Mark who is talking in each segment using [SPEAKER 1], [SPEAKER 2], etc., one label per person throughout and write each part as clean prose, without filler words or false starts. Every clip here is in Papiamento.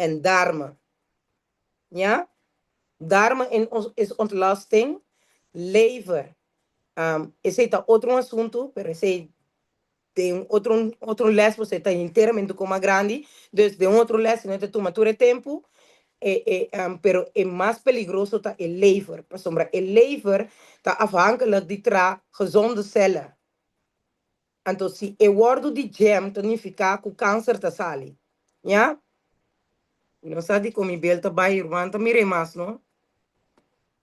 [SPEAKER 1] en darmen. Ja? Darmen en is ontlasting, lever. Esei ta otro asuntu, pero esei den un otro otro les pasobra e ta enteramente un mas grandi. Dus den un otro les no ta tuma tur e tempu. E, e, pero e mas peligroso ta e lever. Pasobra e lever ta afhankelijk di tra gezonde cellen. Anto si e wordo di jam, ta nifiká ku kanser ta sali. Ja? No sa di kon mi bel ta bai, ruman ta mira mas, no?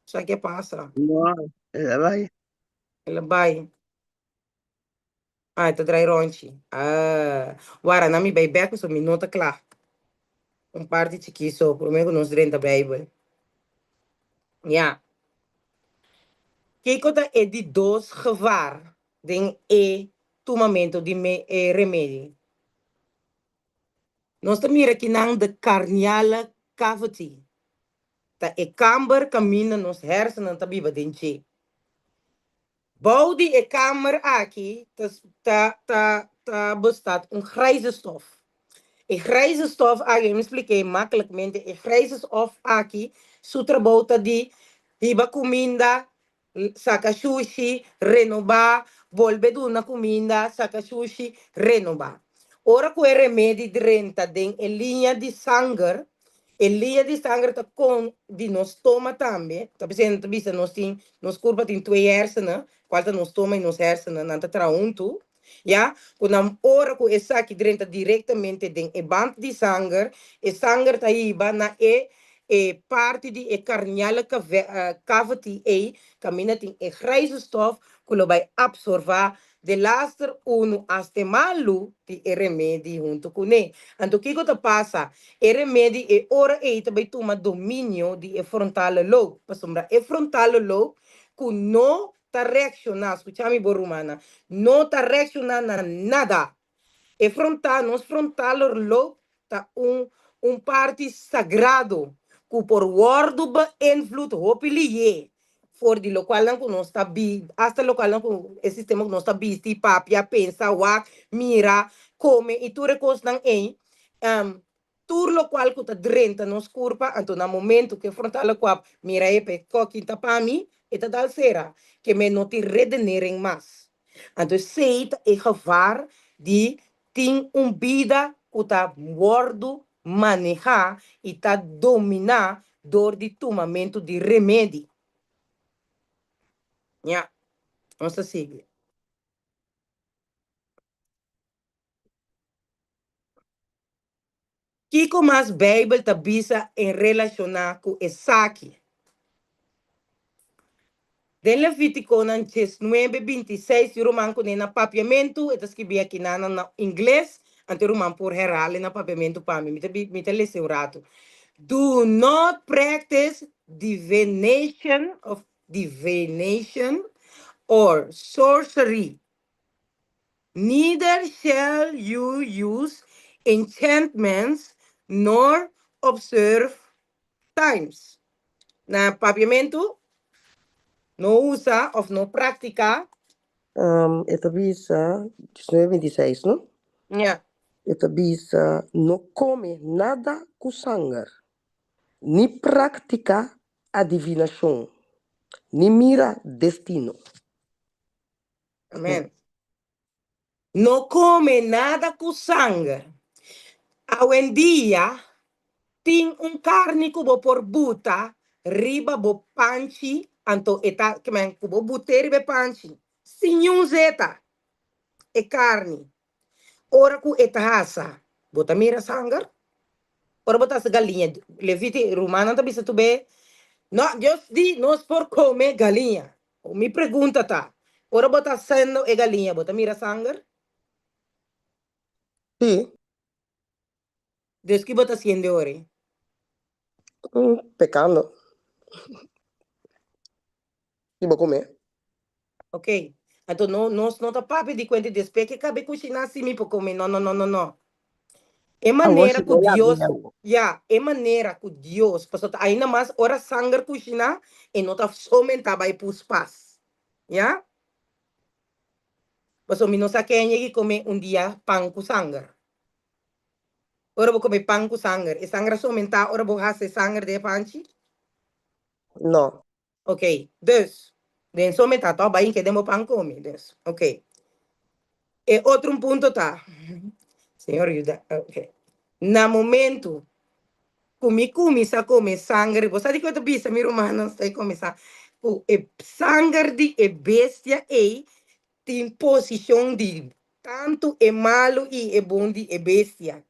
[SPEAKER 1] Sa ke pasa?
[SPEAKER 2] No, el a bai.
[SPEAKER 1] El a bai. Ah, ta drai ronchi. Ah, wara, na mi bai bek, so mi no ta kla. Un parti chikí so, promé ku nos drenta Bijbel. Ja. Kiko ta e di dos gevaar den e tumamentu di me, e remedi? Nos ta mira kinan de carniale cavity. Ta e kamber kaminda nos hersenen ta biba den dje. Bou di e kamer aki ta ta ta ta bestaat un grijze stof. E grijze stof aki, mi splik'é makkelijkmente, e grijze stof aki su trabou ta di hiba kuminda, saka shushi, renobá, bolbe duna kuminda, saka shushi, renobá. Ora ku e remedi drenta den e liña di sanger, e liña di sanger ta kon di nos stoma tambe, ta bisa ta bisa nos tin nos kurpa tin twee hersenen, kual ta nos stoma i nos hersenen, nan ta traha huntu, ya, ku nan ora ku esaki drenta direktamente den e band di sanger, e sanger ta hiba na e e parti di e carniale cavity ei, kaminda tin e grijze stof ku lo bai absorba De laster unu hasta e malu di e remedi huntu kuné. Anto kiko ta pasa? E remedi e ora ei ta bai tuma dominio di e frontale lobe, pasobra e frontale lobe ku no ta reakshoná, skucha mi bo rumannan, no ta reakshoná na nada. E frontal, nos frontale lobe ta un un parti sagrado ku por wòrdu beïnvloed hopi lihé for di lokualnan ku nos ta bi asta lokualnan ku e sistema ku nos ta bisti, papia, pensa, wak, mira, kome i tur e kosnan ei, tur lokual ku ta drenta nos kurpa, anto na momentu ku e frontale kwab mira e pe kokin ta pa mi, e ta dal sera, ke men no tin redenering mas. Anto esei ta e gevaar di tin un bida ku ta wòrdu manehá i ta dominá dor di tumamentu di remedi. Ya, nos ta sigui. Kiko mas Beibel ta bisa en relashoná ku esaki? Den Levítikonan diesnuebe, bintiseis, yu ruman kuné na papiamentu, e ta skibí akinanan na ingles, anto e ruman por herhal'e na papiamentu pa mi. Mi ta mi ta lesa un ratu. Do not practice divination of divination or sorcery. Neither shall you use enchantments nor observe times. Na papiamentu, no usa of no praktiká.
[SPEAKER 3] E ta bisa, diesnuebe bintiseis, no?
[SPEAKER 1] Ja.
[SPEAKER 3] E ta bisa, no kome nada ku sanger, ni praktiká adivinashon, ni mira destino.
[SPEAKER 1] Amen. No kome nada ku sanger. Awendia tin un karni ku bo por buta riba bo panchi, anto e ta kimen ku bo but'é riba e panchi sin niun zeta e karni. Ora ku e ta hasa, bo ta mira sanger? Ora bo ta hasa galiña, Leviti, rumannan ta bisa tub'é, No, Dios di nos por kome galiña. Mi pregunta ta, ora bo ta haciendo e galiña, bo ta mira sanger?
[SPEAKER 3] Sí.
[SPEAKER 1] Dus ki bo ta haciendo e ora ei?
[SPEAKER 3] Pecando. Si bo come.
[SPEAKER 1] Ok. Anto no, nos no ta papia di cuenta despues ke cabe cushina si mi por come. No, no, no, no, no. E
[SPEAKER 2] Awor
[SPEAKER 1] manera
[SPEAKER 2] si
[SPEAKER 1] ku
[SPEAKER 2] bo laga
[SPEAKER 1] Dios,
[SPEAKER 2] yawo.
[SPEAKER 1] ya, e manera ku Dios, pasobra ta ainda mas ora sanger kushiná, e no ta somentá bai puspas. Ya? Pasobra mi no sa ken yegi kome un dia pan ku sanger. Ora bo kome pan ku sanger, e sanger a somentá ora bo hasa e sanger den e panchi?
[SPEAKER 3] No.
[SPEAKER 1] Ok, dus, den somentá tòg bai hinka den bo pan kome, dus, ok. E otro un punto ta, Señor yuda, ok. Na momento ku mi kuminsá kome sanger, bo sa di ku e ta bisa mi rumannan sta kuminsá, ku e sanger di e bestia ei tin posishon di tantu e malu i e bon di e bestia,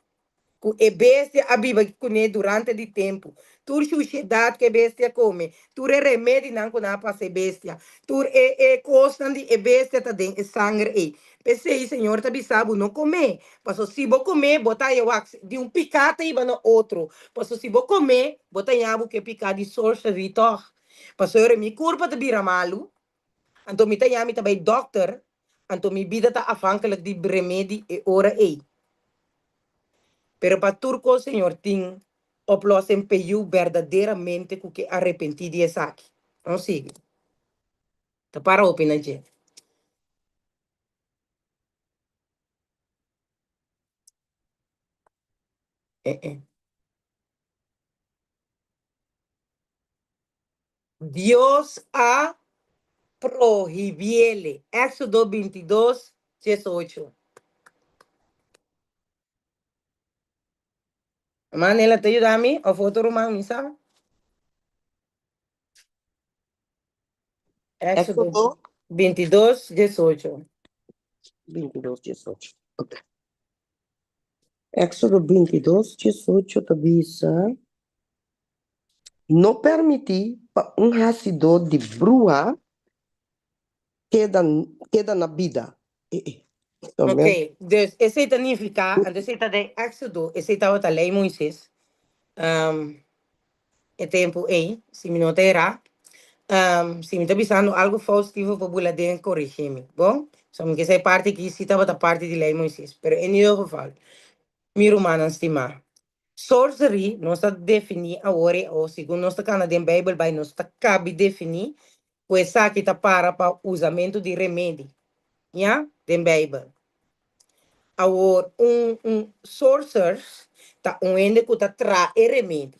[SPEAKER 1] ku e bestia a biba kuné durante di tempu, tur shushedat ku e bestia kome, tur e remedinan ku nan a pasa e bestia, tur e e kosnan di e bestia ta den e sanger ei. P'esei Señor ta bisa bo, no kom'é, pasobra si bo kom'é, bo ta haña wak di un piká ta hiba na otro, pasobra si bo kom'é, bo ta haña bo ku e piká di sorcery tòg. Pasobra mi kurpa ta bira malu, Anto mi ta ya mi ta bai dokter, anto mi bida ta afhankelijk di remedi e ora ei. Pero pa tur kos Señor tin oplossing p'e yu berdaderamente ku ke arepentí di esaki. Nos sigui. Ta para hopi na dje. Eh eh. Dios a prohibiele. Éxodo 22, 18. Ruman Nela ta yuda mi of otro ruman mi sa? Éxodo
[SPEAKER 3] Éxodo
[SPEAKER 1] 22, 18.
[SPEAKER 3] 22, 18. Ok. Éxodo 22, 18 ta bisa. No permití pa un hasidó di bruha keda keda na bida.
[SPEAKER 1] Ok, dus esei ta nifiká, anto esei ta den Éxodo, esei tabata lei Moises, e tempu ei, si mi no ta erá. Si mi ta bisando algu fout, Steven por bula den korigí mi, bon? So mi ke sa e parti aki si tabata parti di lei Moises, pero en ieder geval, mi rumannan stimá, Sorcery nos ta definí awor e o segun nos ta kana den Bijbel bai nos ta kabi definí ku esaki ta para pa usamentu di remedi, ya, den Bijbel. Awor un un sorcers ta un hende ku ta traha e remedi.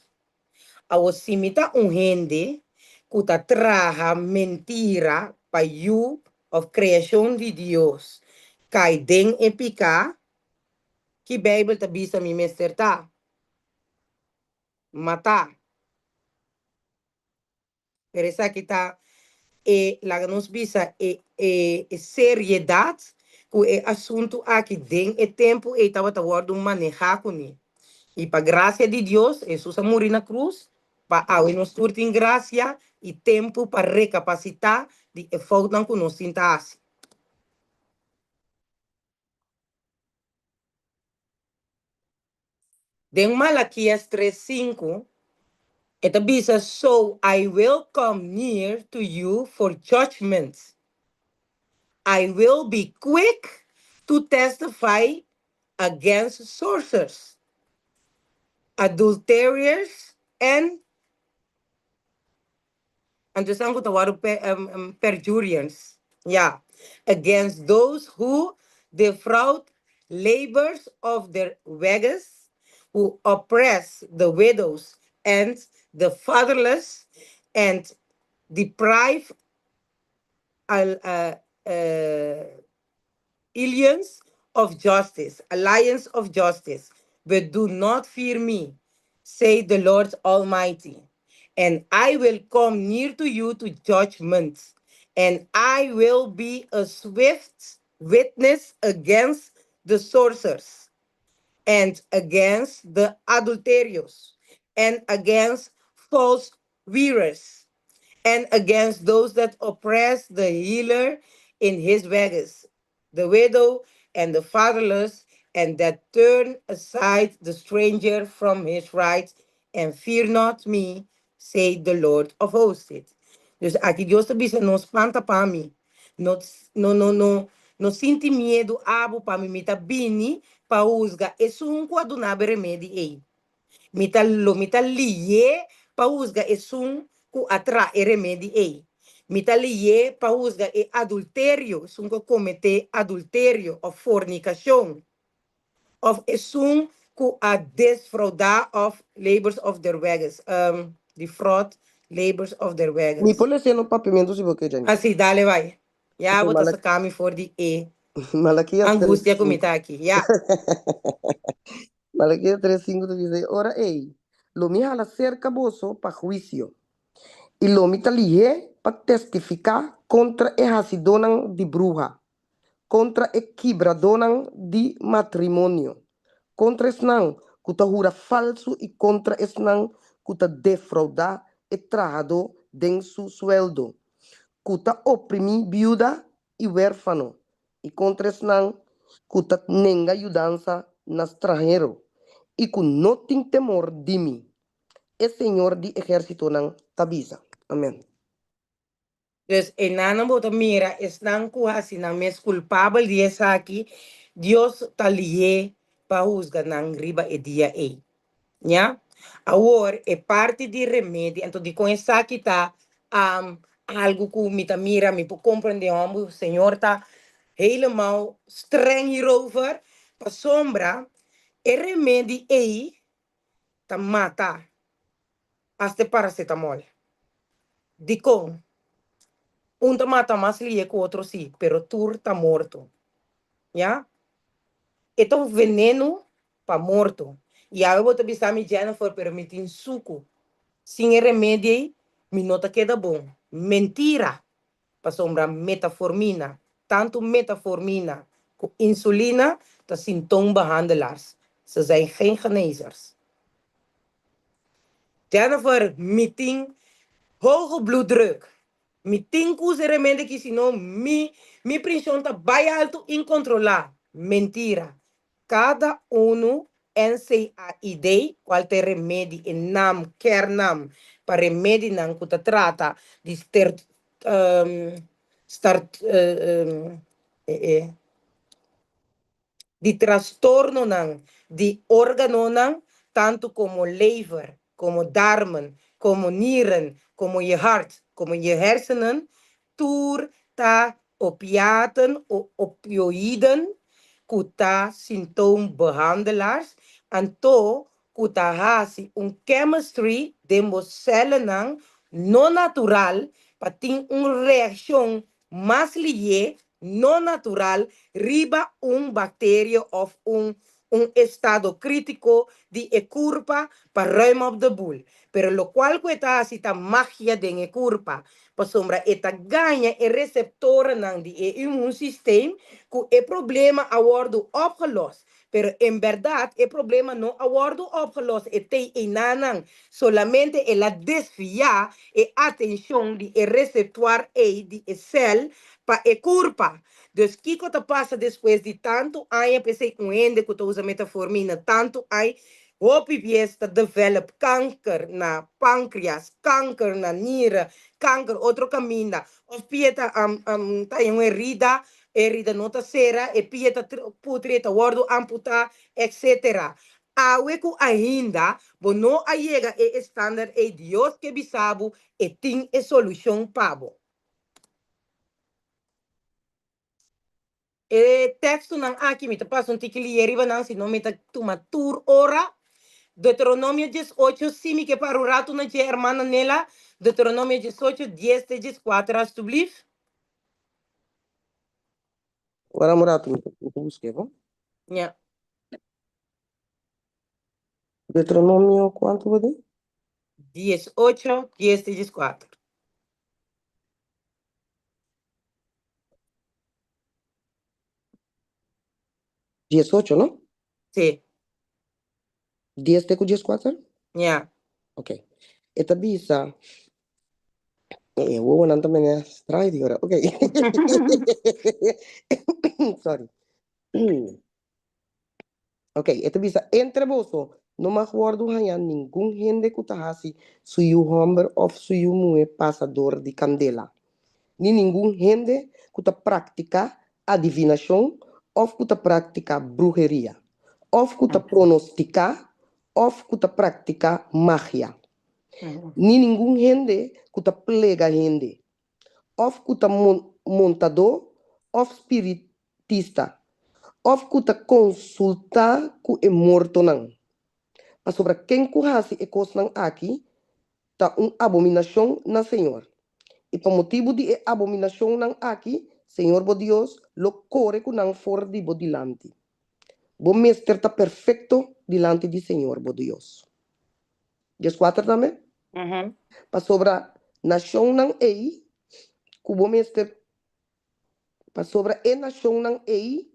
[SPEAKER 1] Awor si mi ta un hende ku ta traha mentira pa yu òf kreashon di Dios kai den e piká, Ki Bijbel ta bisa mi mester ta? Matá. Pero esaki ta e, laga nos bisa, e, e, e seriedad ku e asuntu aki den e tempu ei tabata wòrdu manehá kuné. I pa grasia di Dios, Hesus a muri na krus, pa awe nos tur tin grasia i tempu pa rekapasitá di e foutnan ku nos tin ta hasi. Den Malakias 3:5, e ta bisa, So I will come near to you for judgment. I will be quick to testify against sorcerers, adulterers, and Anto esnan ku ta wòrdu perjurians, ya, against those who defraud labors of their wages, who oppress the widows and the fatherless, and deprive aliens of justice, alliance of justice, but do not fear me, say the Lord Almighty. And I will come near to you to judgment, and I will be a swift witness against the sorcerers, and against the adulterers, and against false wearers, and against those that oppress the healer in his wages, the widow and the fatherless, and that turn aside the stranger from his rights, and fear not me, say the Lord of hosts. Dus aki Dios ta bisa no spanta pa mi. No, no, no, no, no sinti miedu abo pa mi. Mi ta bini pa husga esun ku a duna bo e remedi ei. Mi ta lo mi ta lié pa husga esun ku a tra e remedi ei. Mi ta lié pa husga e adulterio, esun ku a kometé adulterio òf fornikashon, òf esun ku a desfraudá òf labors of der weges, defraud labors of der
[SPEAKER 3] Mi
[SPEAKER 1] weges.
[SPEAKER 3] por lesa no papiamentu si bo ke, Jenny.
[SPEAKER 1] Así, dale bai. Ya
[SPEAKER 3] Ok,
[SPEAKER 1] bo ta
[SPEAKER 3] Malak
[SPEAKER 1] saka mi for di e
[SPEAKER 3] Malakias 3,
[SPEAKER 1] angustia ku mi
[SPEAKER 3] 5.
[SPEAKER 1] ta aki. Ya.
[SPEAKER 3] Malakias 3, 5 ta bisa, E ora ei lo mi hala serka boso pa huisio, i lo mi ta lihé pa testifiká kontra e hasidónan di bruha, kontra e kibradónan di matrimonio, kontra esnan ku ta hura falsu i kontra esnan ku ta defraudá e trahadó den su sueldo, ku ta oprimí biuda i wérfano, i kontra esnan ku ta nenga yudansa na stranhero i ku no tin temor di mi, e Señor di ehérsitonan ta bisa. Amèn.
[SPEAKER 1] Dus enanan bo ta mira esnan ku hasi nan mes kulpabel di esaki, Dios ta lihé pa husga nan riba e dia ei. Ña? Awor, e parti di remedi, anto dikon esaki ta algu ku mi ta mira, mi por komprendé hòmber, Señor ta helemaal streng hierover, pasobra e remedi ei ta mata hasta e paracetamol. Dikon? Un ta mata mas lihe ku otro sí, pero tur ta morto. Ya? E ta un veneno pa morto. I awe bo ta bisa mi, Jennifer, pero mi tin suku. Sin e remedi ei, mi no ta keda bon. Mentira! Pasobra metaformina, tantu metaformina ku insulina ta sintoombehandelaars. Ze zijn geen genezers. Jennifer, mi tin hoge bloeddruk. Mi tin ku usa e remedi aki sino mi mi prenshon ta bai altu inkontrolá. Mentira. Kada unu NCAID, kual ta e remedi, e nam, kernam pa remedinan ku ta trata di ster start di trastornonan di órganonan tantu komo lever, komo darmen, komo nieren, komo je hart, komo je hersenen, tur ta opiaten o opioïden ku ta sintoombehandelaars, anto ku ta hasi un chemistry den bo sèlenan no natural pa tin un reakshon mas lihé no natural riba un bakteria òf un un estado krítiko di e kurpa pa ruim op de boel. Pero lokual ku e ta hasi ta magia den e kurpa, pasobra e ta gaña e reseptorenan di e immuunsysteem ku e problema a wòrdu opgelost. Pero en bèrdat e problema no a wòrdu opgelost, e tei einanan, solamente el a desviá e atenshon di e reseptuar ei di e sèl pa e kurpa. Dus kiko ta pasa despues di tantu aña? P'esei un hende ku ta usa metaformina tantu aña, hopi bies ta develop kanker na pankrias, kanker na nira, kanker otro kaminda. Òf pia ta ta haña un herida, e herida no ta sera, e pia ta putri, e ta wòrdu amputá, etcetera. Awe ku ainda bo no a yega e estandard ei, Dios ke bisa bo e tin e solushon pa bo. E tekstonan aki mi ta pasa un tiki lié riba nan, sino mi ta tuma tur ora. Deuteronomio 18, si mi ke para un ratu na dje, hermana Nela. Deuteronomio 18, 10 te 14, alstublief.
[SPEAKER 3] Wara un ratu, mi ta busk'é, bo.
[SPEAKER 1] Ja.
[SPEAKER 3] Deuteronomio kuantu bo di?
[SPEAKER 1] 18, 10 te 14.
[SPEAKER 3] 18, no?
[SPEAKER 1] Sí.
[SPEAKER 3] 10 te ku 14?
[SPEAKER 1] Ja.
[SPEAKER 3] Ok. E ta bisa, e wowonan ta mene straai di ora. Ok. Sorry. Ok, e ta bisa, Entre boso no mag wòrdu hañá ningun hende ku ta hasi su yu hòmber òf su yu muhé pasa dor di kandela, ni ningun hende ku ta praktiká adivinashon òf ku ta praktiká bruheria, òf ku ta pronostiká òf ku ta praktiká magia, ni ningun hende ku ta plega hende, òf ku ta montadó òf spiritista. òf ku ta konsultá ku e mortonan, pasobra ken ku hasi e kosnan aki ta un abominashon na señor. I pa motibu di e abominashonnan aki, señor bo Dios lo kore ku nan for di bo dilanti. Bo mester ta perfekto dilanti di señor bo Dios. 14 tambe? Pasobra nashonnan ei ku bo mester Pasobra e nashonnan ei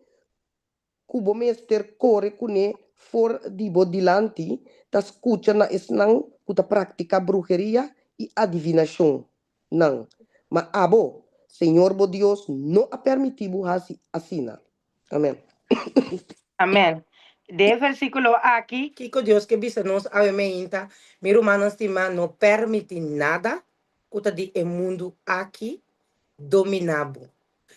[SPEAKER 3] ku bo mester kore kuné for di bo dilanti ta skucha na esnan ku ta praktiká bruheria i adivinashonnan. Ma abo, Señor bo Dios no a permití bo hasi asina. Amèn.
[SPEAKER 1] Amèn. Den e versíkulo aki, kiko Dios ke bisa nos awe meinta? Mi rumannan stimá, no permití nada ku ta di e mundu aki dominá bo.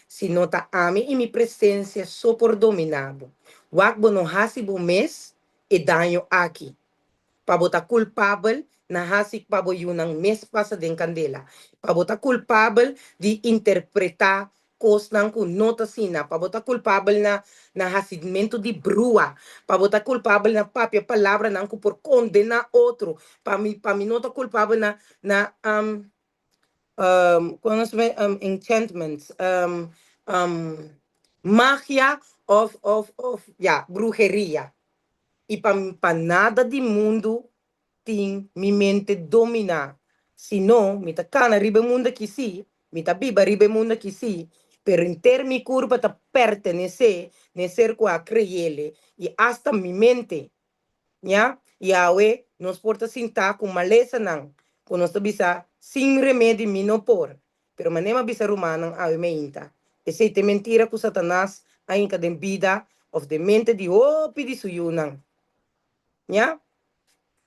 [SPEAKER 1] Si no ta ami i mi presensia so por dominá bo. Wak bo no hasi bo mes e daño aki. Pa bo ta kulpabel na hasi pa bo yunan mes pasa den kandela. Pa bo ta kulpabel di interpretá kosnan ku no ta asina, pa bo ta kulpabel na na hasimentu di brua, pa bo ta kulpabel na papia palabranan ku por kondená otro, pa mi pa mi no ta kulpabel na na kon nos ta enchantments, magia òf òf òf ya bruheria, i pa pa nada di mundu tin mi mente dominá. Si no, mi ta kana riba e mundu aki sí, mi ta biba riba e mundu aki sí, pero henter mi kurpa ta pertenesé na e ser ku a kreele, i asta mi mente. Ya? I awe nos por ta sintá ku malesanan ku nos ta bisa, Sin remedi mi no por. Pero manera mi a bisa rumannan awe meinta, esei ta e mentira ku Satanas a hinka den bida òf den mente di hopi di su yunan. Ya?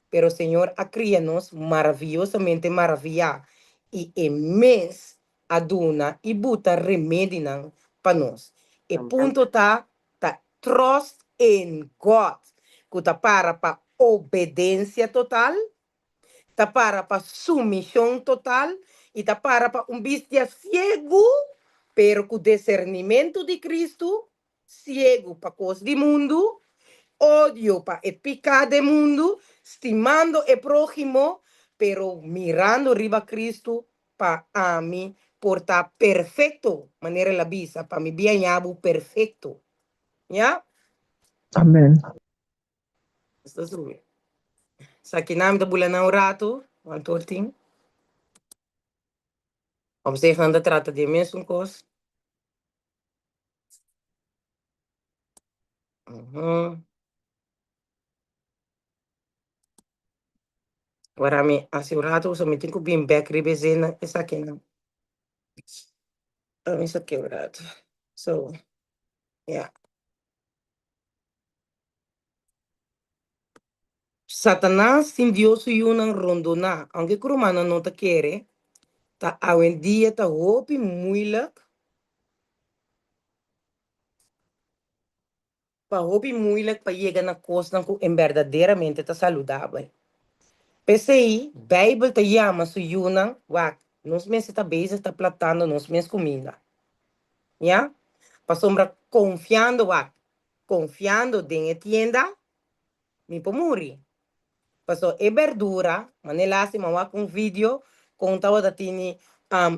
[SPEAKER 1] Pero Señor a cria nos maraviyosamente maraviyá y E mes a duna y buta remedinan pa nos. E punto ta, ta trust in God, cu ta para pa obedencia total, ta para pa sumision total y ta para pa un bistia ciegu, pero cu discernimento di Cristo, Siegu pa kos di mundu, odio pa e piká den mundu, stimando e próhimo, pero mirando riba Kristu pa ami por ta perfekto, manera el a bisa, pa mi biaña bo perfekto. Ya?
[SPEAKER 4] Amen.
[SPEAKER 1] Esta subi. Sa kinan mi ta bula nan un ratu, wan tur tin. Op zich nan ta trata di e mesun kos. Ora mi hasi un rato so mi tin ku bin bek riba e zin esakinan. Mi sa ke un rato. So, ya. Satanas tin Dios su yunan rondoná, aunke ku rumannan no ta kere, ta awendia ta hopi muilik pa hopi muilik pa yega na kosnan ku en berdaderamente ta saludabel. P'esei, Beibel ta yama su yunan, Wak, nos mester ta bezig ta platando nos mes kuminda. Ya? Pasobra konfiando, wak, konfiando den e tienda, mi por muri. Paso e berdura, mane lastima wak un video kon tabata tini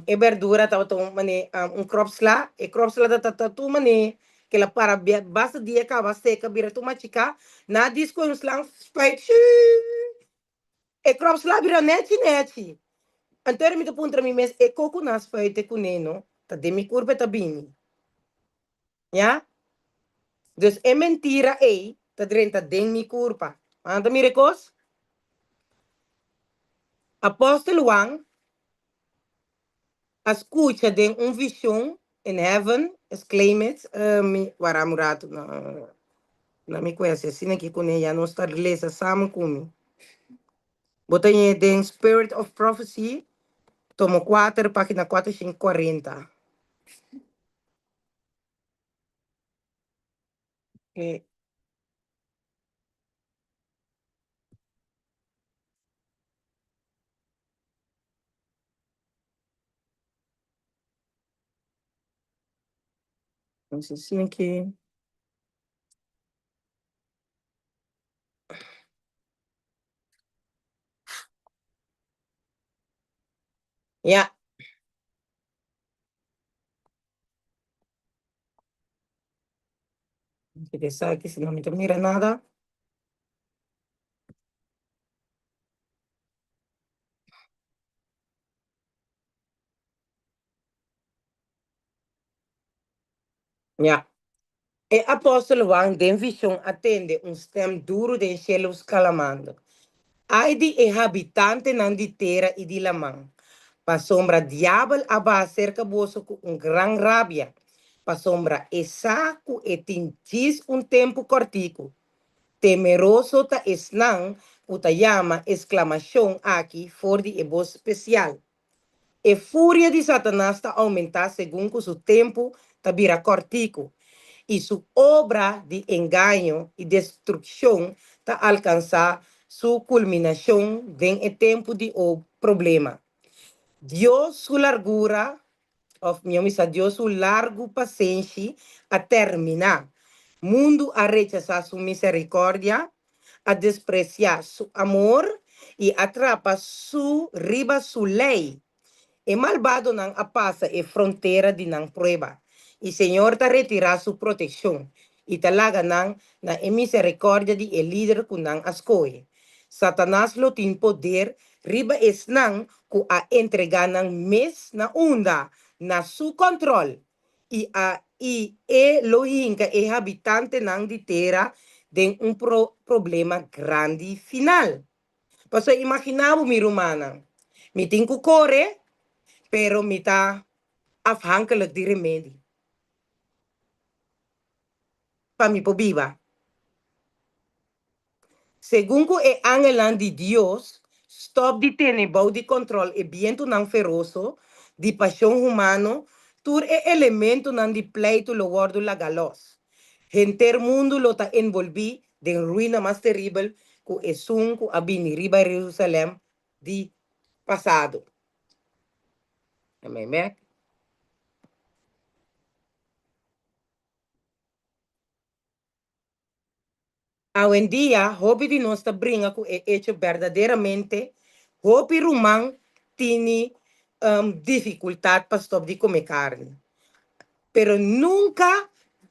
[SPEAKER 1] e berdura tabata un mane un kropsla, e kropsla ta ta tur mane ke la para basta dia kaba seka bira tur machiká, na dis ku un slang spuit shuuuu e kropsla bira nechi nechi. Anto mi ta puntra mi mes e koko nan spuit e kuné no ta den mi kurpa e ta bini. Ya? Dus e mentira ei ta drenta den mi kurpa. Nan ta mira e kos? Apostel Juan a skucha den un vision in heaven, exclaim it, mi wara un ratu na na mi kuese asina aki kuné ya nos ta lesa samen ku mi. Bo ta ñe den Spirit of Prophecy, tomo kuater, página 440. Okay. Entonces, asina ki. Ja. Kita esaki, si no mi ta mira nada. Ja. E apòstel Juan den vishon a tende un stèm duru den shelu sklamando, Ai di e habitantenan di tera i di laman, pasobra diabel a baha serka boso ku un gran rabia, pasobra e sa ku e tin djis un tempu kòrtiku. Temeroso ta esnan ku ta yama e sklamashon aki for di e bos spesial. E furia di Satanas ta oumentá segun ku su tempu ta bira kòrtiku, i su obra di engaño i destrukshon ta alkansá su kulminashon den e tempu di o problema. Dios su largura, òf mihó bisa Dios su largu pasenshi a terminá. Mundu a rechasá su miserikòrdia, a despresiá su amor i a trapa su riba su lei. E malbadonan a pasa e frontera di nan prueba, i Señor ta retirá su protekshon i ta laga nan na e miserikòrdia di e lider ku nan a skohe. Satanas lo tin poder riba esnan ku a entregá nan mes na unda? Na su kòntròl. I a i e lo hinka e habitantenan di tera den un pro problema grandi final. Pasobra imaginá bo, mi rumannan, mi tin ku kore, pero mi ta afhankelijk di remedi pa mi por biba. Segun ku e angelnan di Dios stòp di tene bou di kòntròl e bientunan feroso di pashon humano, tur e elementonan di pleitu lo wòrdu lagá lòs. Henter mundu lo ta enbolbí den ruina mas teribel ku esun ku a bini riba Jerusalèm di pasado. Awendia, hopi di nos ta bringa ku e echo berdaderamente hopi ruman tini difikultat pa stòp di kome karni. Pero nunka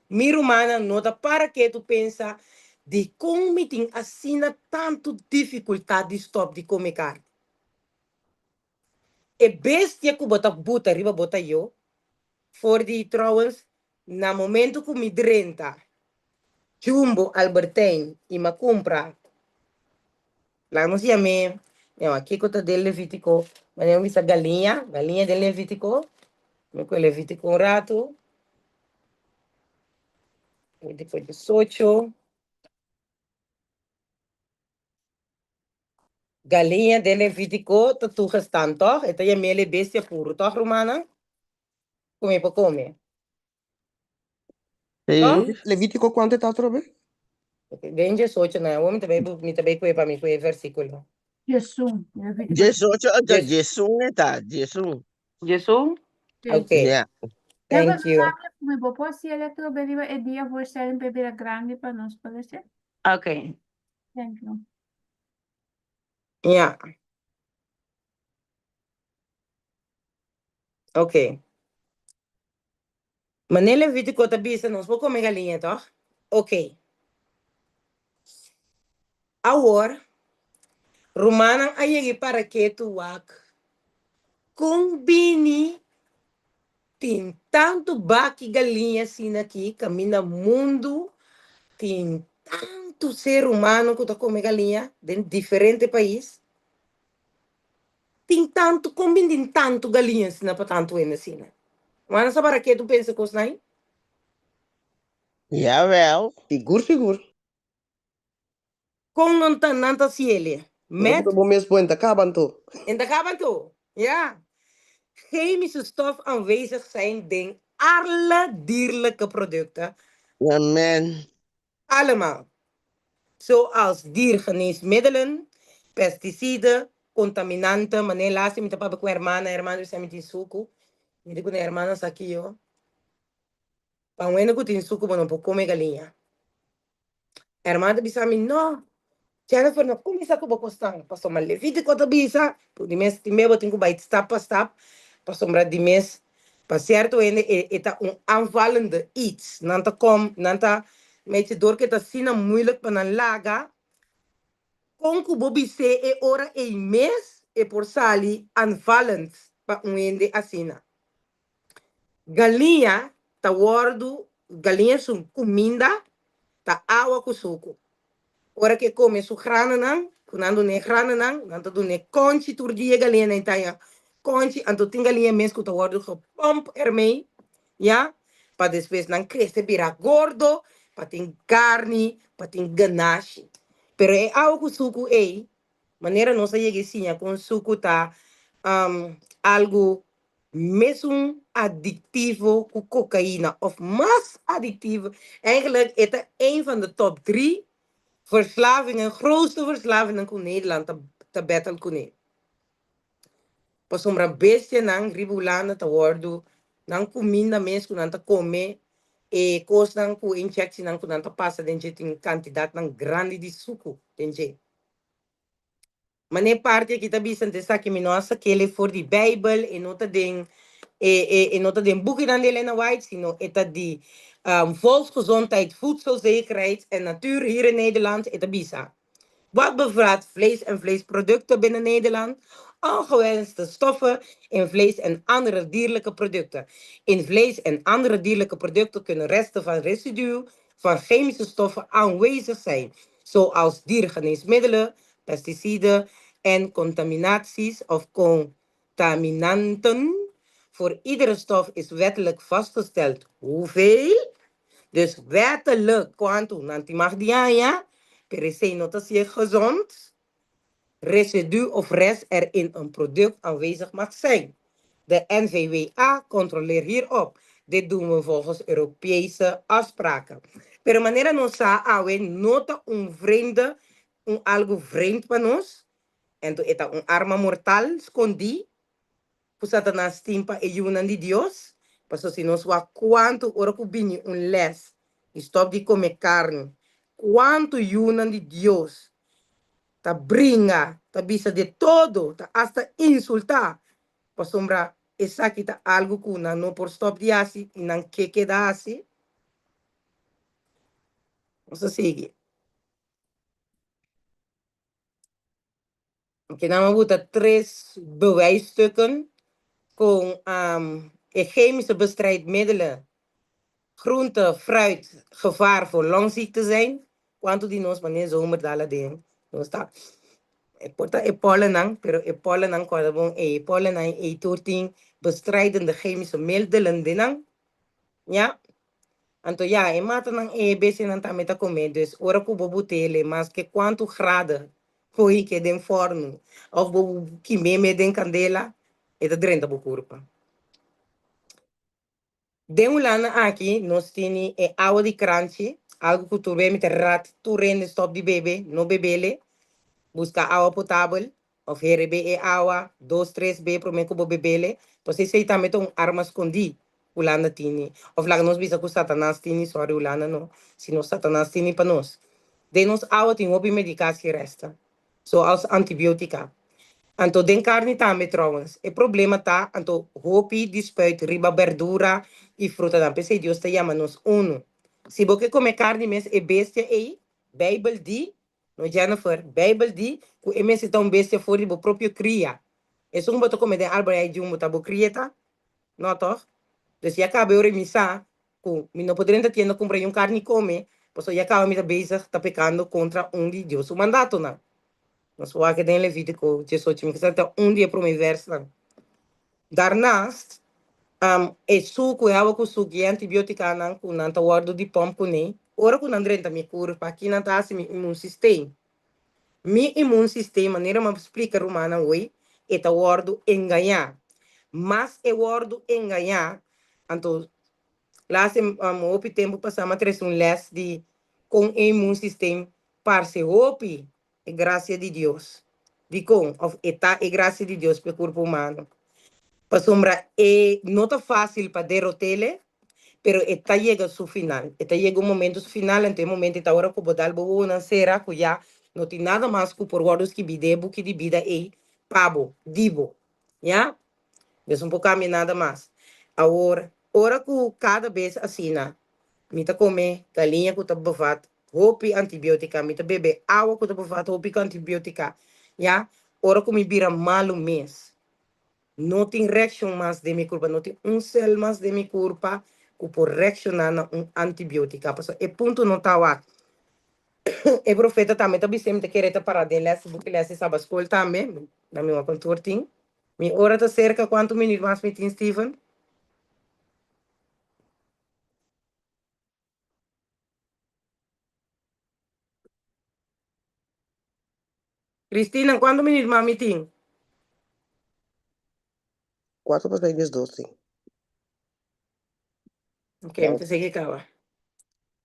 [SPEAKER 1] mi rumannan no ta para ketu pensa, Dikon mi tin asina tantu difikultat di stòp di kome karni? E bestia ku bo ta buta riba bo ta yo, for di trouwens na momento ku mi drenta Jumbo Albertijn i m'a kumpra, laga nos yam'é, no, kiko ta den Levítiko? Manera mi bisa galiña, galiña den Levítiko, mi kue Levítiko un ratu, Levítiko 18. Galiña den Levítiko ta toegestaan, tòg? E ta yam'é e bestia puru, tòg, rumannan? Ku mi por kome. Tòg?
[SPEAKER 2] Sí.
[SPEAKER 3] Levítiko kuantu e ta atrobe?
[SPEAKER 1] Den 18 nan. Awor mi ta bai mi ta bai kue pa mi kue e versíkulo.
[SPEAKER 4] 11, Levítiko.
[SPEAKER 2] 18, anto
[SPEAKER 1] Dies.
[SPEAKER 2] 11 e ta, 11.
[SPEAKER 1] 11?
[SPEAKER 4] Sí.
[SPEAKER 1] Ok,
[SPEAKER 2] Ja.
[SPEAKER 1] thank you.
[SPEAKER 4] Mi bo por hasi el atrobe riba e dia voorstelling p'e bira grandi pa nos, parece?
[SPEAKER 1] Ok.
[SPEAKER 4] Thank you.
[SPEAKER 1] Ja. Ok. Meneer Levitico ta bisa nos por come galiña toch? Ok. Awor, rumannan a yega e paraketu wak con bini Tin tantu baki galiña asina aki kaminda mundu tin tantu ser humano ku ta kome galiña den diferente pais. Tin tantu, kon bin tin tantu galiña asina pa tantu hende asina? Wanda sa para ke tu pensa kosnan ei?
[SPEAKER 2] Jawel.
[SPEAKER 3] Sigur sigur.
[SPEAKER 1] Kon nan ta nan ta siele?
[SPEAKER 3] Bo
[SPEAKER 1] Met.
[SPEAKER 3] ta bo mes bo en ta kaba anto.
[SPEAKER 1] En ta kaba anto. Ja. Chemische stof aanwezig zijn den alle dierlijke producten.
[SPEAKER 2] Amen.
[SPEAKER 1] Allemaal. Zoals diergeneesmiddelen, pesticiden, contaminanten. Manera laatste mi ta papia ku hermana, hermana bisa mi tin suku. Mi di ku nan hermana sa kiyo. Pa un hende ku tin suku bo no por kome galiña. Hermana ta bisa mi, no. Jennifer, no kuminsá ku bo kosnan, pasobra Levítiko ta bisa ku di mes tin bo tin ku bai stap pa stap, pasobra di mes pa sierto hende e e ta un aanvallende iets. Nan ta kom, nan ta mechi dor ku e ta asina moeilijk pa nan laga, kon ku bo bis'é e ora ei mes e por sali aanvallend pa un hende asina. Galiña ta wòrdu, galiña su kuminda ta awa ku suku. Ora ku e kome su granonan, ku nan dun'é granonan, nan ta dun'é kònchi tur dia e galiñanan ta haña kònchi, anto tin galiña mes ku ta wòrdu gepòmp ermei, ya, pa despues nan krese bira gordo, pa tin karni, pa tin ganashi. Pero e awa ku suku ei, manera nos a yega e siña kon suku ta algu Mesun adictivo cu cocaïna of mas adictivo. Eigenlijk e ta een van de top drie verslavingen, grootste verslavingen cu Nederland ta ta battle cune. Pasobra bestianan riba Hulanda ta wordo nan cuminda mes cu nan ta come e cosnan cu injectienan cu nan ta pasa den dje tin cantidadnan grandi di sucu den dje. Manera e parti aki ta bisa, anto esaki mi no a sak'el for di Bijbel, e no ta den e e e no ta den bukinan di Elena White, sino e ta di Volksgezondheid, Voedselzekerheid en Natuur hier in Nederland. E ta bisa, Wat bevat vlees en vleesproducten binnen Nederland? Ongewenste stoffen in vlees en andere dierlijke producten. In vlees en andere dierlijke producten kunnen resten van residu van chemische stoffen aanwezig zijn, zoals diergeneesmiddelen, pesticiden en contaminaties of contaminanten. Voor iedere stof is wettelijk vastgesteld hoeveel. Dus wettelijk kuantu nan tin mag di haña, pero esei no ta sier gezond. Residu of rest er in een product aanwezig mag zijn. De NVWA controleert hierop. Dit doen we volgens Europese afspraken. Pero manera nos sa awe no ta un vreemde, un algu vreemd pa nos, ento e ta un arma mortal skondí ku Satanas tin pa e yunan di Dios, pasobra si nos wak kuantu ora ku bini un lès di stòp di kome karni, kuantu yunan di Dios ta bringa, ta bisa de todo, ta asta insultá, pasobra esaki ta algu ku nan no por stòp di hasi i nan ke keda hasi. Nos ta sigui. Oké, nan a buta tres bewijsstukken kon e chemische bestrijdmiddelen, groente, fruit, gevaar voor longziekte zijn. Kuantu di nos manera zomer dal aden, nos ta e por ta e pollennan, pero e pollennan kòrda bon ei, e pollennan ei tur tin bestrijdende chemische middelen den nan, ya. Anto ya, e matanan ei e bestianan tambe ta kome, dus ora ku bo but'el maske kuantu grade bo hik'e den fòrnu òf bo kim'e den kandela, e ta drenta bo kurpa. Den Hulanda aki nos tini e awa di kranchi, algu ku tur be mi ta rat tur hende stòp di bebe, no bebele, buska awa potabel òf herebé e awa dos tres be promé ku bo bebele, pasobra esei tambe ta un arma skondí Hulanda tini, òf laga nos bisa ku Satanas tini, sòri Hulanda no, sino Satanas tini pa nos. Den nos awa tin hopi medikasie resta, zoals antibiotika. Anto den karni tambe trouwens. E problema ta anto hopi di spuit riba berdura i frutanan, p'esei Dios ta yama nos unu. Si bo ke kome karni mes e bestia ei, Beibel di, No Jennifer, Bijbel di cu e mester ta un bestia for di bo propio cria. Esun bo ta come den Albert Heijn Jumbo ta bo cria ta? No toch? Dus ya caba e ora mi sa cu mi no por drenta tienda cumpra yun carni come, pasobra ya caba mi ta bezig ta pecando contra un di Dios su mandatonan. Nos wak den Levitico 18, mi kisa ta un di e prome versnan. Daarnaast, e suku, e awa ku suku i e antibiotikanan ku nan ta wòrdu di pòmp kuné, ora ku nan drenta mi kurpa, ki nan ta hasi mi immuunsysteem. Mi immuunsysteem, manera mi a splika rumannan hoy, e ta wòrdu engañá. Mas e wòrdu engañá, anto laatste hopi tempu pasá mi a trese un lès di kon e immuunsysteem parse hopi E gracia di Dios. Dikon? Of e ta e gracia di Dios p'e kurpo humano? Pasobra e no ta fásil pa derot'ele, pero e ta yega su final. E ta yega un momento su final, anto e momento e ta ora ku bo dal bo wowonan sera ku ya No tin nada mas ku por wòrdu skibí den e buki di bida ei pa bo, di bo. Ya? Dios no por kambia nada mas. Awor, ora ku kada bes asina, mi ta kome galiña ku ta bevat hopi antibiotika, mi ta bebe awa ku ta bevat hopi antibiotika, ya? Ora ku mi bira malu mes, no tin reakshon mas den mi kurpa, no tin un sèl mas den mi kurpa ku por reakshoná na un antibiotika. Pasobra e punto no ta wak. E profeta tambe ta bis'é, mi ta kere ta para den lès, buki lès di Sabaskol tambe, na mi wak kontoor tin. Mi ora ta serka, kuantu minüt mas mi tin, Steven? Cristina, kuantu minüt mas mi tin?
[SPEAKER 3] Kuarto pasá i diesdos tin.
[SPEAKER 1] Ok, mi ta sigui kaba.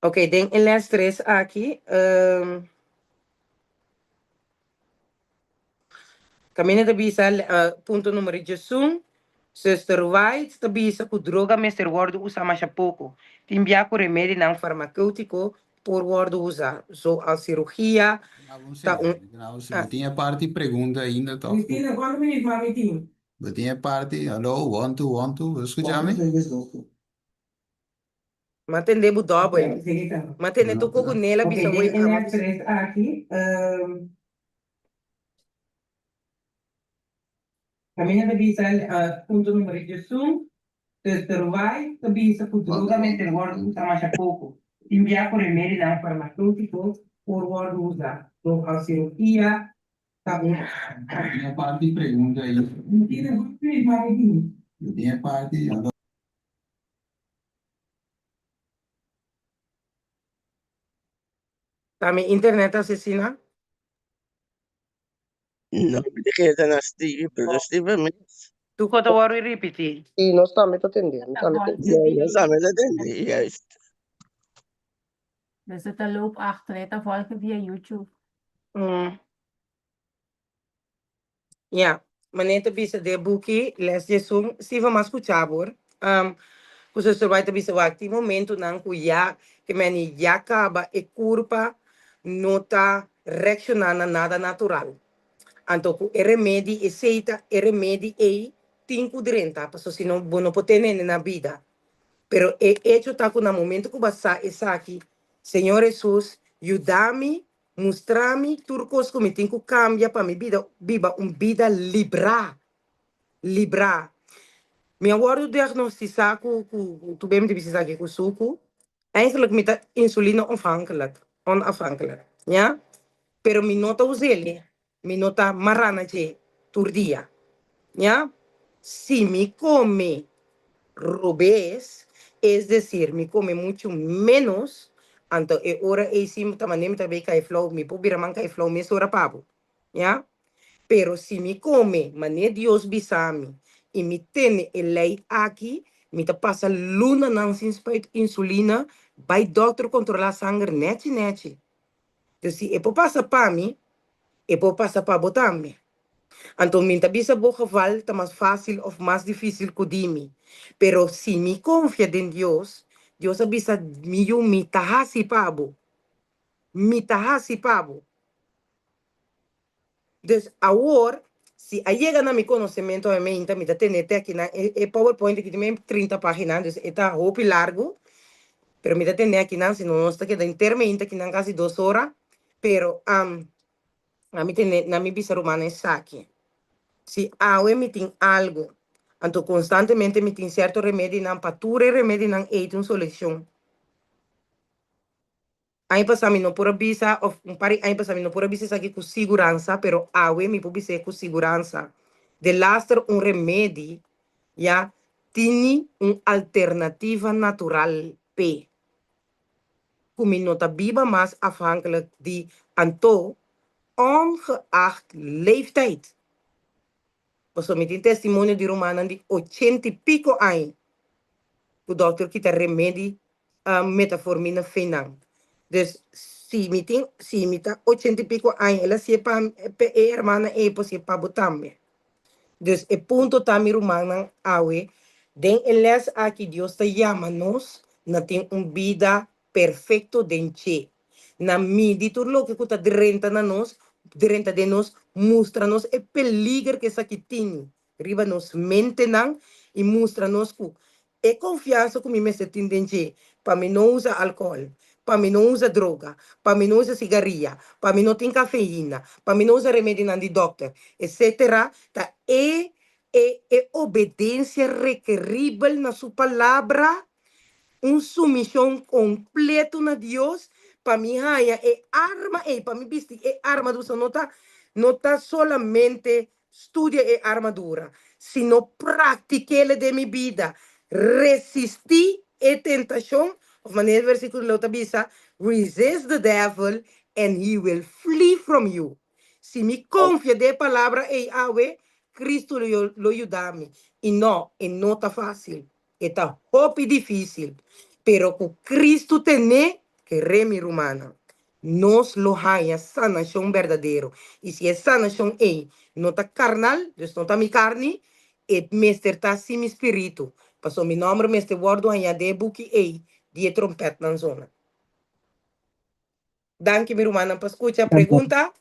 [SPEAKER 1] Ok, den e les tres aki, kaminda ta bisa punto numero diesun, Zuster White ta bisa ku droga mester wòrdu usá masha poko. Tin bia ku remedinan farmakeutiko por wòrdu usá, zoals sirugia ta un.
[SPEAKER 5] Bo tin e parti pregunta ainda tòg?
[SPEAKER 1] Cristina, kuantu minüt mas mi tin?
[SPEAKER 5] Bo tin e parti, hallo, one two, one two, bo ta skucha mi?
[SPEAKER 1] M'a tende bo dòbel. M'a tende tur ku Nela bisa wei ama bisa. Kaminda ta bisa punto numero diesun, Zuster White ta bisa ku droga mester wòrdu usa masha poko. Tin bia ku remedinan farmaseutiko por wòrdu usa, zoals sirugia, Ta un.
[SPEAKER 5] Tin e parti pregunta ei. Tin e parti aló.
[SPEAKER 1] Ta mi internet asesina?
[SPEAKER 2] No, mi ta keda na Stevie, pero Stevie mes.
[SPEAKER 1] Tu ko ta wòrdu ripití?
[SPEAKER 3] Sí, nos tambe ta tende. Mi tambe ta tende.
[SPEAKER 2] Ja, nos tambe ta tende, juist.
[SPEAKER 4] Dus het ta loop achter, e ta volgen via YouTube.
[SPEAKER 1] Ja, manera ta bisa den buki Les Diesun, Steven m'a skuchá bo hoor, ku Zuster White ta bisa wak tin momentunan ku ya ke meni ya kaba e kurpa no ta reakshoná na nada natural. Anto ku e remedi esei ta e remedi ei tin ku drenta pasobra si no bo no por tene na bida. Pero e echo ta ku na momento ku bo a sa esaki, Señor Hesus, yuda mi, mustra mi tur kos ku mi tin ku kambia pa mi bida biba un bida librá, librá. Mi a wòrdu diagnostisá ku ku tur bem mi ta bisa esaki ku suku. Eigenlijk mi ta insulina onafhankelijk, onafhankelijk, ya. Pero mi no ta us'el, mi no ta mará na dje tur dia. Ya? Si mi kome robes, es desir, mi kome muchu ménos, anto e ora ei si ta manera mi ta bay kai flou, mi por bira man kai flou mesora pa bo. Ya? Pero si mi kome manera Dios bisa mi i mi tene e lei aki, mi ta pasa lunanan sin spuit insulina, bai dòkter kontrolá sanger nèchi nèchi. Dus si e por pasa pa mi, e por pasa pa bo tambe. Anto mi ta bisa bo geval ta mas fácil of mas difícil ku di mi. Pero si mi konfia den Dios, Dios a bisa mi yu mi ta hasi pa bo. Mi ta hasi pa bo. Dus awor, si a yega na mi konosementu obviamente mi ta tene te akinan, e e powerpoint aki tin men 30 página, dus e ta hopi largu, pero mi ta tene akinan, si no nos ta keda henter mainta akinan kasi dos ora, pero ami tene na mi bisa rumannan esaki, si awe mi tin algu, anto konstantemente mi tin sierto remedinan, pa tur e remedinan ei tin un solushon. Aña pasá mi no por a bisa, òf un par di aña pasá mi no por a bisa esaki ku siguransa, pero awe mi por bis'é ku siguransa. Delaster un remedi ya tini un alternativa natural p'e, ku mi no ta biba mas afhankelijk di anto, ongeacht leeftijd. Pasobra mi tin testimonio di rumannan di ochenta i piko aña ku dòkter kita remedi metaformina fe nan. Dus si mi tin si mi ta ochenta i piko aña el a si'e pa pa e hermana ei por si'e pa bo tambe. Dus e punto ta mi rumannan awe den e lès aki Dios ta yama nos na tin un bida perfekto den dje. Na midi tur loke ku ta drenta na nos, drenta den nos, mustra nos e peliger ku esaki tin riba nos mentenan i mustra nos ku e konfiansa ku mi mester tin den dje pa mi no usa alkohòl, pa mi no usa droga, pa mi no usa sigaria, pa mi no tin kafeina, pa mi no usa remedinan di dòkter, etsetera, ta e e e obedensia rekeribel na su Palabra, un sumishon kompleto na Dios, pa mi haña e arma ei, pa mi bisti e armadura. So no ta no ta solamente studia e armadura, sino praktik'el den mi bida, resistí e tentashon, òf manera e versíkulo ta bisa, resist the devil and he will flee from you. Si mi konfia den e palabra ei awe, Kristu lo yuda mi. I no, e no ta fásil. E ta hopi difísil. Pero ku Kristu ten'é, keré mi rumannan, nos lo haña sanashon berdadero. I si e sanashon ei no ta karnal, dus no ta mi karni, e mester ta si mi spiritu, pasobra mi nòmber mester wòrdu hañá den e buki ei di e trompètnan zona. Danki mi rumannan pa skucha. Pregunta?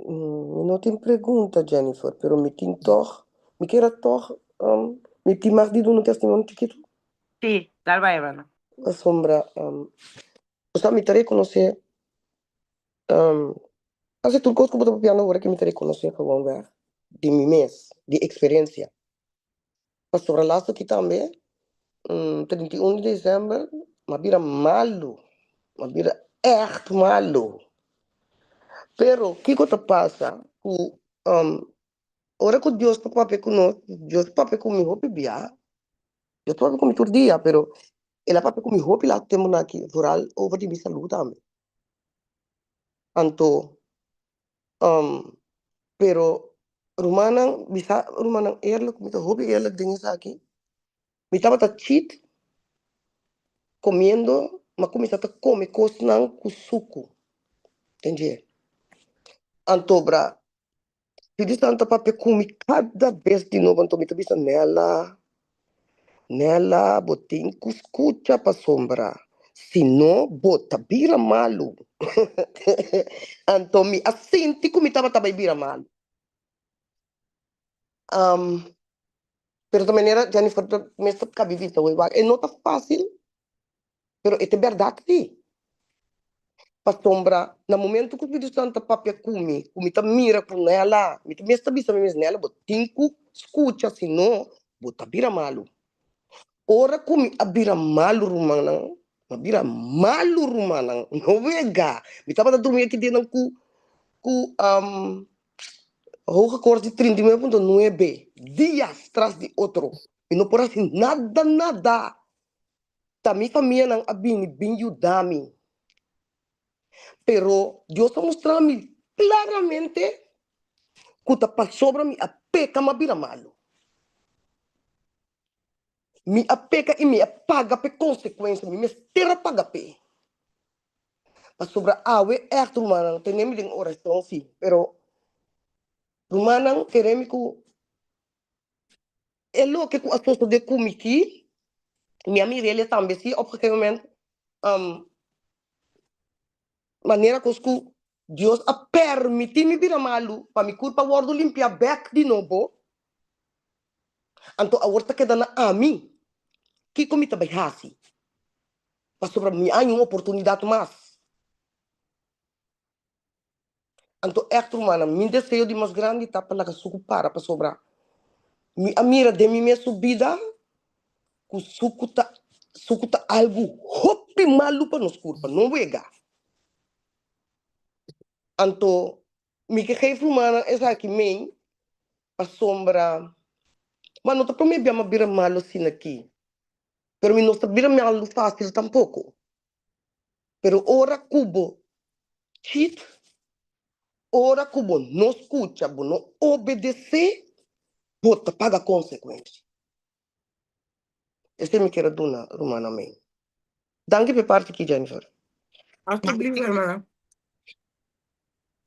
[SPEAKER 3] Mi no tin pregunta, Jennifer, pero mi tin tog, mi kier a tog, um, mi tin mag di duna un testimonio chikitu?
[SPEAKER 1] Sí, dal bai, hermana.
[SPEAKER 3] Pasobra, um, osea, mi ta rekonosé, um, Kasi tur kos ku bo ta papiando awor aki mi ta rekonosé gewoonweg di mi mes, di eksperensia. Pasobra laatste aki tambe, 31 di desèmber, mi a bira malu, mi a bira ègt malu. Pero kiko ta pasa ku ora ku Dios ta papia ku nos, Dios papia ku mi hopi bia, Dios ta papia ku mi tur dia, pero el a papia ku mi hopi laat tempunan aki, vooral over di mi salú tambe. Anto, pero rumannan, bisa rumannan eerlijk, mi ta hopi eerlijk den esaki, mi tabata chit comiendo, mi a cuminsa ta come cosnan cu sucu den dje. Anto bra, Spiritu Santo a papia ku mi kada bes di nobo, anto mi ta bisa, Nella, Nella, bo tin ku skucha pasobra si no bo ta bira malu. Anto mi a sinti ku mi tabata bai bira malu. Pero ta manera Jennifer ta mes ta kabi bisa, wak, e no ta fásil. Pero e ta bèrdat sí. Pasobra na momentu ku Spiritu Santu ta papia ku mi, ku mi ta mira ku Nela, mi ta mes ta bisa mi mes, Nela, bo tin ku skucha, si no, bo ta bira malu. Ora ku mi a bira malu, rumannan, mi a bira malu, rumannan, no wega. Mi tabata drumi aki den ku ku hoge koorts di 39.9 dias tras di otro. Mi no por hasi nada, nada. Ta mi famianan a bini bin yuda mi. Pero Dios a mustra mi klaramente ku ta pasobra mi a peka mi a bira malu. Mi a peka i mi a paga p'e konsekuensia, mi mester a paga p'e. Pasobra awe ègt rumannan tene mi den orashon sí, pero rumannan kere mi ku E loke ku a sosodé ku mi ki, mi a mir'é tambe si op gegeven moment manera kos ku Dios a permití mi bira malu pa mi kurpa wòrdu limpiá bèk di nobo, anto awor ta keda na ami kiko mi ta bai hasi, pasobra mi a haña un oportunidat mas. Anto ègt rumannan, mi deseo di mas grandi ta pa laga suku para pasobra mi a mira den mi mes su bida ku suku ta suku ta algu hopi malu pa nos kurpa, no wega. Anto mi ke geef rumannan esaki mei pasobra ma no ta promé bia mi a bira malu asina aki, pero mi no sa bira malu fásil tampoko. Pero ora ku bo chit, ora ku bo no skucha, bo no obedesé, bo ta paga konsekuensia. Esei mi kier a duna rumannan mei. Danki pa e parti aki, Jennifer.
[SPEAKER 1] Alsjeblieft, hermana.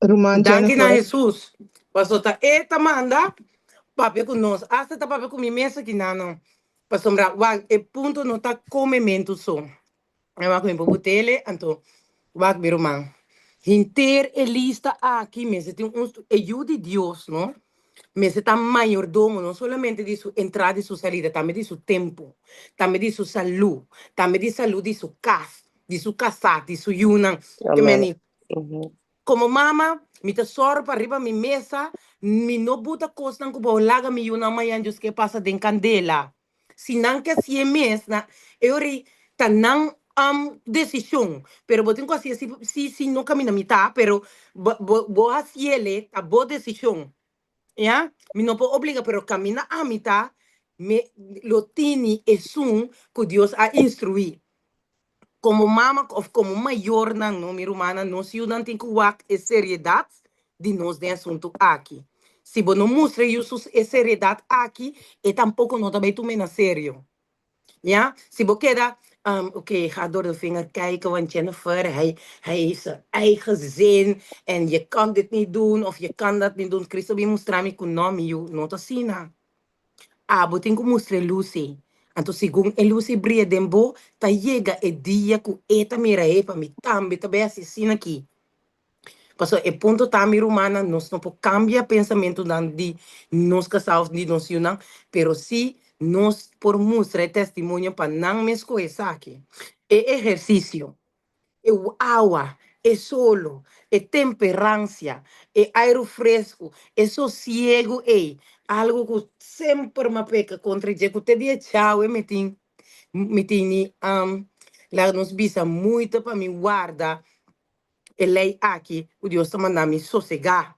[SPEAKER 6] Ruman
[SPEAKER 1] Danki na
[SPEAKER 6] Jennifer.
[SPEAKER 1] Hesus. Paso ta e ta manda. Papia ku nos, asta ta papia ku mi mes aki nan. Pasobra wak e punto no ta komementu so. E wak mi por butele, anto wak mi ruman. Henter e lista aki mester tin un e yu di Dios, no? Mester ta mayordomo no solamente di su entrada i su salida, tambe di su tempu, tambe di su salú, tambe di salú di su kas, di su kasá, di su yunan. Ke
[SPEAKER 2] Amen.
[SPEAKER 1] meni Komo mama, mi ta sòru pa riba mi mesa mi no buta kosnan ku bo laga mi yunan mañan djus ke pasa den kandela. Si nan ke hasié mes, na e ora ei ta nan desishon. Pero bo tin ku hasié si si si no kaminda mi ta, pero bo bo bo hasiele ta bo desishon. Ya? Mi no por obliga, pero kaminda ami ta, mi lo tini esun ku Dios a instruí. Komo mama òf komo mayornan, no, mi rumannan, nos yunan tin ku wak e seriedat di nos den asuntu aki. Si bo no mustra yu su e seriedat aki, e tampoko no ta bai tum'é na serio. Ya? Si bo keda, oké, ga door de vinger kijken, want Jennifer, hij, hij heeft zijn eigen zin en je kan dit niet doen of je kan dat niet doen. Cristo bin mustra mi ku no, mi yu, no ta asina. Abo tin ku mustra e lus ei. Anto segun e lus ei bria den bo, ta yega e dia ku e ta mira, Hey, pa mi tambe ta bai hasi asina aki. Pasobra e punto ta, mi rumannan, nos no por kambia pensamentunan di nos kasá òf di nos yunan, pero sí nos por mustra e testimonio pa nan mes kohe esaki. E ehersisio, e awa, e solo, e temperansia, e airu fresku, e sosiegu ei, algu ku semper m'a peka kontra dje, ku te dia djawe mi tin mi tini, laga nos bisa muita pa mi warda e lei aki ku Dios ta manda mi sosegá.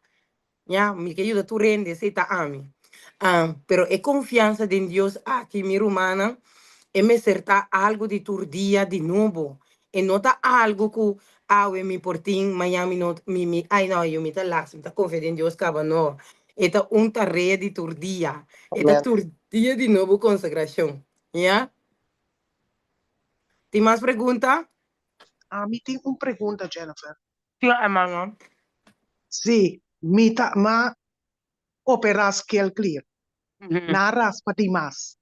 [SPEAKER 1] Ya, mi ke yuda tur hende, esei ta ami. Ah, pero e konfiansa den Dios aki, mi rumannan, e mester ta algu di tur dia di nobo. E no ta algu ku awe mi por tin, mañan mi no, mi, mi, ai no, yo mi ta laks, mi ta konfia den Dios kaba. No, e ta un tarea di tur dia. E ta
[SPEAKER 3] Amen.
[SPEAKER 1] tur dia di nobo konsagrashon. Ya? Tin mas pregunta?
[SPEAKER 6] Ami tin un pregunta, Jennifer.
[SPEAKER 1] Sí, hermano.
[SPEAKER 6] Sí, mi ta m'a operá skeelklier. Nan a raspa di mas.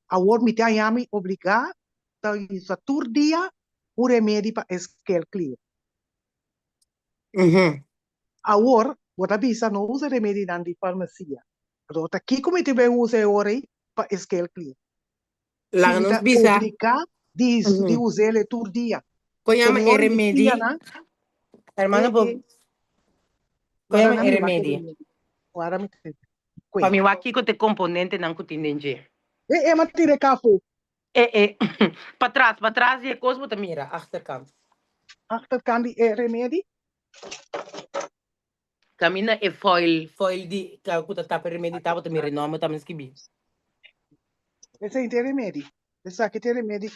[SPEAKER 6] Awor mi ta haña mi obligá ta usa tur dia un remedi pa e skeelklier. Awor, bo ta bisa no usa remedinan di farmacia. Anto ta kiko mi tin bay usa e ora ei pa e skeelklier? Si
[SPEAKER 1] Laga
[SPEAKER 6] mi
[SPEAKER 1] nos
[SPEAKER 6] ta
[SPEAKER 1] bisa.
[SPEAKER 6] obligá di di us'el tur dia.
[SPEAKER 1] Kon
[SPEAKER 6] So
[SPEAKER 1] yama
[SPEAKER 6] mi
[SPEAKER 1] e
[SPEAKER 6] ora mi
[SPEAKER 1] remedi?
[SPEAKER 6] pianan
[SPEAKER 1] Hermano
[SPEAKER 6] e
[SPEAKER 1] bo
[SPEAKER 6] e
[SPEAKER 1] kon
[SPEAKER 6] Guarda
[SPEAKER 1] yama
[SPEAKER 6] na
[SPEAKER 1] e
[SPEAKER 6] mi wak e
[SPEAKER 1] remedi?
[SPEAKER 6] remedi. Guarda mi te
[SPEAKER 1] Pa
[SPEAKER 6] kue.
[SPEAKER 1] mi wak kiko ta e komponentenan ku tin den dje.
[SPEAKER 6] E e m'a tira e kafo.
[SPEAKER 1] E e patras patras di e kos bo ta mira achterkant.
[SPEAKER 6] Achterkant di e remedi?
[SPEAKER 1] Camina e foil, foil di ku ta tapa e remedi tabata mi renomber tambe skibí.
[SPEAKER 6] Esei ta e remedi. Esaki ta e remedi.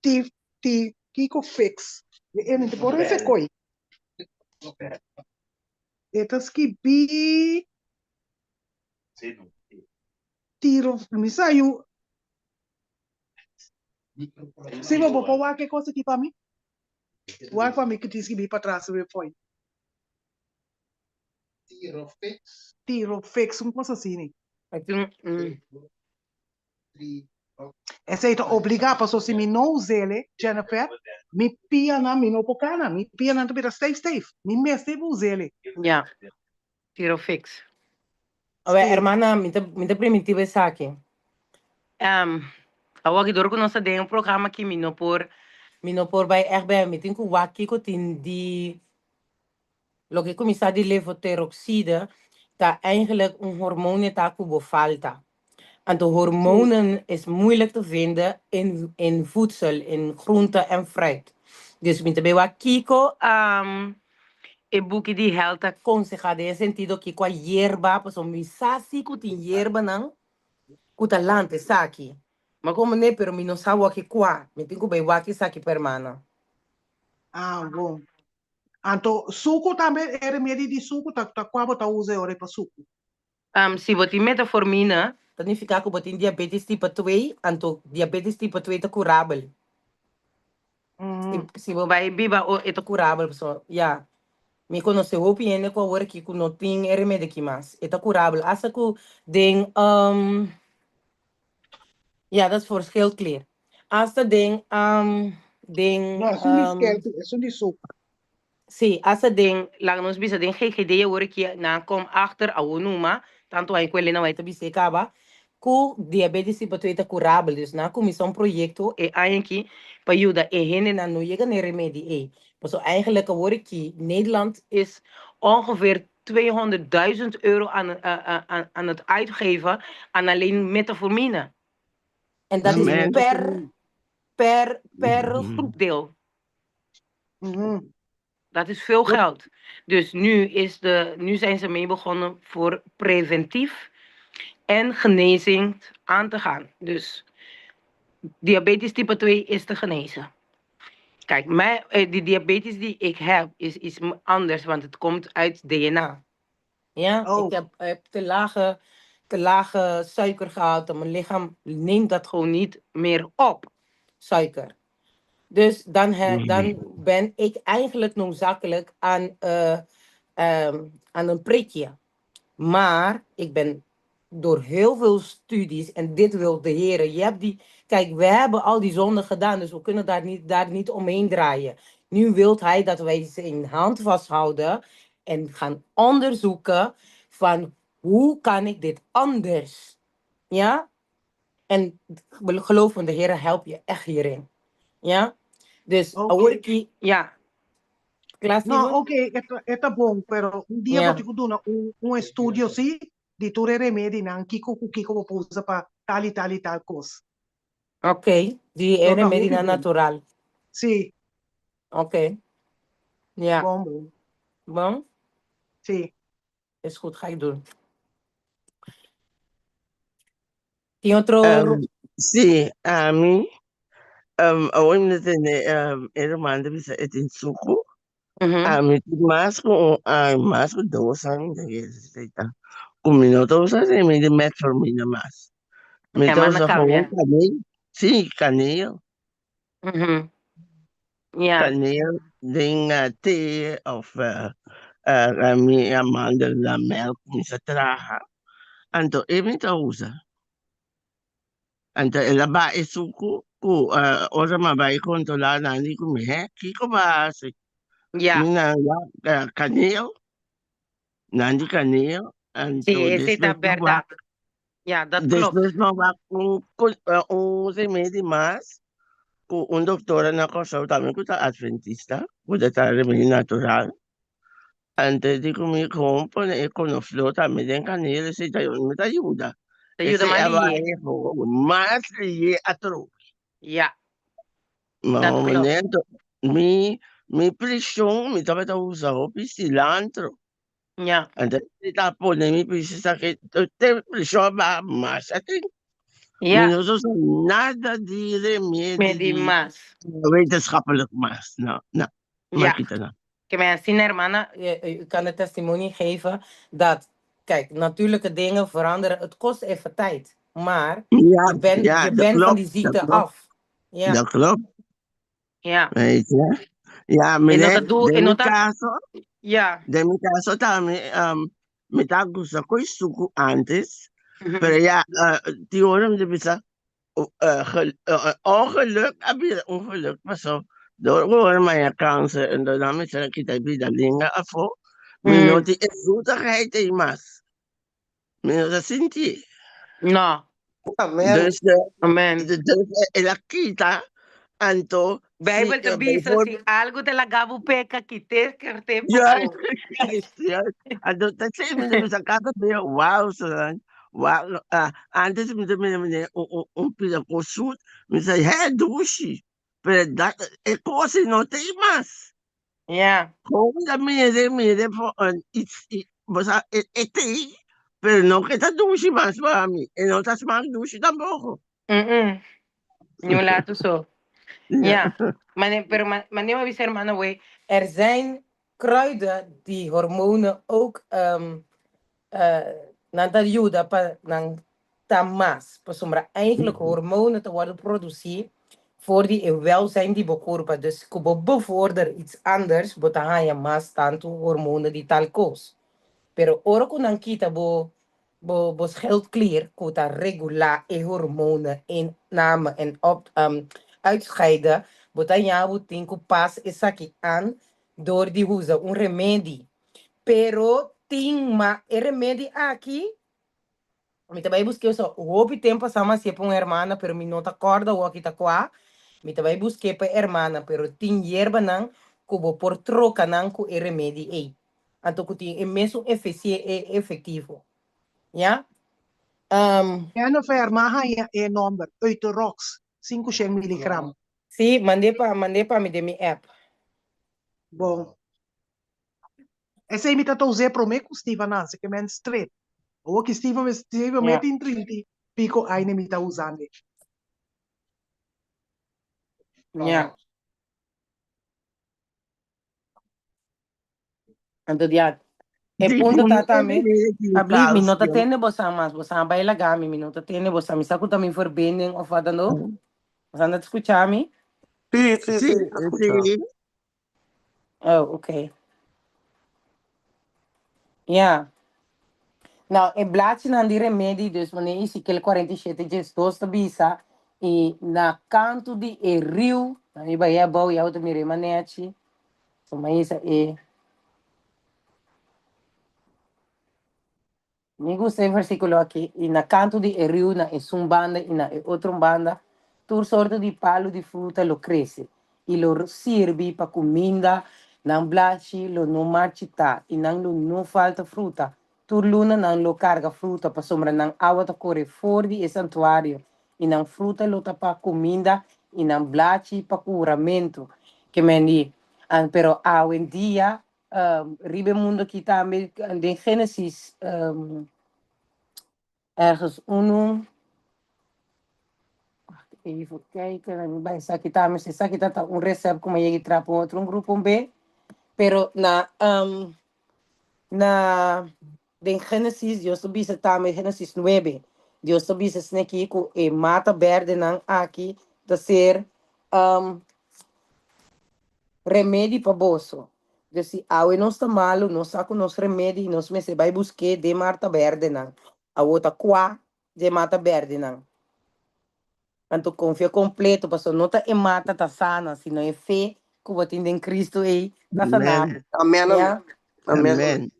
[SPEAKER 6] Ti, ti, kiko fix. E e mi ta por ese koi. E ta skibí tiro, mi sa yu. Si bo bo por wak e kos aki pa mi? Wak pa mi ki tin skibí patras riba e foil.
[SPEAKER 5] Tiro fix.
[SPEAKER 6] Tiro fix, un cosa asina. Esei ta obligá, pasobra si mi no us'el, Jennifer, mi pianan mi no por kana, mi pianan ta bira steif steif. Mi mester por us'el.
[SPEAKER 1] Ya, tiro fix. Awor, hermana, mi ta, mi ta primintí bo esaki. Awor aki dor ku nos ta den un programa aki mi no por, mi no por bai ègt bai, mi tin ku wak kiko tin di Loke kuminsá di levoteroxide ta eigenlijk un hormone ta ku bo falta. Anto hormonen is moeilijk te vinden in in voedsel, in groente en fruit. Dus mi ta bay wak kiko e buki di health ta konsehá den e sentido kiko a yerba, pasobra mi sa si ku tin yerbanan ku ta lanta esaki. Ma komo ne, pero mi no sa wak kua. Mi tin ku bay wak esaki pa hermana.
[SPEAKER 6] Ah, bon. Anto suku tambe e remedi di suku ta ta kua bo ta usa e ora ei pa suku?
[SPEAKER 1] Si bo tin metaformina, ta nifiká ku bo tin diabetes tipo twee, anto diabetes tipo twee ta kurabel. Si si bo bai biba o e ta kurabel pasobra ya. Mi konosé hopi hende ku awor aki ku no tin e remedi aki mas. E ta kurabel. Asta ku den um, ja, dat is voor schildklier. Asta den um, den
[SPEAKER 6] No, esun di
[SPEAKER 1] um,
[SPEAKER 6] skeltu, esun di suku.
[SPEAKER 1] Sí, asta den, laga nos bisa den GGD awor aki nan a kom achter awor numa, tantu ai ku Elena White ta bis'é kaba, ku diabetes tipo 2 ta kurabel. Dus nan a kuminsá un proyekto e aña aki pa yuda e hendenan no yega na e remedi ei. Pasobra eigenlijk awor aki Nederland is ongeveer 200.000 euro aan, aan het uitgeven aan alleen metformine. En dat is
[SPEAKER 2] Amen.
[SPEAKER 1] per, per, per groepdeel. Dat is veel geld. Dus nu, is de, nu zijn ze mee begonnen voor preventief en genezing aan te gaan. Dus diabetes type 2 is te genezen. Kijk, mijn, die diabetes die ik heb is iets anders, want het komt uit DNA. Ja, ik heb te lage suikergehalte. Mijn lichaam neemt dat gewoon niet meer op, suiker. Dus dan, dan ben ik eigenlijk noodzakelijk aan een prikje. Maar ik ben door heel veel studies, en dit wil de Heer. Je hebt die, kijk, we hebben al die zonden gedaan, dus we kunnen daar niet omheen draaien. Nu wilt hij dat wij zijn hand vasthouden en gaan onderzoeken van hoe kan ik dit anders? Ja? En geloof me, de Heer helpt je echt hierin. Ja? Dus, awor ki, ja. Klaar,
[SPEAKER 6] No,
[SPEAKER 1] Steven?
[SPEAKER 6] oké, e ta bon, pero un dia bo tin ku duna un estudio sí, di tur e remedinan, kiko ku kiko bo por usa pa tal i tal i tal kos.
[SPEAKER 1] Oké, di e
[SPEAKER 6] Lo ta hopi
[SPEAKER 1] remedinan
[SPEAKER 6] bon.
[SPEAKER 1] natural.
[SPEAKER 6] Sí.
[SPEAKER 1] Oké. Ja.
[SPEAKER 6] Bon, bon.
[SPEAKER 1] Bon?
[SPEAKER 6] Sí.
[SPEAKER 1] Is goed, ga ik doen. Tin otro?
[SPEAKER 2] Sí, ami, awor mi ta tende e ruman ta bisa e tin suku. Ami tin mas ku un aña, mas ku dos aña mi ta kere seta. Ku mi no ta usa remedi metformina mas. Mi
[SPEAKER 1] Ja,
[SPEAKER 2] ta
[SPEAKER 1] maar dan
[SPEAKER 2] usa
[SPEAKER 1] kan
[SPEAKER 2] gewoon
[SPEAKER 1] je.
[SPEAKER 2] kaneel. Sí, kaneel.
[SPEAKER 1] Ja.
[SPEAKER 2] Kaneel den thee of mi amandel na melk mi sa traha. Anto e mi ta usa. Anto el a baha e suku ku ora mi a bai kontrola nan di ku mi, he, kiko bo a hasi?
[SPEAKER 1] Ja.
[SPEAKER 2] Mi nan ya kaneel. Nan di kaneel. Anto
[SPEAKER 1] Sí, esei ta
[SPEAKER 2] despues mi wak
[SPEAKER 1] bèrdat. Ja, dat klopt.
[SPEAKER 2] Despues mi wak un un remedi mas ku un doktora na Kòrsou tambe ku ta adventista, ku ta traha remedi natural. Anto e di ku mi kon pone e konoflor tambe den kaneel, esei ta mi ta yuda.
[SPEAKER 1] Ta yuda
[SPEAKER 2] Esei
[SPEAKER 1] mas
[SPEAKER 2] a
[SPEAKER 1] lihé.
[SPEAKER 2] bai mas lihé atrobe.
[SPEAKER 1] Ja,
[SPEAKER 2] Ma
[SPEAKER 1] dat klopt.
[SPEAKER 2] momento mi mi preshon mi tabata usa hopi cilantro.
[SPEAKER 1] Ja.
[SPEAKER 2] Anto mi ta pone mi preshon sa ke te preshon a baha mas atin. Mi
[SPEAKER 1] Ja.
[SPEAKER 2] no ta usa nada di remedi
[SPEAKER 1] Medi
[SPEAKER 2] di
[SPEAKER 1] mas.
[SPEAKER 2] wetenschappelijk mas. No, no.
[SPEAKER 1] Ja.
[SPEAKER 2] Ma kita no.
[SPEAKER 1] Ke men asina hermana, u kan de testimonie geven dat, kijk, natuurlijke dingen veranderen, het kost even tijd, maar
[SPEAKER 2] Ja,
[SPEAKER 1] je bent,
[SPEAKER 2] ja,
[SPEAKER 1] je
[SPEAKER 2] dat
[SPEAKER 1] bent van die
[SPEAKER 2] klopt, dat
[SPEAKER 1] ziekte
[SPEAKER 2] klopt.
[SPEAKER 1] af. Ja.
[SPEAKER 2] Dat klopt.
[SPEAKER 1] Ja.
[SPEAKER 2] Weet je? Ja,
[SPEAKER 1] En dat
[SPEAKER 2] meneer,
[SPEAKER 1] het doel,
[SPEAKER 2] den
[SPEAKER 1] en
[SPEAKER 2] mi
[SPEAKER 1] dat dat,
[SPEAKER 2] caso,
[SPEAKER 1] ja.
[SPEAKER 2] den mi caso tambe, mi ta gusta koe suku antes, pero ja, tin ora mi ta bisa, ongeluk a bira ongeluk, paso dor ku ora mi haña kanser, enton nan mester a kita e bida lenga afó, mi no tin e zoetigheid ei mas. Mi no ta sinti.
[SPEAKER 1] No.
[SPEAKER 3] Amen.
[SPEAKER 2] Dus,
[SPEAKER 1] Amen.
[SPEAKER 2] dus el a kita, anto si,
[SPEAKER 1] Bijbel ta bisa,
[SPEAKER 2] bijvoorbeeld
[SPEAKER 1] si algo ta laga bo peka, kite kerte
[SPEAKER 2] Juist,
[SPEAKER 1] pafó.
[SPEAKER 2] juist, juist. Anto ta esei mi ta bisa kada bia, wauw, Solange, wauw, antes mi ta mira meneer un pida kos zoet, mi ta he dushi, pero dat e kos ei no ta ei mas.
[SPEAKER 1] Ja.
[SPEAKER 2] Gewoon ta mire, mire for een iets, bo sa, e ta ei, pero no ke ta dushi mas pa mi, e no ta smak dushi tampoko.
[SPEAKER 1] Mm-mm. Ni un lato so. Ja. Maar pero mane mi bisa hermano wey, er zijn kruiden die hormonen ook nan ta yuda pa nan ta mas. Pasobra eigenlijk hormonen ta wordo produci. For di e welzijn di bo kurpa. Dus ku bo bevorder iets anders, bo ta haña mas tantu hormonen di tal kos. Pero ora ku nan kita bo bo bo schildklier ku ta regulá e hormonen inname en op uitscheiden, bo ta haña bo tin ku pas esaki an dor di usa un remedi. Pero tin ma e remedi aki Mi ta bai busk'é so hopi tempu pasá mi a hasié pa un hermana pero mi no ta kòrda wòki ta kua. Mi ta bai busk'é pa e hermana pero tin yerbanan ku bo por troka nan ku e remedi ei. Anto ku tin e mesun efesie e efektivo. Ya. Um.
[SPEAKER 6] Jennifer, m'a haña e nòmber, Euthyrox, 500 miligram.
[SPEAKER 1] Sí, mand'é pa mand'é pa mi den mi app.
[SPEAKER 6] Bon. Esei mi ta ta us'é promé ku Steven nanse, ke men stret. Awor ki Steven Steven me tin trinta i piko aña mi ta usand'e.
[SPEAKER 1] Ja. Anto dia e punto ta tambe, Abli, mi no ta tende bosan mas, bosan a bai laga mi, mi no ta tende bosan, mi sa ku ta mi verbinding of wat dan ook. Bosan ta skucha mi?
[SPEAKER 3] Sí, sí, sí, mi ta skucha.
[SPEAKER 1] Oh, okay. Ja. Nou, e blachinan di remedi, dus wanneer Ezekiel 47 diesdos ta bisa, i na kantu di e riu, na mi bai abou, ya bo ta mira e manechi, so mi a hisa e. Mi gusta e versíkulo aki, I na kantu di e riu, na esun banda i na e otro banda, tur sorto di palu di fruta lo krese, i lo sirbi pa kuminda, nan blachi lo no marchitá, i nan lo no falta fruta. Tur luna nan lo karga fruta, pasobra nan awa ta kore for di e santuario, i nan fruta lo ta pa kuminda i nan blachi pa kuramentu. Ke men di, Pero awendia Riba e mundo aki tambe den Genesis ergens unu wacht even kijken mi bai esaki tambe si esaki ta un recept ku mi a yega di traha pa un otro un grupo un be pero na na den Genesis Dios ta bisa tambe Genesis nuebe Dios ta bisa esei aki ku e mata berdenan aki ta ser Remedi pa boso. Dus si awe nos ta malu, nos sa ku nos remedi i nos mester bai busk'é den marta bèrdenan. Awor ta kua dje mata bèrdenan? Anto konfia kompleto, pasobra no ta e mata ta sana, sino e fe ku bo tin den Kristu ei ta sana bo.
[SPEAKER 3] Amen, amen.
[SPEAKER 1] Ya?
[SPEAKER 3] Amen.
[SPEAKER 2] Amen.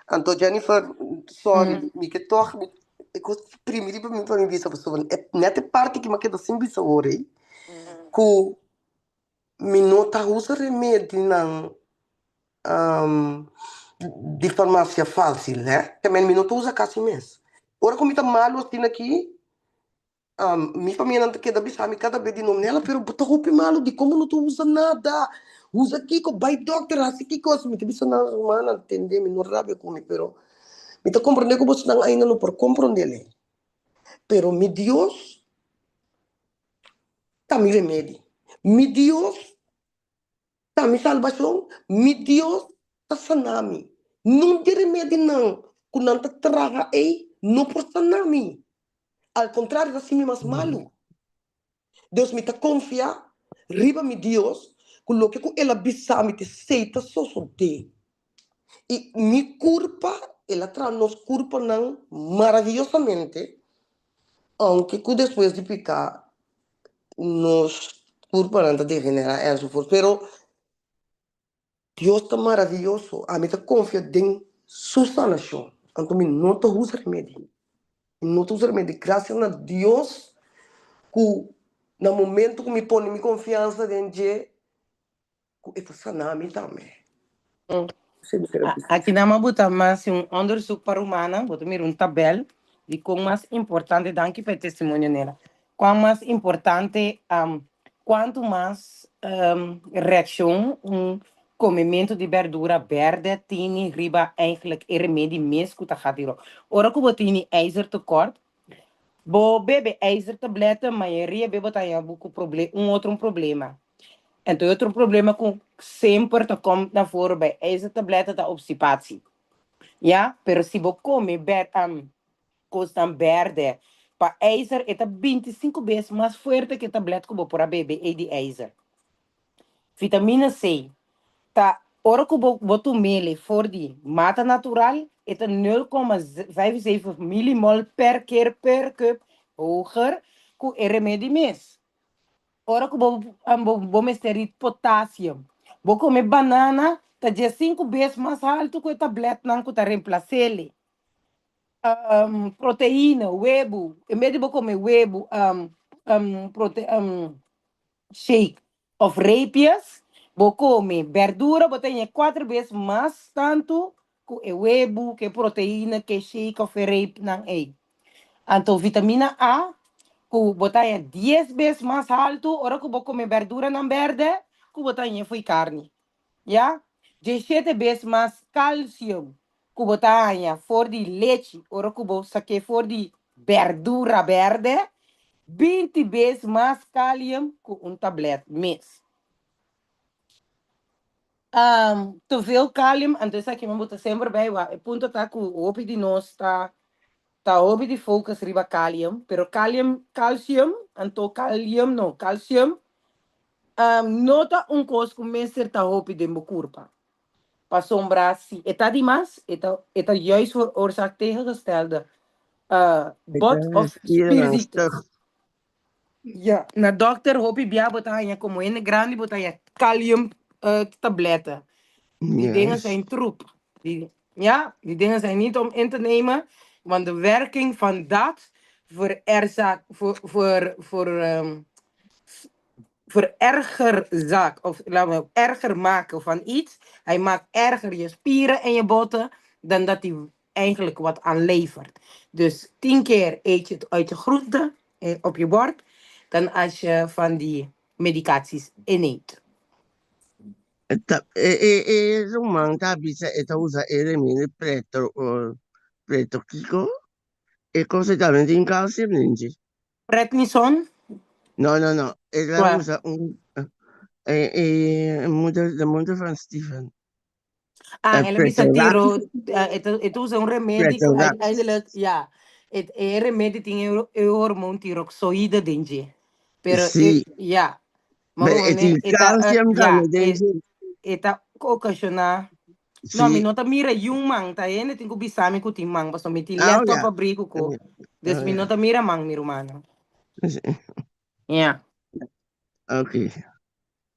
[SPEAKER 3] Anto Jennifer, sorry, mi ke tòg mi e kos primi riba mi pa mi bisa pasobra net e parti ki mi a keda sin bisa awor ei, ku Mi no ta usa remedinan di farmacia facil, hè. Te men mi no ta usa casi mes. Ora cu mi ta malo asina aki, mi famianan ta keda bisa mi cada bes di no, Nela, pero bo ta hopi malo, dicon bo no ta usa nada? Usa kico? Bay dokter, haci kico. Mi ta bisa nan, rumannan, tende mi, no rabia cu mi, pero mi ta comprende cu bosnan ainda no por comprende ley. Pero mi Dios ta mi remedi. Mi Dios ta mi salbashon, mi Dios ta sana mi. Nun di remedinan ku nan ta traha ei no por sana mi. Al kontrario, ta hasi mi mas malu. Dus mi ta konfia riba mi Dios ku loke ku el a bisa mi ta esei ta sosodé. I mi kurpa, el a traha nos kurpanan maraviyosamente. Aunke ku despues di piká nos kurpanan ta degenerá enzovoort, pero Dios ta maraviyoso. Ami ta konfia den Su sanashon. Anto mi no ta usa remedi. Mi no ta usa remedi. Gracias na Dios ku na momento ku mi pone mi konfiansa den dje, ku e ta sana mi tambe.
[SPEAKER 1] Aki nan a buta mas un onderzoek pa rumannan, bo ta mira un tabel di kon mas importante, danki pa e testimonio Nela, kuan mas importante, kuantu mas reakshon un komementu di berdura bèrdè tini riba eigenlijk e remedi mes ku ta gati ròk. Ora ku bo tini ijzertekort, bo bebe ijzertabletten, mayoria be bo ta haña bo ku un otro problema. Anto e otro problema ku semper ta kom na foro bij ijzertabletten ta obstipatie. Ya, pero si bo kome ber, kosnan berde Pa ijzer e ta 25 bes mas fuerte ku e tablet ku bo por a bebe ei di ijzer. Vitamina C ta ora ku bo bo tum'ele for di mata natural e ta 0,75 milimol per keer per cup hoger ku e remedi mes. Ora ku bo bo bo mester di potassium bo kome banana ta 15 bes mas haltu ku e tabletnan ku ta remplas'ele. Proteina, webu, en bes di bo kome webu prote shake of reepjes, bo kome berdura bo ta haña kuater bes mas tantu ku e webu, ku e proteina, ku e shake of e reepnan ei. Anto vitamina A ku bo ta haña dies bes mas haltu ora ku bo kome berduranan bèrdè ku bo ta haña fo'i karni. Ya, 17 bes mas calcium ku bo ta haña for di lechi ora ku bo sak'é for di berdura bèrdè, 20 bes mas kalium ku un tablèt mes. Te veel kalium, anto esaki mi bo ta semper bai wak, e punto ta ku hopi di nos ta ta hopi di focus riba kalium, pero kalium, calcium, anto kalium no, calcium No ta un kos ku mester ta hopi den bo kurpa. Pasobra si e ta dimas, e ta e ta juist veroorzaakt tegengestelde bot of spierziektes. Ja, na dokter hopi bia bo ta haña komo hende grandi bo ta haña kalium tabletten. Die dingen zijn troep. Die, ja, die dingen zijn niet om in te nemen, want de werking van dat veroorzaakt voor, voor, voor, verergerzaak, of laten we erger maken van iets. Hij maakt erger je spieren en je botten dan dat hij eigenlijk wat aan levert. Dus 10 keer eet je het uit je groente op je bord, dan als je van die medicaties inneemt.
[SPEAKER 2] Ta, e, e, e ruman ta bisa e ta usa e remedi preto, preto kiko? E cosa tambe tin calcium den dje.
[SPEAKER 1] Prednison?
[SPEAKER 2] No, no, no. E ta
[SPEAKER 1] Kua?
[SPEAKER 2] usa un e, e moeder, de moeder van Steven.
[SPEAKER 1] Ah,
[SPEAKER 2] E
[SPEAKER 1] el a bisa
[SPEAKER 2] Pretorax.
[SPEAKER 1] tiro, e ta, e ta usa un remedi ku
[SPEAKER 2] Pretorax.
[SPEAKER 1] uiteindelijk, ja, et, e remedi tin e, e hormoon tiroxoïde den dje. Pero e,
[SPEAKER 2] Sí.
[SPEAKER 1] ja, maar
[SPEAKER 2] Pero e
[SPEAKER 1] gewoon,
[SPEAKER 2] tin
[SPEAKER 1] e ta,
[SPEAKER 2] calcium
[SPEAKER 1] ja,
[SPEAKER 2] tambe den
[SPEAKER 1] e,
[SPEAKER 2] dje.
[SPEAKER 1] e ta ocasiona No, mi
[SPEAKER 2] Sí.
[SPEAKER 1] no ta mira yun man, ta hende tin ku bisa mi ku tin man, pasobra mi tin
[SPEAKER 2] Ah,
[SPEAKER 1] laptop
[SPEAKER 2] ja.
[SPEAKER 1] abrí ku ko. Dus
[SPEAKER 2] Oh,
[SPEAKER 1] mi no
[SPEAKER 2] ja.
[SPEAKER 1] ta mira man, mi rumannan. Ja.
[SPEAKER 2] Oké.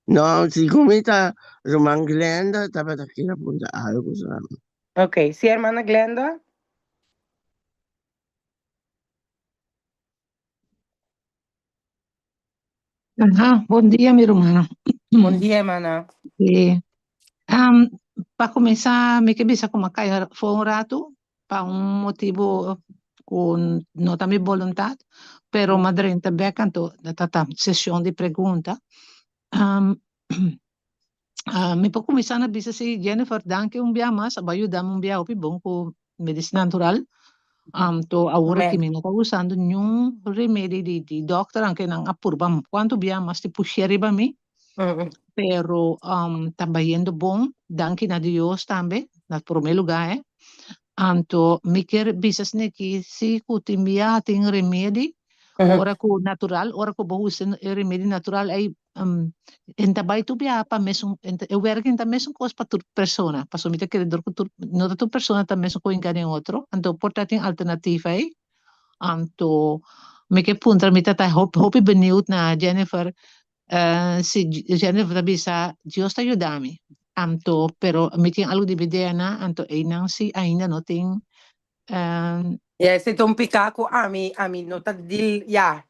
[SPEAKER 2] No, si ku mi ta ruman Glenda tabata kier a punta algo sa.
[SPEAKER 1] Oké, si hermana Glenda?
[SPEAKER 7] Aha, bon dia mi rumannan.
[SPEAKER 1] Bon dia hermana.
[SPEAKER 7] Sí. Pa kuminsá mi ke bisa ku mi a kai for un ratu pa un motibu ku no ta mi boluntat, pero mi a drenta bèk anto ta ta seshon di pregunta. Mi por kuminsá na bisa si Jennifer danki un bia mas a bai yuda mi un bia hopi bon ku medisina natural. Anto awor aki mi no ta usando niun remedi di di dòkter aunke nan a purba kuantu bia mas di push'é riba mi. Pero ta bayendo bon danki na Dios tambe na prome lugá eh. Anto mi kier bisa esaki si ku tin bia tin remedi ora ku natural ora ku bo usa e remedi natural ei En ta bai tur biaha pa mesun, e werking ta mesun kos pa tur persona, pasobra mi ta kere dor ku tur, no ta tur persona ta mesun ku hinka den otro, anto por ta tin alternativa ei, anto mi ke puntra, mi ta ta hopi beniut na Jennifer, si Jennifer ta bisa Dios ta yuda mi, anto pero mi tin algu di mi DNA, anto einan si ainda no tin
[SPEAKER 1] Ja, esei ta un piká ku ami, ami no ta dil, ya,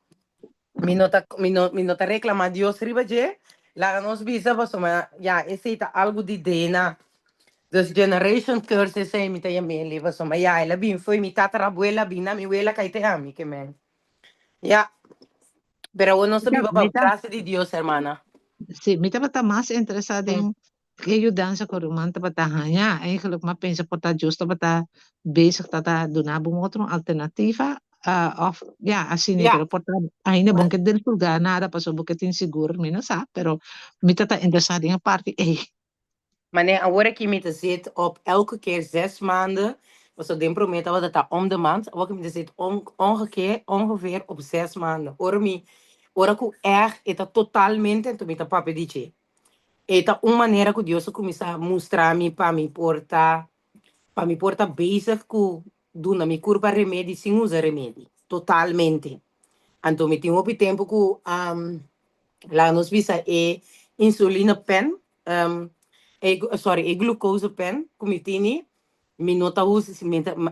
[SPEAKER 1] mi no ta, mi no, mi no ta reklamá Dios riba dje, laga nos bisa pasobra, ya, esei ta algu di DNA. Dus generation curse esei mi ta yam'é pasobra, ya, el a bin fo'i mi tatarabuela bin na mi wela kai te ami ke men. Ya, pero awor nos ta biba pa gracia di Dios, hermana.
[SPEAKER 7] Sí, mi tabata mas interesá den E yudansa ku ruman tabata haña, eigenlijk m'a pensa por ta Dios tabata bezig ta ta duna bo un otro alternativa, of ya, asina, pero por ta ainda bo no ke divulga nada pasobra bo ke tin sigur, mi no sa, pero mi ta ta interesá den e parti ei.
[SPEAKER 1] Mane, awor aki mi ta zit op elke keer zes maanden. Pasobra den promé tabata ta om de maand, awor ku mi ta zit ongekeer, ongeveer op zes maanden. Ora mi, ora ku ègt e ta totalmente, anto mi ta papia di dje. E ta un manera ku Dios a kuminsá mustra mi pa mi por ta, pa mi por ta bezig ku duna mi kurpa remedi sin usa remedi, totalmente. Anto mi tin hopi tempu ku laga nos bisa e insulina pen, e sorry, e glucose pen ku mi tini, mi no ta usa,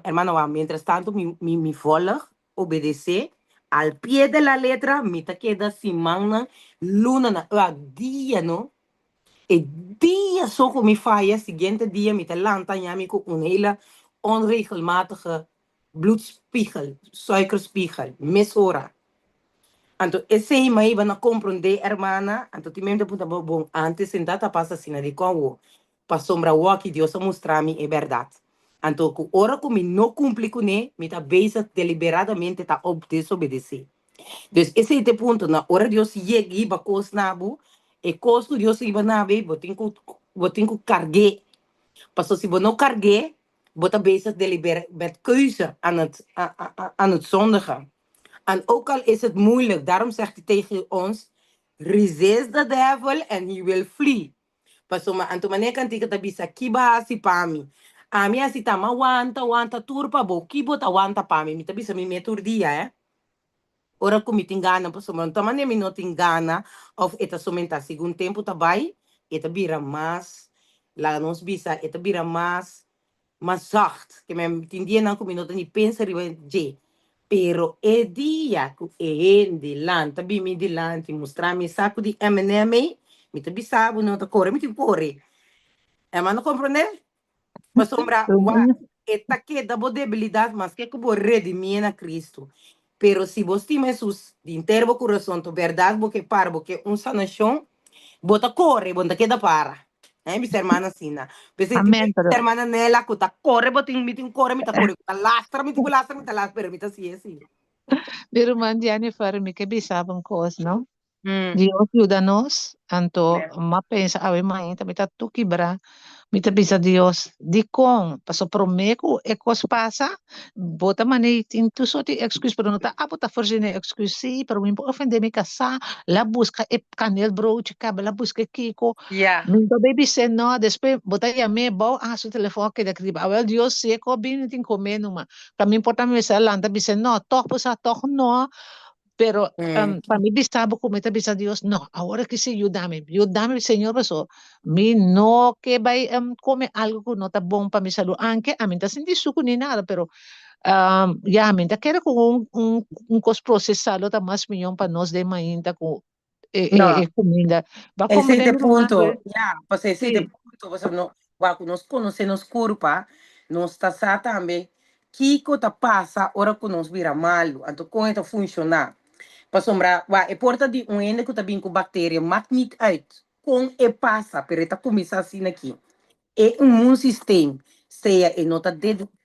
[SPEAKER 1] hermano wak, mientras tanto mi mi volg, obedece al pie de la letra, mi ta keda simannan, lunanan, wak, dia no, e dia so ku mi faya, siguiente dia mi ta lanta ña mi ku un hele onregelmatige bloedspiegel, suikerspiegel, mesora. Anto esei mi a hiba na komprondé, hermana, anto tin mende puntra bo, bon, antes sentá ta pasa asina, dikon awor? Pasobra awor Dios a mustra mi e bèrdat. Anto ku ora ku mi no kumpli kuné, mi ta bezig deliberadamente ta desobedesé. Dus esei ta e punto, na ora Dios yega hiba kos na bo, e kos ku Dios hiba na bo, bo tin ku bo tin ku karg'é. Pasobra si bo no karg'é, bo ta bezig deliber met keuze aan het aan het zondigen. En ook al is het moeilijk, daarom zegt hij tegen ons, resist the devil and he will flee. Pasobra anto manera kantika ta bisa, Ki bo a hasi pa mi? Ami a hasi ta, m'a wanta, wanta tur pa bo. Ki bo ta wanta pa mi? Mi ta bisa mi mes tur dia, eh. Ora ku mi tin gana, pasobra no ta manera mi no tin gana òf e ta somentá. Segun tempu ta bai, e ta bira mas, laga nos bisa, e ta bira mas mas zacht. Ke men tin dianan ku mi no ta ni pensa riba dje. Pero e dia ku e hende lanta bin mi dilanti mustra mi e saku di M&M ei, mi ta bisa bo no ta kore, mi tin kore. Hermano komprondé? Pasobra wak, e ta keda bo debilidat maske ku bo redimié na Kristu. Pero si bo stima Hesus di henter bo kurason, ta bèrdat bo ke para, bo ke un sanashon, bo ta kore, bo no ta keda para. Ai bisa hermana asina. P'esei tin
[SPEAKER 7] Amén, pero
[SPEAKER 1] hermana Nela ku ta kore, bo tin, mi tin kore, mi ta kore, ku ta lastra, mi tin ku lastra, mi ta lastra, pero mi ta hasié si.
[SPEAKER 7] Mi ruman Jennifer, mi ke bisa bo un kos, no? Dios yuda nos, anto m'a pensa awe mainta mi ta tur kibrá, mi ta bisa Dios, dikon? Pasobra promé ku e kos pasa, bo ta manera tin tur sorti di èksküs, pero no ta abo ta fors'é èksküs, sí, pero mi por ofendé mi kasá, la buska e kanel brochi kaba, la buska e kiko, mi no ta bay bis'é no, despues bo ta yam'é bou, ah su telefòn a keda kriba, awel Dios si e kos bini tin komé numa, pa mi por ta mester a lanta bis'é no, tòg bo sa tòg no, Pero pa mi bisa bo ku mi ta bisa Dios, no, awor aki si yuda mi, yuda mi Señor paso mi no ke bai kome algo ku no ta bon pa mi salú, anke ami no ta sinti suku ni nada, pero ya mi ta kere ku un un un kos prosesá lo ta mas miyon pa nos den mainta ku e
[SPEAKER 1] No.
[SPEAKER 7] e kuminda. Bo a
[SPEAKER 1] Esei
[SPEAKER 7] komprende
[SPEAKER 1] ta e
[SPEAKER 7] mi ruman?
[SPEAKER 1] punto. Ya, pasobra esei ta e
[SPEAKER 7] Sí.
[SPEAKER 1] punto, pasobra no, wak ku nos konosé nos kurpa, nos ta sa tambe Kiko ta pasa ora ku nos bira malu? Anto kon e ta funshoná? Pasobra, wak, e por ta di un hende ku ta bin ku bakteria, maakt niet uit kon e pasa, pero e ta kuminsá asina aki. E immuunsysteem, sea e no ta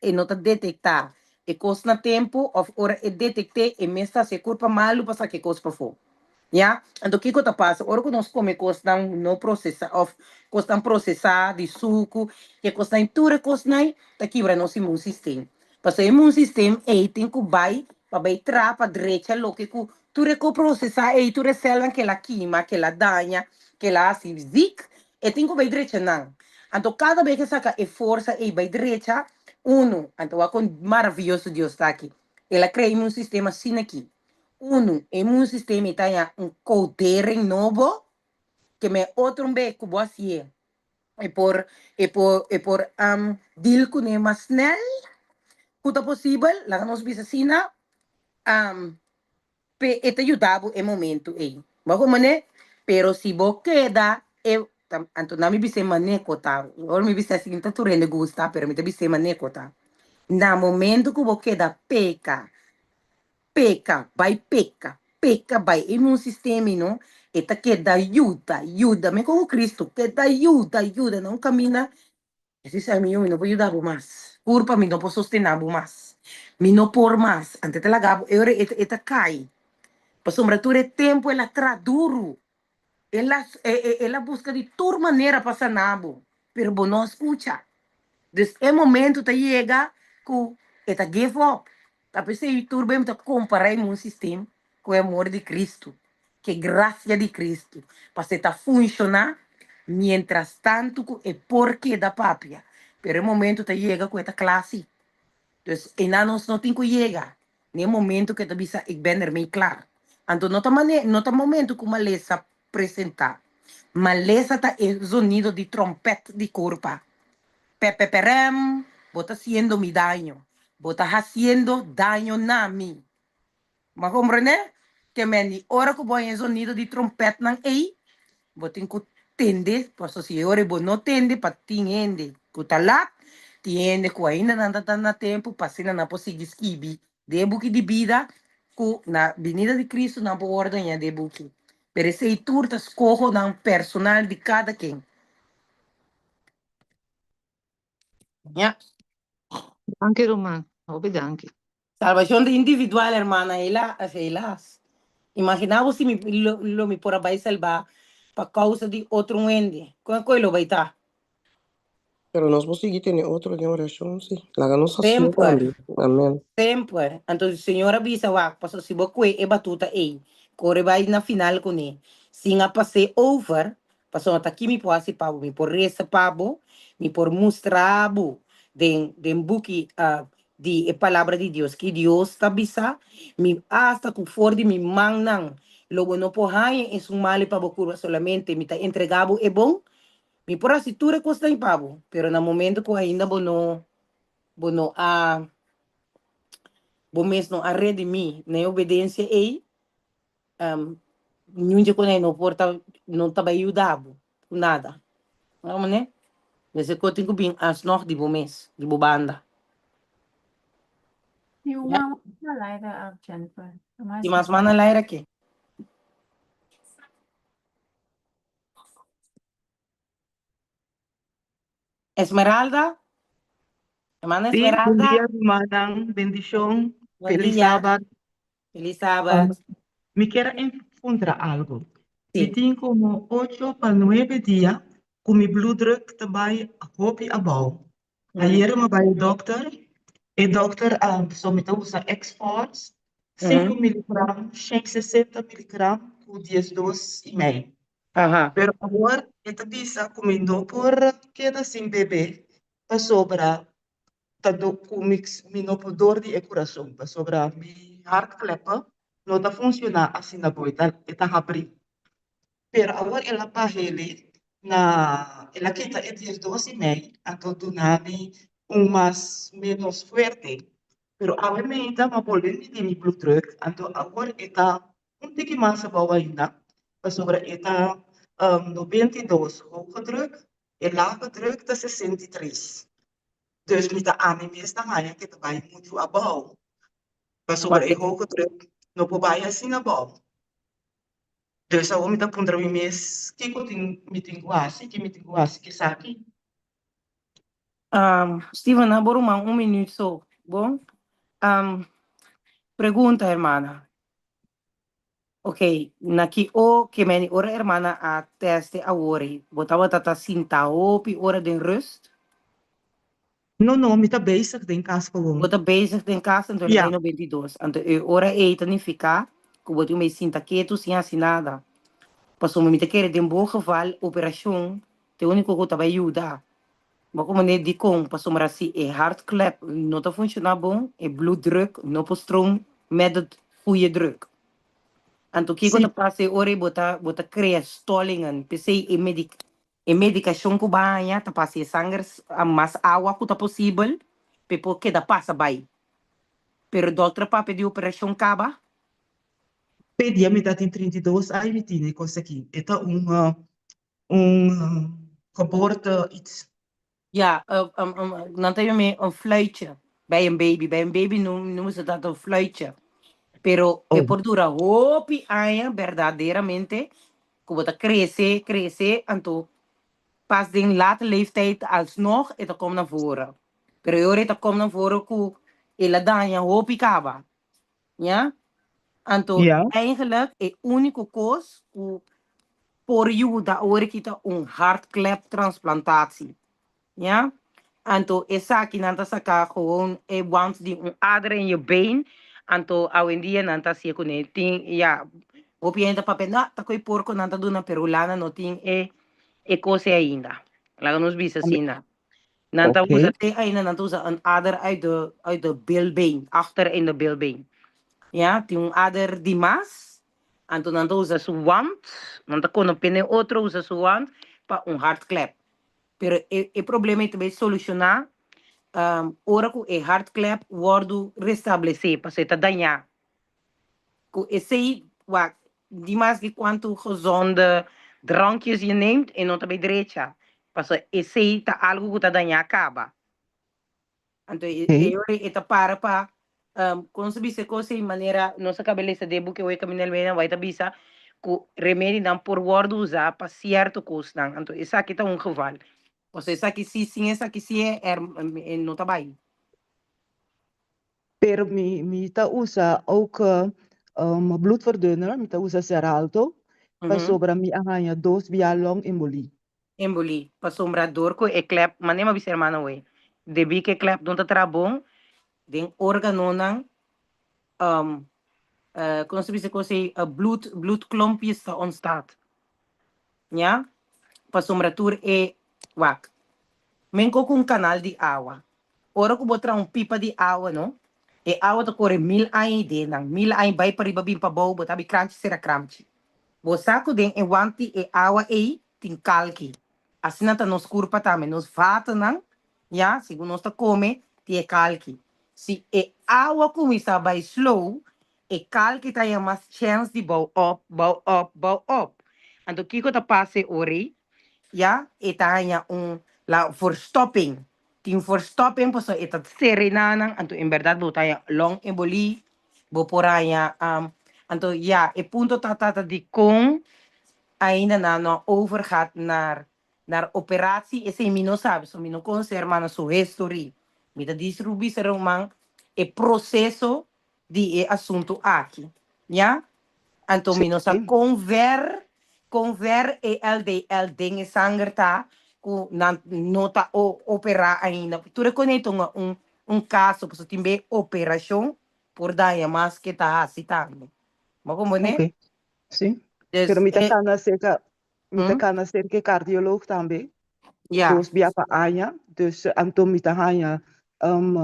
[SPEAKER 1] e no ta detektá e kos na tempu òf ora e detekt'é e mes ta hasi e kurpa malu pa saka e kos pafó. Ya, anto kiko ta pasa ora ku nos kome kosnan no prosesá òf kosnan prosesá di suku, e kosnan tur e kosnan ta kibra nos immuunsysteem. Pasobra e immuunsysteem ei tin ku bai pa bai traha pa drecha loke ku tur e kos prosesá ei, tur e sèlnan ku el a kima, ku el a daña, ku el a hasi zik, e tin ku bai drecha nan. Anto kada bes ku e saka e forsa ei bai drecha, unu, anto wak kon maravioso Dios ta aki, el a krea immuunsysteem asina aki. Unu, e immuunsysteem ei ta haña un codering nobo ke me otro un be ku bo hasié e por e por e por deal kuné mas snel ku ta posibel, laga nos bisa asina, pe e ta yuda bo e momento ei. Bo a komprendé? Pero si bo keda e anto nan mi bisa e mané ku ta, ora mi bisa asina ta tur hende gusta pero mi ta bisa e mané ku ta, na momento ku bo keda peka Peka bai peka, peka bai immuunsysteem no e ta keda yuda, yuda mi komo Cristo keda yuda, yuda na un kaminda Jesus a mi mi no por yuda bo mas, kurpa mi no por sostena bo mas, mi no por mas, anto e ta laga bo e ora e ta kai pasobra tur e tempu el a traha duru, el a el a buska di tur manera pa sana bo pero bo no a skucha, dus e momento ta yega. ku e ta give up. Ta p'esei tur bem ta kompará imun sistem ku e amor di Kristu, ku e grasia di Kristu, pasobra e ta funshoná miéntras tantu ku e por keda papia, pero e momento ta yega ku e ta kla si. Dus einan nos no tin ku yega na e momento ku e ta bisa ik ben ermee klaar. Anto no ta mane no ta momento ku malesa presentá. Malesa ta e zonido di tròmpèt di kurpa. Pèpèpèrèm, bo ta hasiendo mi daño. Bo ta hasiendo daño na mi. Bo a komprendé? Ke men di ora ku bo haña e zonido di tròmpètnan ei, bo tin ku tende, pasobra si e ora ei bo no tende, pa tin hende ku ta lat, tin hende ku ainda nan ta ta na tempu, pa asina nan por sigui skibi den e buki di bida, ku na binida di Kristu nan por wòrdu haña den e buki. Pero esei tur ta skohonan personal di kada ken. Ya.
[SPEAKER 7] Danki ruman, hopi danki.
[SPEAKER 1] Salbashon ta individual hermana, helaas. Imagina bo si mi lo, lo mi por a bai salba pa causa di otro hende. Con e coi lo bai ta?
[SPEAKER 3] Pero nos por sigui tene otro den orashon si. Laga nos hacié
[SPEAKER 1] Semper.
[SPEAKER 3] tambe. Amen.
[SPEAKER 1] Semper. Anto Señor a bisa wak, pasobra si bo kue e batuta ei, kore bai na final kuné, sin a pas'é over, pasobra ta ki mi por hasi pa bo? Mi por resa pa bo, mi por mustra bo den den buki di e palabra di Dios, ki Dios ta bisa mi, asta ku for di mi mannan lo bo no por haña esun mali pa bo kurba, solamente mi ta entrega bo e bon. Mi por hasi tur e kosnan pa bo, pero na momento ku ainda bo no bo no a bo mes no a redimí na e obedensia ei, niun dje konei no por ta no ta bai yuda bo ku nada. Wak manera? Mester ku tin ku bin asnog di bo mes, di bo banda.
[SPEAKER 4] Tin un
[SPEAKER 1] Ya.
[SPEAKER 4] man na laira af, Jennifer.
[SPEAKER 1] Tin mas man na laira ke? Esmeralda? Hermana
[SPEAKER 8] Sí, buen
[SPEAKER 1] Esmeralda?
[SPEAKER 8] dia, rumannan. Bendishon.
[SPEAKER 1] Buen
[SPEAKER 8] Feliz
[SPEAKER 1] dia.
[SPEAKER 8] Sabat.
[SPEAKER 1] Feliz Sabat.
[SPEAKER 8] Um, mi kier a puntra algo. Mi
[SPEAKER 1] Sí.
[SPEAKER 8] tin como ocho pa nuebe dia ku mi bloeddruk ta bai hopi abou. Ayer mi a bai dokter. E dokter a so mi ta usa Exforce, sinku miligram, shen sesenta miligram ku diesdos i mei. Pero awor e ta bisa ku mi no por keda sin bebe pasobra ta do ku mi mi no por dor di e kurason pasobra mi hartkleppen no ta funshoná asina bon, e ta e ta habrí. Pero awor el a bah'é na, el a kita e diesdos i mei, anto duna mi un mas menos fuerte. Pero awe meinta mi a bolbe midi mi bloeddruk, anto awor e ta un tiki mas abou ainda, pasobra e ta 92 hoge druk, e lage druk ta 63. Dus mi ta ami mes ta haña ku e ta bai muchu abou, pasobra e hoge druk no por bai asina abou. Dus awor mi ta puntra mi mes, kiko tin mi tin ku hasi, ki mi tin ku hasi ku esaki?
[SPEAKER 1] Um, Steven, na bo ruman un minuut so. Bon? Um, pregunta, hermana. Ok, na ki o ke meni ora hermana a teste awor ei, bo tabata ta sinta hopi ora den rust?
[SPEAKER 8] No, no, mi ta bezig den kas gewoon.
[SPEAKER 1] Bo ta bezig den kas, anto
[SPEAKER 8] Ja.
[SPEAKER 1] bai 92. Anto e ora ei ta nifiká ku bo tin mei sinta ketu sin hasi nada. Pasobra mi ta kere den bo geval operashon ta e úniko ku ta bai yuda. Bo a komprendé dikon? Pasobra si e hartklep no ta funshoná bon, e bloeddruk no por stroom met het goeie druk. Anto kiko
[SPEAKER 8] Sí.
[SPEAKER 1] ta pasa e ora ei bo ta bo ta krea stollingen. P'esei e medik E medikashon ku bo a haña ta pasa e sanger mas awa ku ta posibel pa e por keda pasa bai. Pero dòkter a papia di operashon kaba.
[SPEAKER 8] P'e dia mi ta tin 32 aña mi tine e kos aki. E ta un un geboorte iets.
[SPEAKER 1] Ja, nan ta yam'é un fluitje bij een baby. Bij een baby noemen ze dat een fluitje. Pero e por dura hopi aña berdaderamente ku bo ta krese, krese, anto pas den late leeftijd alsnog e ta kom na voren. Pero e ora e ta kom na voren ku el a daña hopi kaba. Ya? Anto
[SPEAKER 8] Ja.
[SPEAKER 1] eigenlijk e úniko kos ku por yuda ora ki ta un hartklep transplantatie. Ya? Anto esaki nan ta saka gewoon e wand di un ader in je been. Anto awendia nan ta hacié kuné. Tin, ya, hopi hende ta papia, no, ta koe porko nan ta duna, pero Hulanda no tin e e kos ei ainda. Laga nos bisa asina. Nan ta usa te ainda nan ta usa un ader uit de uit de bilbeen, achter in de bilbeen. Ya, tin un ader di mas, anto nan ta usa su wand, nan ta konop'é n'e otro usa su wand pa un hartklep. Pero e e problema ei ta bay solushoná ora ku e hartklep wòrdu restablesé, pasobra e ta dañá. Ku esei, wak, dimas di kuantu gezonde drankjes je neemt, e no ta bay drecha, pasobra esei ta algu ku ta dañá kaba. Anto e e ora e ta para pa kon se bisa e kos ei manera nos a kaba lesa den e buki Oe Camino el Mena wai ta bisa ku remedinan por wòrdu usá pa sierto kosnan. Anto esaki ta un geval. Pasobra esaki si sin esaki si e er e no ta bai.
[SPEAKER 8] Pero mi mi ta usa ook bloedverdunner, mi ta usa Xarelto pasobra mi a haña dos bia longembolie.
[SPEAKER 1] Emboli, pasobra dor ku e klep, manera mi a bisa hermano awe, debí ku e klep no ta traha bon, den organonan, kon se bisa kos ei, bloed, bloedklompjes ta ontstaat. Ya? Pasobra tur e, wak, men ko ku un kanal di awa, ora ku bo traha un pipa di awa no, e awa ta kore mil aña i den nan, mil aña bai pariba bin pabou, bo ta abi kranchi sera kranchi. Bo sa ku den e want di e awa ei tin kalki. Asina ta nos kurpa tambe. Nos vatennan, ya, segun nos ta kome, tin e kalki. Si e awa kuminsá bai slow, e kalki ta haña mas chèns di bou òp, bou òp, bou òp. Anto kiko ta pasa e ora ei? Ya, e ta haña un la verstopping. Tin verstopping pasobra e ta serená nan, anto en bèrdat bo ta haña longembolie, bo por haña, anto ya, e punto ta ta dikon ainda nan no a overgaat naar naar operatie, esei mi no sabi, so mi no conoce hermana su history. Mi ta dici Ruby ser ruman e proceso di e asunto aki, ya? Anto mi no sa con ver, con ver e LDL den e sanger ta cu nan no ta opera ainda. Tur e cone ta un un caso, pasobra tin be operacion por daña mas ke ta haci tambe. Bo comprende?
[SPEAKER 8] Ok. Sí.
[SPEAKER 1] Dus
[SPEAKER 8] Pero mi ta
[SPEAKER 1] e
[SPEAKER 8] kana cerca, mi ta
[SPEAKER 1] Mm?
[SPEAKER 8] kana cerca e cardioloog tambe.
[SPEAKER 1] Ja.
[SPEAKER 8] Dos bia pa aña. Dus anto mi ta haña um,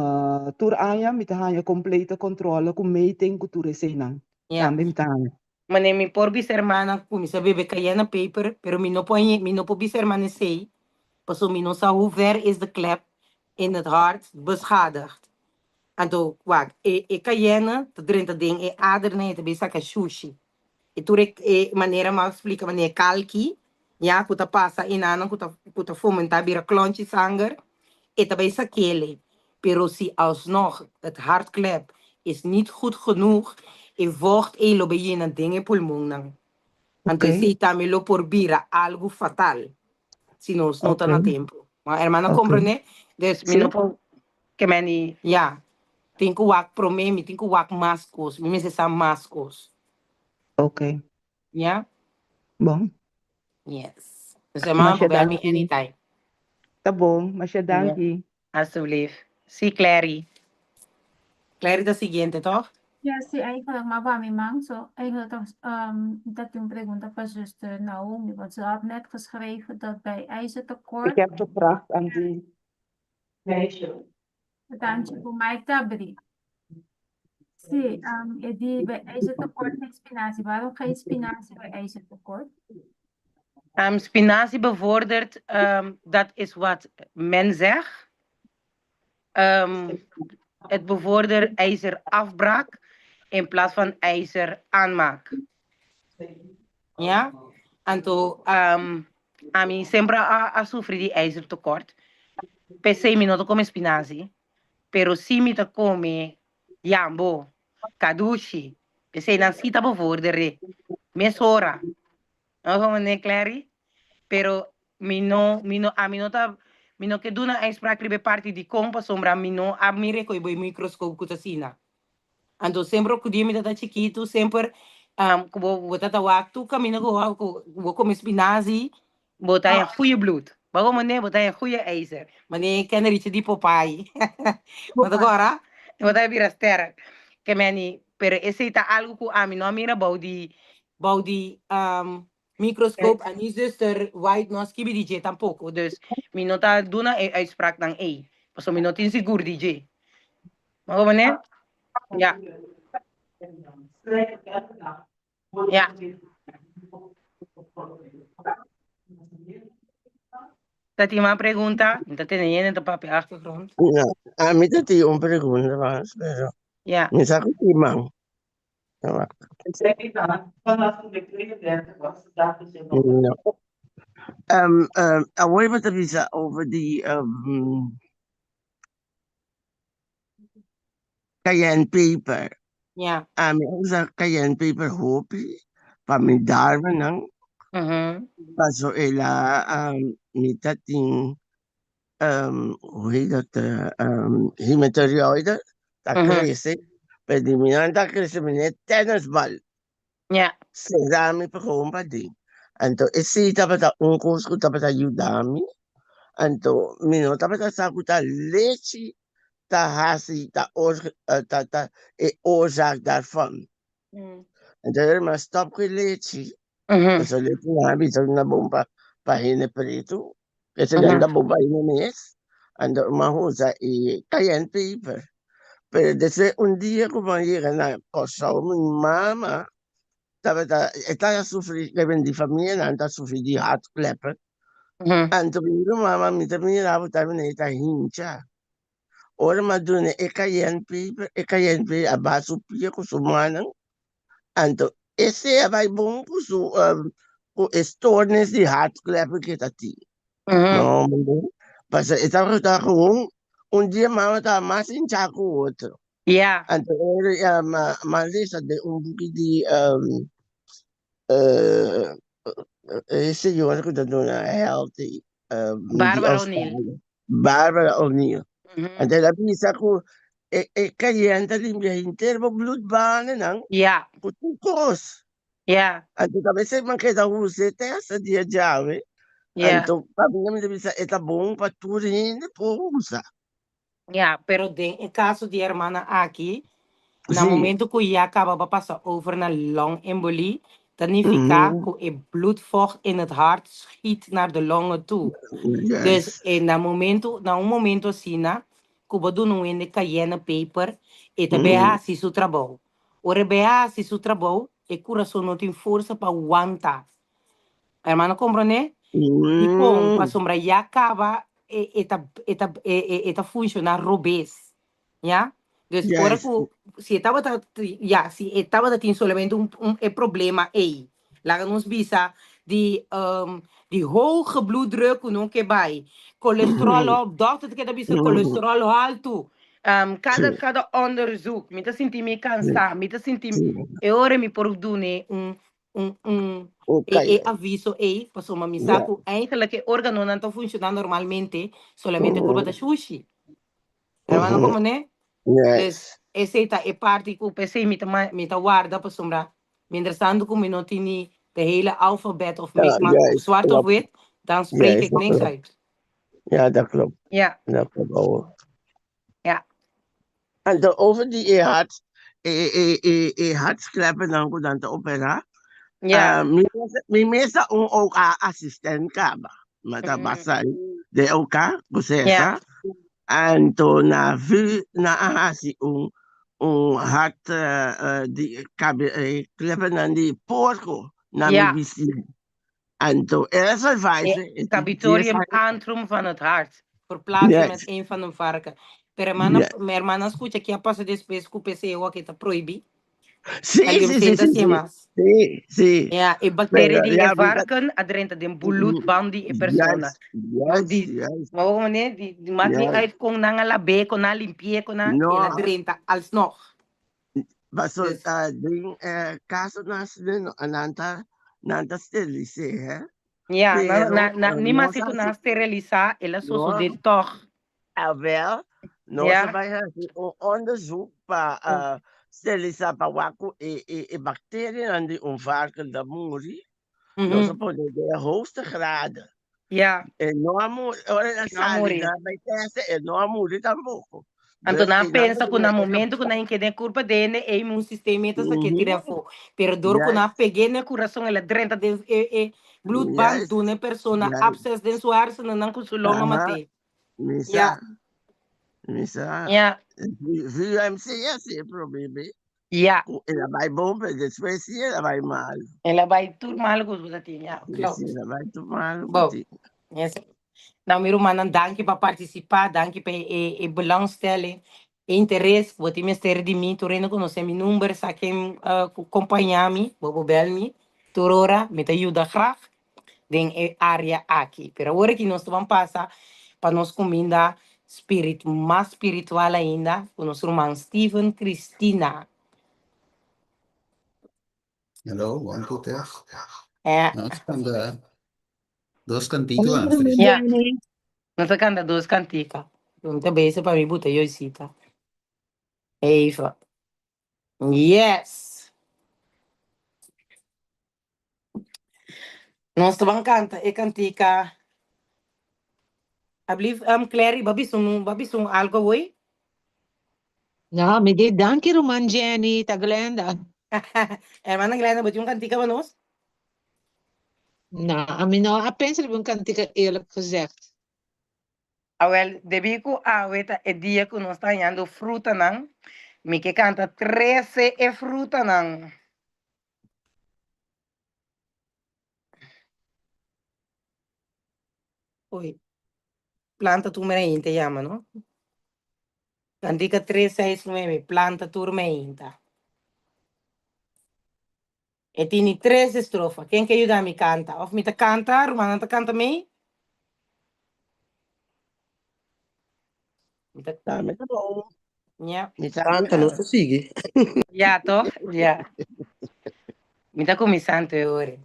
[SPEAKER 8] tur aña mi ta haña complete controle ku meting ku tur eseinan.
[SPEAKER 1] Ja.
[SPEAKER 8] Tambe mi ta haña.
[SPEAKER 1] Mane mi por bisa hermana kuminsá bebe cayenne peper, pero mi no por mi no por bisa hermana esei, pasobra mi no sa hoe ver is de klep in het hart beschadigd. Anto, wak, e e cayenne ta drenta den e adernan e ta bin saca shushi. E tur e e manera mi a splica manera e kalki, ya, cu ta pasa enanan cu ta cu ta fomenta bira klonchi sanger, e ta bay sakele. Pero si alsnog het hartklep is niet goed genoeg, e vocht ey lo bay yena den e pulmonnan. Anto esey tambe lo por bira algo fatal si nos no ta na tempo. Ma hermana comprende? Dus mi no por ke meni, ya, tin ku wak prome, mi tin ku wak mas kos, mi mester sa mas kos.
[SPEAKER 8] Ok.
[SPEAKER 1] Ya?
[SPEAKER 8] Bon.
[SPEAKER 1] Yes. Dus hermana
[SPEAKER 8] Masha
[SPEAKER 1] por bel mi
[SPEAKER 8] danki.
[SPEAKER 1] anytime.
[SPEAKER 8] Ta bon, masha danki.
[SPEAKER 1] Alsjeblieft. Sí, Clary. Clary ta siguiente, toch?
[SPEAKER 4] Ja, sí, eigenlijk, maar waar mijn man zo, eigenlijk dat, dat een pregunta van zuster Naomi, want ze had net geschreven dat bij ijzertekort.
[SPEAKER 8] Ik heb gevraagd aan die meisje.
[SPEAKER 4] Danki ku Mike ta abrí. Sí, um, e di bij ijzertekort geen spinazie. Waarom geen spinazie bij ijzertekort?
[SPEAKER 1] Um, spinazie bevordert, um, dat is wat men zegt. Um, het bevordert ijzerafbraak in plaats van ijzeraanmaak. Ja? Anto, um, ami semper a, a sufri di ijzertekort. P'esei mi no ta kome spinazie, pero si mi ta kome yambo, kadushi. P'esei nan si ta bevordere mesora. No komo ne Clary? Pero mi no, mi no, ami no ta, mi no ke duna uitspraak riba e parti di kon pasobra mi no a mira ku e bo e microscoop ku ta asina. Anto semper ku dia mi tata chikitu semper ku bo bo tata wak tur kaminda ku bo ku bo kome spinazie bo ta haña goeie bloed. Bo mane, bo ta haña goeie ijzer. Mane kenerichi di Popeye. Bo ta gora? Bo ta bira sterk. Ke meni, pero esei ta algu ku ami no a mira bou di bou di um, microscoop en ni zuster White no a skibi di dje tampoko. Dus mi no ta duna e uitspraaknan ei. Pasobra mi no tin sigur di dje. Bo mane? Ja. Ja. Ta tin mas pregunta? Mi ta tene yende ta papia achtergrond.
[SPEAKER 2] Ja, ami ta tin un pregunta mas, pero
[SPEAKER 1] Ja.
[SPEAKER 2] mi sa ku tin man. Ja, wacht. No. Um, um, awor bo ta bisa over di um, Cayenne pepper.
[SPEAKER 1] Ja.
[SPEAKER 2] Ami a usa cayenne pepper hopi pa mi darmennan. Paso el a mi ta tin hoe heet dat hematoïde ta crece pero di mi nan ta crece mene tennisbal.
[SPEAKER 1] Ja.
[SPEAKER 2] Sera mi pa gewoon paden. Anto esey tabata un cos cu tabata yuda mi. Anto mi no tabata sa cu ta lechi ta hasi ta or ta ta e oorzaak daarvan. Anto e hermana stop cu e lechi. Pasobra lechi nan a bisa na bon pa pa hende pretu. Esei nan ta bon pa hende mes. Anto mi a usa e cayenne pepper. Pero despues un dia cu mi a yega na Kòrsou mi mama tabata e ta sufri di familianan ta sufri di hartkleppen. Anto mi mama mi ta mira bo ta mira e ta hincha. Ora mi a duna e cayenne pepper e cayenne pepper a baha su pia cu su mannan. Anto esei a bai bon cu su cu e stoornis di hartkleppen cu e ta tin. No, pasobra e tabata gewoon un dia mama tabata mas hincha cu otro.
[SPEAKER 1] Ja.
[SPEAKER 2] Anto ora mi a lesa den un buki di e señora cu ta duna healthy di
[SPEAKER 1] Barbara O'Neill.
[SPEAKER 2] Australia. Barbara O'Neill. Anto el a bisa cu e cayente ta limpia henter bo bloedbanennan
[SPEAKER 1] Ja.
[SPEAKER 2] cu tur cos.
[SPEAKER 1] Ja.
[SPEAKER 2] Anto ta mester man keda usa te hasta dia djawe.
[SPEAKER 1] Ja.
[SPEAKER 2] Anto pa mi mi ta bisa e ta bon pa tur hende por usa.
[SPEAKER 1] Ja, pero den e caso di hermana aki, na
[SPEAKER 2] Sí.
[SPEAKER 1] momento cu ya caba pa pasa over na longembolie, ta nifica cu e bloedvocht in het hart schiet naar de longen toe. Dus na momento, na un momento asina, cu bo duna un hende cayenne peper, e ta bay haci su trabou. Ora e bay haci su trabou, e curason no tin forsa pa wanta. Hermano comprende? Dikon? Pasobra ya kaba e e ta e ta e e e ta funciona robes. Ya? Dus ora ku si e tabata ya si e tabata tin solamente un un e problema ei, laga nos bisa di di hoge bloeddruk ku no ke bai, kolesterol op, dòkter ta keda bisa kolesterol haltu, kada kada onderzoek, mi ta sinti mi kansá, mi ta sinti e ora mi por dun'é un un un
[SPEAKER 2] Ok.
[SPEAKER 1] e e aviso ei, pasobra mi sa
[SPEAKER 2] Ja.
[SPEAKER 1] ku eigenlijk e órganonan ta funshoná normalmente, solamente kurpa ta shushi. Hermano, komo ne?
[SPEAKER 2] Yes.
[SPEAKER 1] Dus esei ta e parti ku p'esei mi ta ma- mi ta warda pasobra mientras tanto ku mi no tini de hele alfabet of
[SPEAKER 2] Ja,
[SPEAKER 1] mikmak
[SPEAKER 2] juist,
[SPEAKER 1] zwart of
[SPEAKER 2] klopt.
[SPEAKER 1] wit, dan spreek
[SPEAKER 2] Juist,
[SPEAKER 1] ik
[SPEAKER 2] dat
[SPEAKER 1] niks
[SPEAKER 2] klopt.
[SPEAKER 1] uit.
[SPEAKER 2] Ja, dat klopt.
[SPEAKER 1] Ja.
[SPEAKER 2] Dat klopt ook.
[SPEAKER 1] Ja.
[SPEAKER 2] Anto over di e hart, e, e, e, e hartkleppennan ku nan ta operá,
[SPEAKER 1] Ja.
[SPEAKER 2] ah, mi, mi mes ta un OK assistent kaba. Ma ta basa de OK, ku
[SPEAKER 1] Ja.
[SPEAKER 2] sesa. Anto na VU nan a hasi un, un hart eh, eh, di kabe, eh, kleppennan di porko na mi
[SPEAKER 1] Ja.
[SPEAKER 2] bisiña. Anto el a survive.
[SPEAKER 1] E cabitorium antrum van het hart. Verplaatsen met een van een varken. Pero hermana, mi hermana scucha ki a pasa despues cu PCO aki ta prohibi.
[SPEAKER 2] Sí,
[SPEAKER 1] Algo
[SPEAKER 2] sí, sí,
[SPEAKER 1] senta
[SPEAKER 2] sí,
[SPEAKER 1] sin
[SPEAKER 2] sí.
[SPEAKER 1] mas.
[SPEAKER 2] Sí, sí.
[SPEAKER 1] Ja, e bacteria
[SPEAKER 2] Pero,
[SPEAKER 1] di
[SPEAKER 2] ja,
[SPEAKER 1] e
[SPEAKER 2] mi ta-
[SPEAKER 1] varken a drenta den bloedbaan di e persona.
[SPEAKER 2] Juist,
[SPEAKER 1] Di,
[SPEAKER 2] juist.
[SPEAKER 1] maar waarom nee? Die, die maakt niet uit kon nan a labe, kon nan limpie, kon nan
[SPEAKER 2] No.
[SPEAKER 1] el a drenta alsnog.
[SPEAKER 2] Paso
[SPEAKER 1] Dus-
[SPEAKER 2] den caso nan nan ta nan ta sterilisé hè.
[SPEAKER 1] Ja, na,
[SPEAKER 2] Pero,
[SPEAKER 1] na, na, ni mas
[SPEAKER 2] nos
[SPEAKER 1] ku
[SPEAKER 2] hasi-
[SPEAKER 1] nan sterilisá, el a sosodé
[SPEAKER 2] No.
[SPEAKER 1] tòg.
[SPEAKER 2] Awel, nos
[SPEAKER 1] Ja.
[SPEAKER 2] a bai hasi un onderzoek pa sterilisá pa wak ku e e e bakterianan di un varken ta muri. Nos a pone den hoogste graden.
[SPEAKER 1] Ja.
[SPEAKER 2] E no a muri, ora el a
[SPEAKER 1] E no a
[SPEAKER 2] sali
[SPEAKER 1] muri.
[SPEAKER 2] na bai teste, e no a muri tampoko.
[SPEAKER 1] Anto
[SPEAKER 2] Dus
[SPEAKER 1] nan
[SPEAKER 2] einan
[SPEAKER 1] pensa
[SPEAKER 2] ta
[SPEAKER 1] ku na
[SPEAKER 2] duna e
[SPEAKER 1] momento ku nan hink'é den kurpa di hende, e immuunsysteem ta sa ke tira afó. Pero dor ku nan
[SPEAKER 2] Juist,
[SPEAKER 1] peg'é na e kurason, el a drenta den e e bloedbaan,
[SPEAKER 2] juist,
[SPEAKER 1] duna e persona
[SPEAKER 2] juist.
[SPEAKER 1] absces den su hersenen ku su longa
[SPEAKER 2] Aha,
[SPEAKER 1] mat'é.
[SPEAKER 2] mi
[SPEAKER 1] Ja,
[SPEAKER 2] sa, mi sa.
[SPEAKER 1] ja,
[SPEAKER 2] VUMC a si e promé be,
[SPEAKER 1] ja.
[SPEAKER 2] ku el a bai bon, pero despues sí el a bai malu.
[SPEAKER 1] El a bai tur malu ku bo ta tin, ja,
[SPEAKER 2] Sí,
[SPEAKER 1] klopt.
[SPEAKER 2] sí, el a bai tur malu ku
[SPEAKER 1] Bo,
[SPEAKER 2] tin.
[SPEAKER 1] yes. Nou, mi rumannan, danki pa partisipá, danki pa e e belangstelling, e interes. Bo tin mester di mi, tur hende konosé mi number, sa ken ku kompañá mi, bo por bèl mi tur ora, mi ta yuda grag den e área aki. Pero awor aki nos ta ban pasa pa nos kuminda spirit mas spiritual ainda ku nos ruman Steven Cristina.
[SPEAKER 5] Hello, one, two, test.
[SPEAKER 1] Eh.
[SPEAKER 5] Nos kanta dos kantiko, Astrid.
[SPEAKER 1] Ja, nos ta kanta dos kantika. Un ta bezig pa mi buta Joycita. Even. Yes. Nos ta ban kanta e kantika. Alblief, um, Clary, ba bisa un, ba bisa un algo awoi?
[SPEAKER 7] No, mi di danki ruman Jenny, ta Glenda.
[SPEAKER 1] Hermana Glenda, bo tin un kantika pa nos?
[SPEAKER 7] No, ami no a pensa riba un kantika eerlijk gezegd.
[SPEAKER 1] Awel, debí ku awe ta e dia ku nos ta hañando frutanan, mi ke kanta trese e frutanan. Oei, planta tur meinta yama, no? Kantika tres, seis, nuebe, planta tur meinta. E tini tres estrofa. Ken ke yuda mi kanta? Of mi ta kanta, rumannan ta kanta mei? Mi ta
[SPEAKER 2] Tambe ta bon.
[SPEAKER 1] Ja.
[SPEAKER 2] Mi sa
[SPEAKER 3] Kanta, nos ta sigui.
[SPEAKER 1] Ja, toch? Ja. Mi ta kuminsá anto e ora.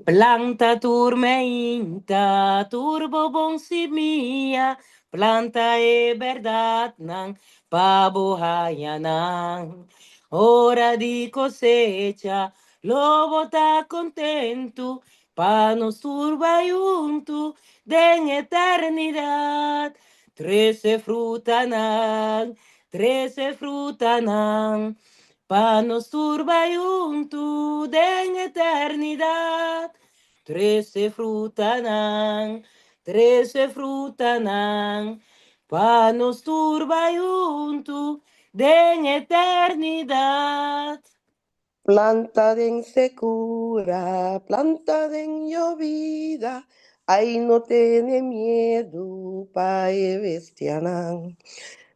[SPEAKER 1] Planta tur meinta, tur bo bon simia, planta e bèrdatnan pa bo haña nan. Ora di kosecha, lo bo ta kontentu, pa nos tur bai huntu den eternidat. Trese frutanan, trese frutanan, pa nos tur bai huntu den eternidat. Trese frutanan, trese frutanan, pa nos tur bai huntu den eternidat.
[SPEAKER 3] Planta den sekura, planta den yobida, ai no tene miedu pa e bestianan.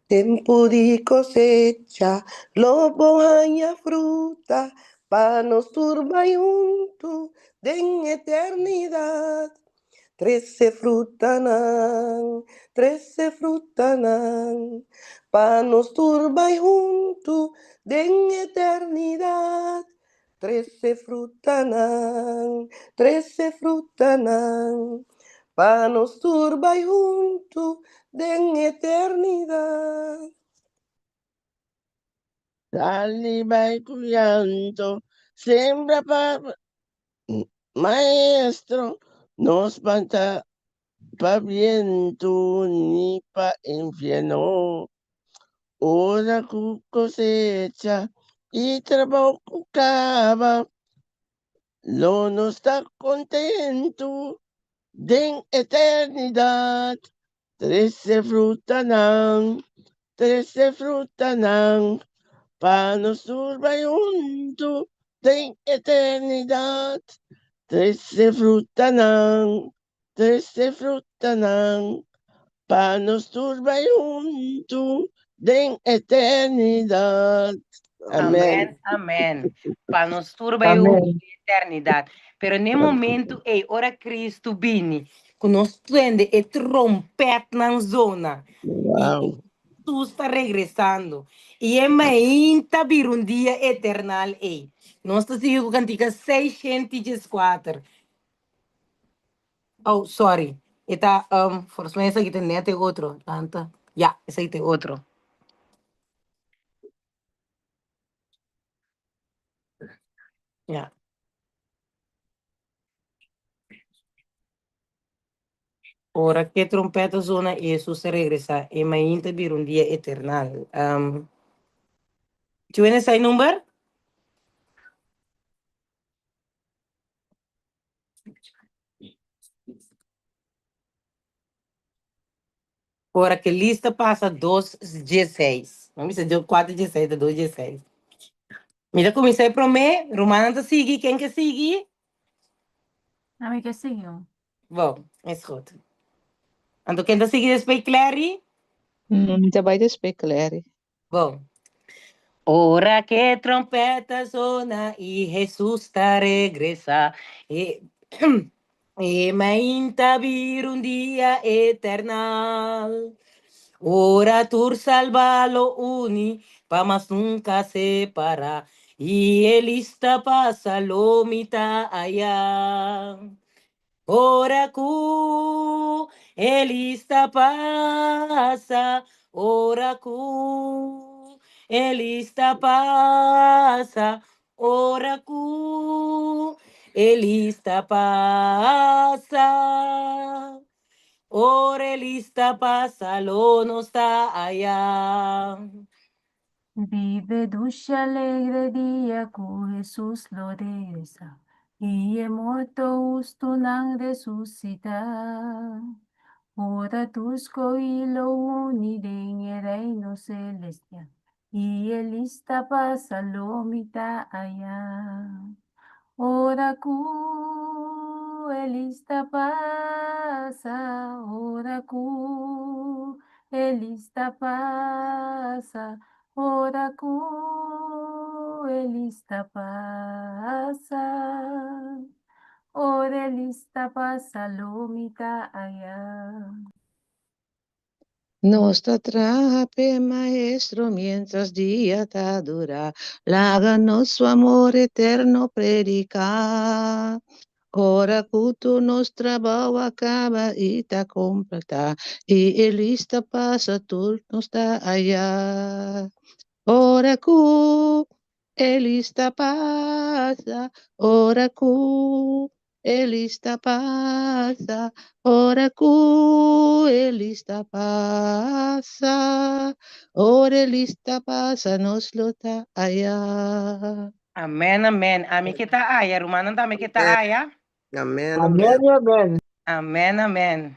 [SPEAKER 3] Tempu di kosecha, lo bo haña fruta, pa nos tur bai huntu den eternidat. Trese frutanan, trese frutanan, pa nos tur bai huntu den eternidat. Trese frutanan, trese frutanan, pa nos tur bai huntu den eternidat.
[SPEAKER 2] Sali bai ku llanto, sembra pa Maestro, no spanta pa bientu ni pa infierno. Ora ku kosecha i trabou ku kaba, lo nos ta kontentu den eternidat. Trese frutanan, trese frutanan, pa nos tur bai huntu den eternidat. Trese frutanan, trese frutanan, pa nos tur bai huntu den eternidat.
[SPEAKER 1] Amen, amen. Pa nos tur bai huntu den eternidat. Pero n'e momento ei, ora Cristo bini, ku nos tende e trompetnan zona, i Jesus ta regresando, i e mainta bira un dia eternal ei. Nos ta sigui ku kantika 614. Oh, sorry. E ta, um, volgens mij esaki ta net e otro. Tanta. Ja, esaki ta e otro. Ja. Ora ku e trompèt a zona i Hesus a regresá, e mainta bira un dia eternal. Um, Tjuen esei number? Ora ku e lista pasa dos dieseis. No bisa kuater dieseis, ta dos dieseis. Mi ta kuminsá e promé, rumannan ta sigui, ken ke sigui?
[SPEAKER 4] Ami ke sigui un.
[SPEAKER 1] Bon, is goed. Anto ken ta sigui despues Clary?
[SPEAKER 7] Mi ta bai despues Clary.
[SPEAKER 1] Bon. Ora ke trompet a zona i Hesus ta regresá, e e mainta bira un dia eternal. Ora tur salbá lo uni pa mas nunka separá, i e lista pasa lo mi ta ayá. Ora ku e lista pasa, ora ku e lista pasa, ora ku e lista pasa, ora e lista pasa lo nos ta aya.
[SPEAKER 4] Riba e dushi alegre dia ku Hesus lo regresa i e morto hustunan resusitá, ora tur skohí lo uni den e Reino selestial i e lista pasa lo mi ta ayá. Ora ku e lista pasa, ora ku e lista pasa, ora ku e lista pasa, ora e lista pasa lo mi ta aya.
[SPEAKER 7] Nos ta traha p'e Maestro mientras dia ta dura, laga nos su amor eterno predica. Ora cu tur nos trabao a caba y ta completa, y e lista pasa tur nos ta aya. Ora cu e lista pasa, ora cu e lista pasa, ora cu e lista pasa, ora e lista pasa nos lo ta aya.
[SPEAKER 1] Amen, amen. Ami ke ta aya, rumannan tambe ke ta aya.
[SPEAKER 3] Amen, amen.
[SPEAKER 2] Amen, amen.
[SPEAKER 1] Amen, amen.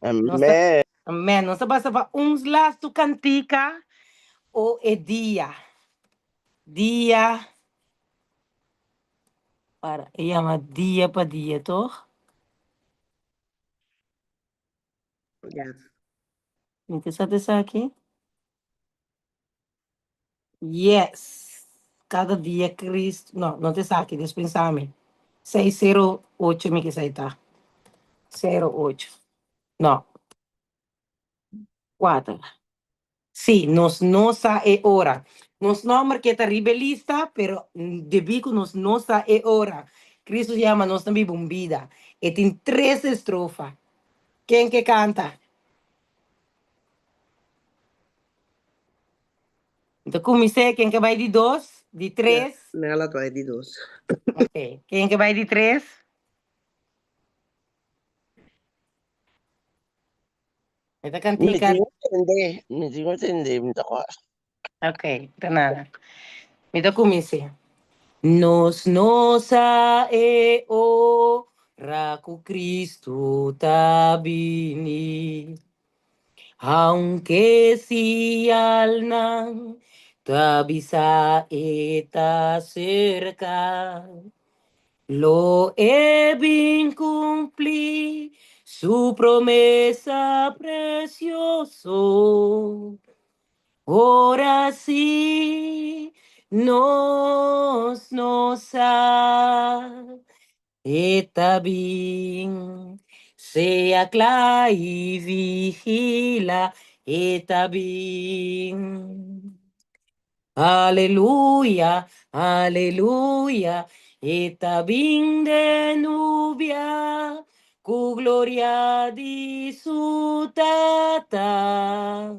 [SPEAKER 1] Nos ta,
[SPEAKER 2] Amen.
[SPEAKER 1] amen. Nos ta pasa pa un lastu kantika o e dia. Dia para e yama dia pa dia, toch?
[SPEAKER 3] Yes.
[SPEAKER 1] Mi ta sa esaki? Yes. Cada dia Cristo. No, no ta esaki, dispensame. 608 mi kisa ta. 08. No. 4. Sí, nos no sa e ora. Nos nomber ke ta riba e lista, pero debí ku nos no sa e ora. Cristo yama nos na biba un bida. E tin tres estrofa. Ken ke kanta? Anto kumins'é, ken ke bai di dos? Di tres?
[SPEAKER 3] Nela ta bai di dos.
[SPEAKER 1] Ok, ken ke bai di tres? E ta
[SPEAKER 2] Mi
[SPEAKER 1] kantika.
[SPEAKER 2] tin ku tende, mi tin ku tende, mi ta kòrda.
[SPEAKER 1] Ok, ta nada. Mi ta kumins'é. Nos no sa e ora ku Kristu ta bini. Aunke sialnan ta bisa e ta serka, lo e bin kumpli su promesa presioso. Ora si nos no sa. E ta bin, sea kla i vigila, e ta bin. Aleluya, aleluya, e ta bin den nubia, ku gloria di su Tata.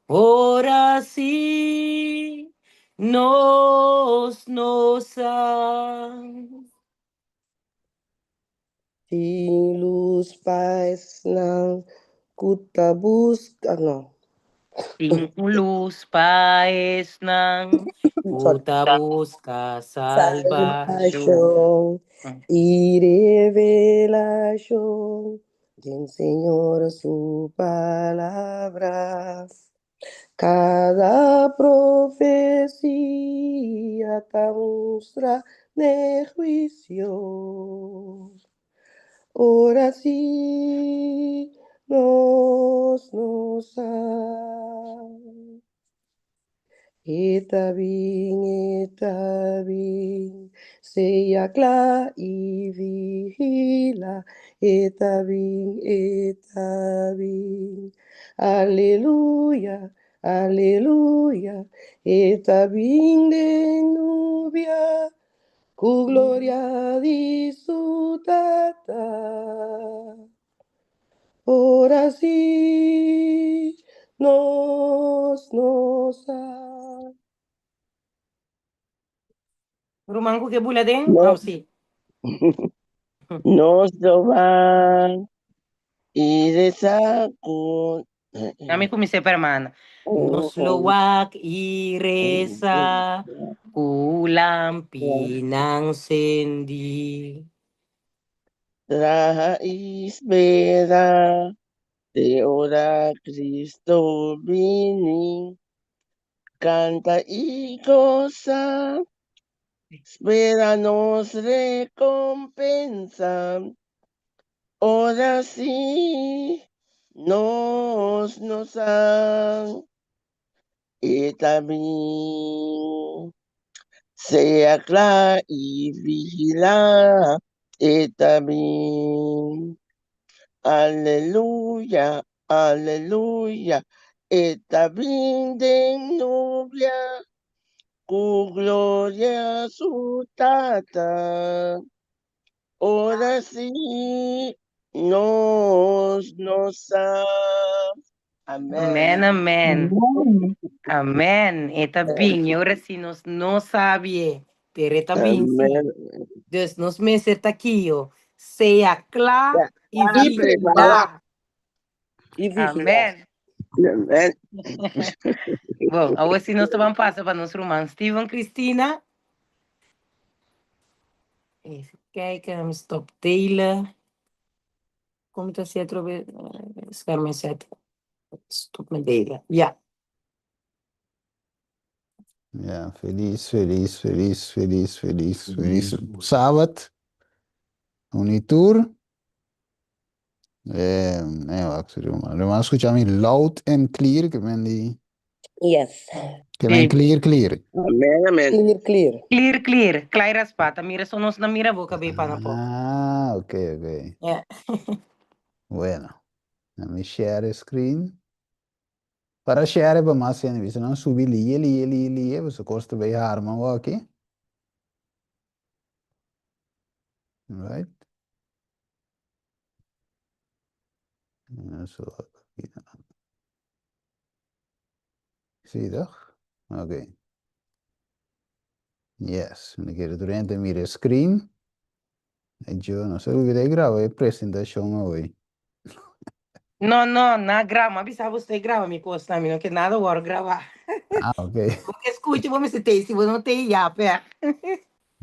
[SPEAKER 1] Ora sí nos no sa.
[SPEAKER 3] Tin lus pa esnan. esnan ku ta buska, no.
[SPEAKER 1] Tin un lus pa esnan ku
[SPEAKER 3] Sorry.
[SPEAKER 1] ta buska salbashon.
[SPEAKER 3] Salbashon i revelashon den Señor su palabra. Kada profesia ta mustra n'e huisio. Ora si nos no sa. E ta bin, e ta bin, sea kla i vigila. E ta bin, e ta bin, aleluya, aleluya. E ta bin den nubia, ku gloria di su Tata. Ora sí nos no sa.
[SPEAKER 1] Ruman ku ke bula den?
[SPEAKER 2] No.
[SPEAKER 1] Oh, sí.
[SPEAKER 2] Nos lo wak i resa ku.
[SPEAKER 1] Ami kumins'é pa hermana. Nos lo wak i resa ku lampinan sendí.
[SPEAKER 2] Traha i spera te ora Cristo bini. Kanta i gosa, spera nos rekompensa. Ora sí nos no sa. E ta bin. Sea kla i vigilá, e ta bin. Aleluya, aleluya, e ta bin den nubia, ku gloria su Tata. Ora sí nos no sa.
[SPEAKER 1] Amen,
[SPEAKER 2] Amen.
[SPEAKER 1] amen. Amen. E ta bin. E ora sí nos no sabi e, pero e ta bin sí.
[SPEAKER 2] Amen.
[SPEAKER 1] Dus nos mester ta kio. Sea kla
[SPEAKER 2] Ja,
[SPEAKER 1] i
[SPEAKER 2] i prepará.
[SPEAKER 1] vigilá.
[SPEAKER 3] I vigilá.
[SPEAKER 1] Amen.
[SPEAKER 2] Amen.
[SPEAKER 1] Bon, awor sí nos ta ban pasa pa nos ruman Steven Cristina. Even kijken, stop delen. Kon ta hasi atrobe scherm inzetten? Stop met delen. Ja.
[SPEAKER 5] Ja, felis, felis, felis, felis, felis, felis Sabat. Unitur. Eh, eh, wak, sorry, man. Ruman skucha mi loud and clear, ke men di,
[SPEAKER 3] Yes.
[SPEAKER 5] ke men
[SPEAKER 1] Sí.
[SPEAKER 5] clear, clear.
[SPEAKER 2] Amen, amen.
[SPEAKER 3] Clear, clear.
[SPEAKER 1] Clear, clear. Klai raspa. Ta mira so nos na mira boca be pana po.
[SPEAKER 5] Ah, ok, ok.
[SPEAKER 1] Ja.
[SPEAKER 5] Bueno, let me share screen. Para share pa mas hende, bisa nan subi liye, liye, liye, liye, boso kos ta bay harma awaki. Right. So, Sí, toch? Oké. Yes, mi quiere durante mira screen. Yo no sé hoe ik graba e presentacion hoy.
[SPEAKER 1] No, no, na graba. Bisa bo graba mi kos na mi no ke nada wor graba.
[SPEAKER 5] Ah, ok.
[SPEAKER 1] Bo ke skucha bo mester tei si bo no tei ya pe.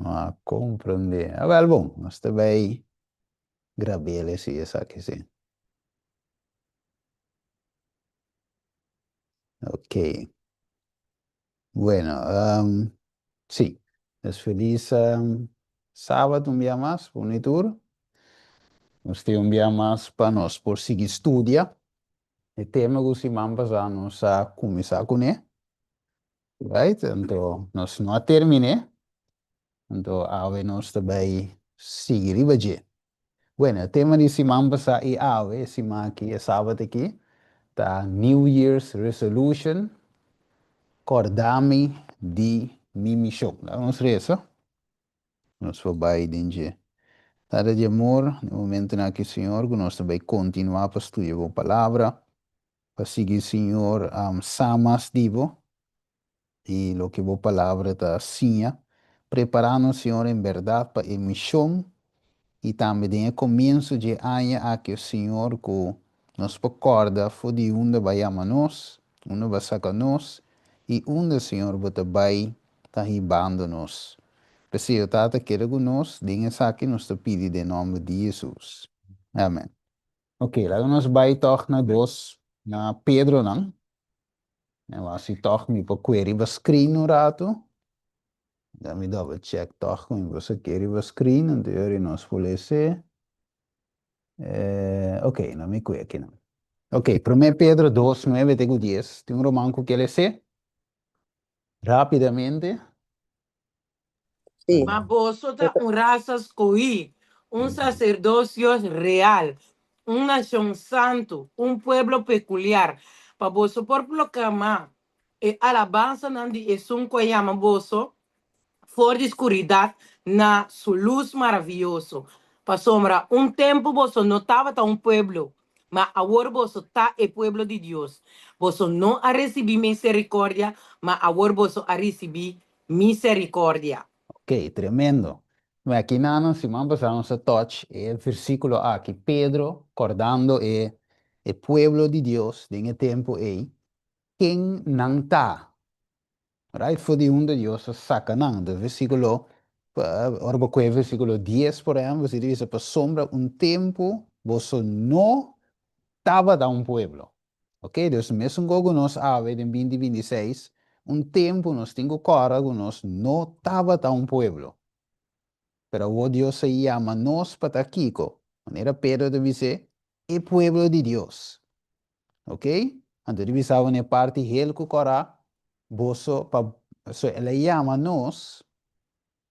[SPEAKER 5] Ah, comprende. Ah, wel bon, nos ta bay grabele si esaki si. Ok. Bueno, sí. Es felis Sabat un bia mas, bonitur. Nos tin un bia mas pa nos por sigui studia. E tema ku siman pasá nos a kuminsá kuné. Right? Anto nos no a terminé. Anto awe nos ta bai sigui riba dje. Bueno, e tema di siman pasá i awe, e siman aki, e sabat aki, ta New Year's Resolution, Kòrda mi di mi mishon. Laga nos resa, nos por bai den dje. Tata di amor, den momentunan aki, Señor, ku nos ta bai kontinuá pa studia Bo Palabra, pa sigui, Señor, sa mas di Bo i loke Bo Palabra ta siña. Prepará nos, Señor, en bèrdat pa e mishon. i tambe den e komienso dje aña aki, o Señor, ku nos por kòrda for di unda Bo a yama nos, unda Bo a saka nos, i unda, Señor, Bo ta bai ta hibando nos. P'esei, o Tata, keda ku nos den esaki nos ta pidi den nòmber di Hesus. Amèn. Ok, laga nos bai tòg na dos, na Pedronan. Mi a wak si tòg mi por kue riba screen un ratu. Da mi double check tòg ku mi por sak'é riba screen, anto yori nos por les'é. Eh, ok, no mi kue akinan. Ok, Promé Pedro dos, nuebe te ku dies. Tin un ruman ku ke les'é? Rápidamente.
[SPEAKER 3] Sí.
[SPEAKER 1] Ma boso ta un rasa skohí, un saserdosio real, un nashon santu, un pueblo pekuliar, pa boso por proklamá e alabansanan di Esun ku a yama boso for di skuridat na su lus maravioso. Pasobra un tempu boso no tabata un pueblo, ma awor boso ta e pueblo di Dios. Boso no a risibí miserikordia, ma awor boso a risibí miserikordia.
[SPEAKER 5] Ok, tremendo. Bueno, aki nan siman pasá nos a touch e versíkulo aki, Pedro kordando e e pueblo di Dios den e tempu ei, ken nan ta. Right? For di unda Dios a saka nan. Entonces versíkulo, ora bo kohe versíkulo dies por ehèmpel, si ta bisa pasobra un tempu boso no tabata un pueblo. Ok, dus mesun go ku nos awe den binti 26, un tempu nos tin ku kòrda ku nos no tabata un pueblo. Pero awor Dios a yama nos pa ta kiko? Manera Pedro ta bis'é, e pueblo di Dios. Ok? Anto di bisa bo na e parti hel ku kòrá, boso pa, so el a yama nos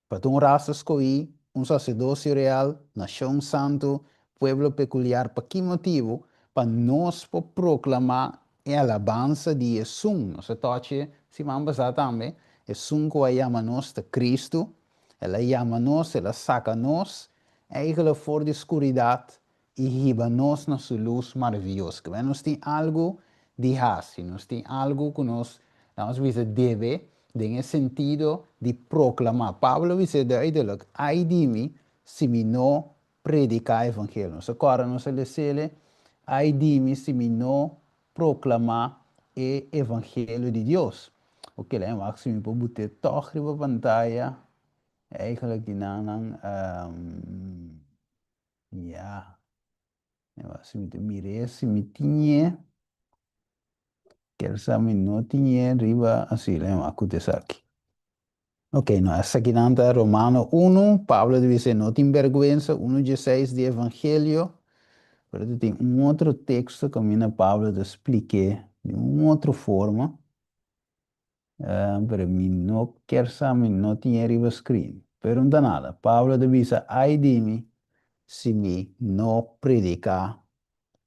[SPEAKER 5] pa ta un rasa skohí, un saserdosio real, nashon santu, pueblo pekuliar. Pa ki motibu? Pa nos por proklamá e alabansa di esun, nos a tòchi siman pasá tambe, esun ku a yama nos ta Kristu, el a yama nos, el a saka nos eigentlik for di skuridat i hiba nos na su lus maravioso. Kibè nos tin algu di hasi, nos tin algu ku nos, lanos bisa, debe den e sentido di proklamá. Pablo a bisa duidelik, Ai di mi si mi no prediká evangelio. Nos a kòrda nos a les'el, Ai di mi si mi no proklamá e evangelio di Dios. Oke, laña wak si mi por but'é tòg riba pantaya. Eigenlijk di nan nan. Ya. Si mi ta mir'é, si mi tin'é, ker sa mi no tin'é riba, así, lei wak ku ta esaki. Ok, no, esakinan ta Romano unu, Pablo ta bisa e no tin bèrgwensa, unu dieseis di Evangelio, pero ta tin un otro teksto kaminda Pablo ta splik'é di un otro forma. Pero mi no kier sa mi no tin e riba screen. Pero no ta nada. Pablo ta bisa, Ai di mi si mi no predica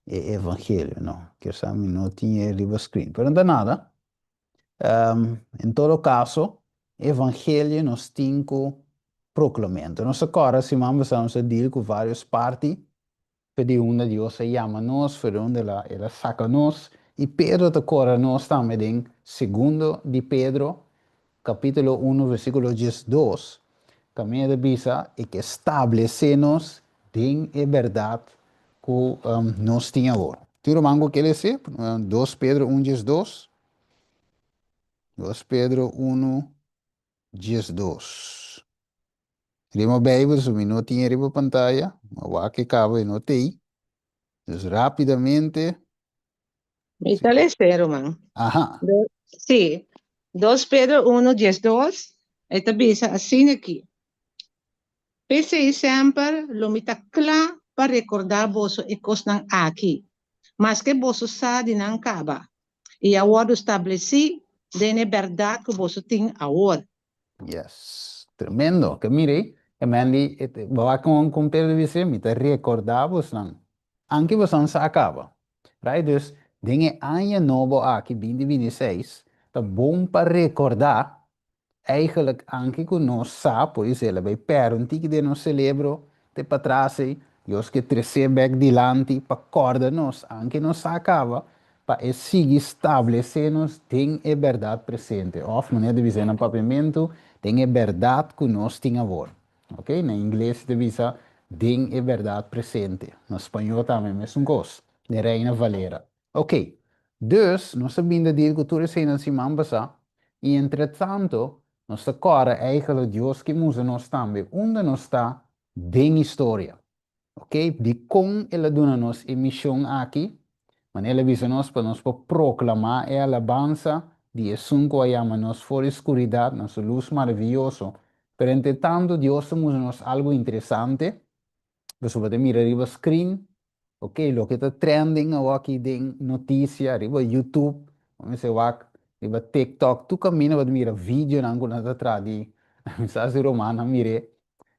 [SPEAKER 5] e evangelio. No, kier sa mi no tin e riba screen. Pero no ta nada. En todo caso, evangelio nos tin cu proclama. Enton nos a corda siman pasado nos a deal cu varios parti For di unda Dios a yama nos, for di unda el a, el a saka nos. I Pedro ta kòrda nos tambe den Segundo di Pedro, kapítulo unu, versíkulo 12, kaminda ta bisa e ke stablesé nos den e bèrdat ku nos tin awor. Tin ruman ku ke lese? Dos Pedro un 12. Dos Pedro unu 12. Riba Bijbel, so mi no tin e riba pantaya, ma wak e caba e no tei. Dus rapidamente.
[SPEAKER 7] Mi ta lese, ruman.
[SPEAKER 5] Aha.
[SPEAKER 7] Do, sí. 2 Pedro 1, 12, e ta bisa asina aki. P'esei semper lo mi ta kla pa rekordá boso e kosnan aki, maske boso sa di nan kaba i a wòrdu stablesí den e bèrdat ku boso tin awor.
[SPEAKER 5] Yes. Tremendo. Ke mira ei, e men di, bo wak kon kon Pedro di bisa, mi ta rekordá bosnan, anke bosnan sa a kaba. Right? Dus, den e aña nobo aki, binti 26, ta bon pa rekordá Eigenlijk anke ku nos sa, pues el a bai pèrdè un tiki den nos selebro te patras ei, Dios ke tres'é bèk dilanti pa kòrda nos, anke nos sa kaba, pa e sigui stablesé nos den e bèrdat presente, òf manera ta bisa na papiamentu, den e bèrdat ku nos tin awor. Ok, na ingles ta bisa. den e bèrdat presente. Na spañó tambe mesun kos, den Reina Valera. Ok, dus nos a bin ta deal ku tur eseinan siman pasá i entretanto nos ta kòrda eigenlijk Dios ke musa nos tambe unda nos ta den historia. Ok, dikon el a duna nos e mishon aki? Manera el a bisa nos pa nos por proklamá e alabansa di Esun ku a yama nos for di skuridat na su lus maravioso. Pero entretanto Dios ta mustra nos algu interesante. Pasobra bo ta mira riba screen, ok, loke ta trending awoki den notisia, riba YouTube, bo mester wak riba TikTok, tur kaminda bo ta mira videonan ku nan ta traha di, mi sa si Romana a mir'é,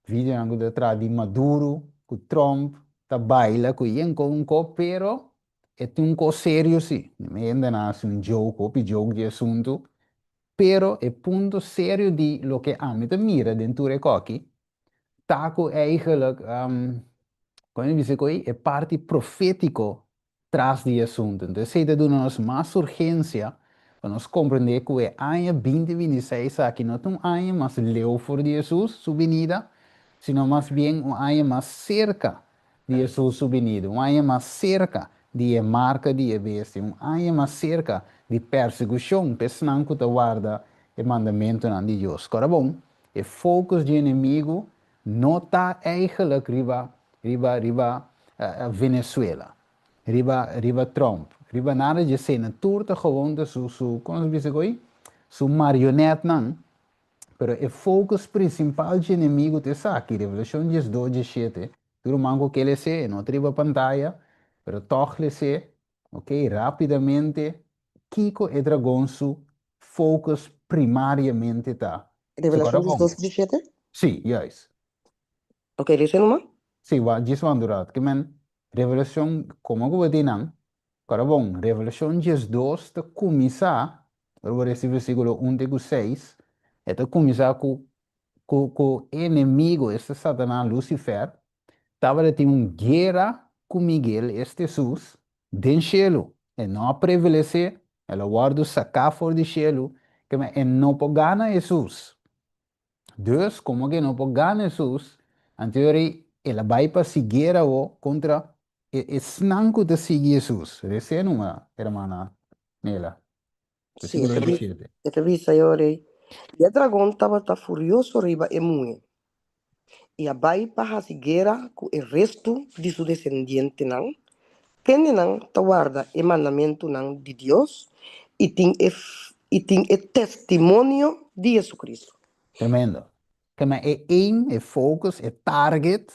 [SPEAKER 5] videonan ku ta traha di Maduro ku Trump ta baila ku yen kon un ko, pero e tin un kos serio si. Mi hende nan hasi un joke, hopi joke di e asuntu, pero e punto serio di loke ami ta mira den tur e koki ta ku eigenlijk, kon mi bisa ku e parti profétiko tras di e asuntu. Entonces esei ta duna nos mas urgensia pa nos komprendé ku e aña 2026 aki no ta un aña mas leu for di Hesus su binida, sino mas bien un aña mas serka di Hesus su binida, un aña mas serka di e marka di e bestia, un aña mas serka di persekushon pa esnan ku ta warda e mandamentunan di Dios. Kòrda bon, E focus di enemigo no ta eigenlijk riba riba riba Venezuela, riba riba Trump, riba nada di esena. Tur ta gewoon ta su su como se bisa koe? Su marionetnan. Pero e focus principal di enemigo ta esaki, Revelacion 12, 17. Tur ruman ku ke lese, e no ta riba pantaya, pero tog lese, ok, rapidamente, kiko e dragon su focus primariamente ta.
[SPEAKER 3] Revelacion 12, 17?
[SPEAKER 5] Sí, juist.
[SPEAKER 3] Ok, lese numa.
[SPEAKER 5] Sí, wa, djis wan durat. Ke men, Revelacion, komo ku bo tin nan? Kòrda bon, Revelacion 12 ta kuminsá, ora bo lesa versíkulo un te ku seis, e ta kuminsá ku ku ku e enemigo, esta Satanas, Lucifer, tabata tin un guera ku Miguel, esta Hesus, den shelu. E no a prevalesé, el a wòrdu saká for di shelu, kema e no por gana Hesus. Dus, komo ku e no por gana Hesus, anto yora el a bai pa si guera awor kontra e esnan ku ta sigui Hesus. Resé numa, hermana Nela.
[SPEAKER 3] Sí, e ta bisa, e ta bisa e ora ei, I e dragon tabata furioso riba e muhé, i a bai pa hasi guera ku e restu di su desendientenan, kendenan ta warda e mandamentunan di Dios i tin e i tin e testimonio di Jesucristo.
[SPEAKER 5] Tremendo. Kema e aim, e focus, e target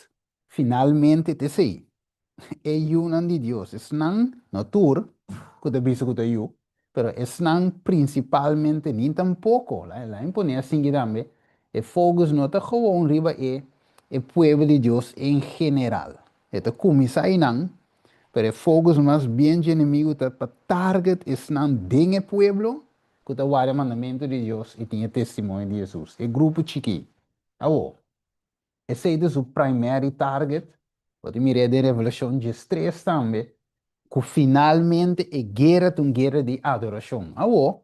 [SPEAKER 5] finalmente ta esei. E yunan di Dios, esnan, no tur ku ta bisa ku ta yu, pero esnan prinsipalmente, ni tampoko, la mi pone asinki tambe, e focus no ta gewoon riba e e pueblo di Dios en general. E ta kuminsá einan, pero e focus mas bien dje enemigu ta pa target esnan den e pueblo ku ta warda e mandamentu di Dios i tin e testimonio di Hesus, e grupo chikí. Awor, Esei ta su primary target. Bo ta mir'é den Revelashon 13 tambe, ku finalmente e guera ta un guera di adorashon. Awor,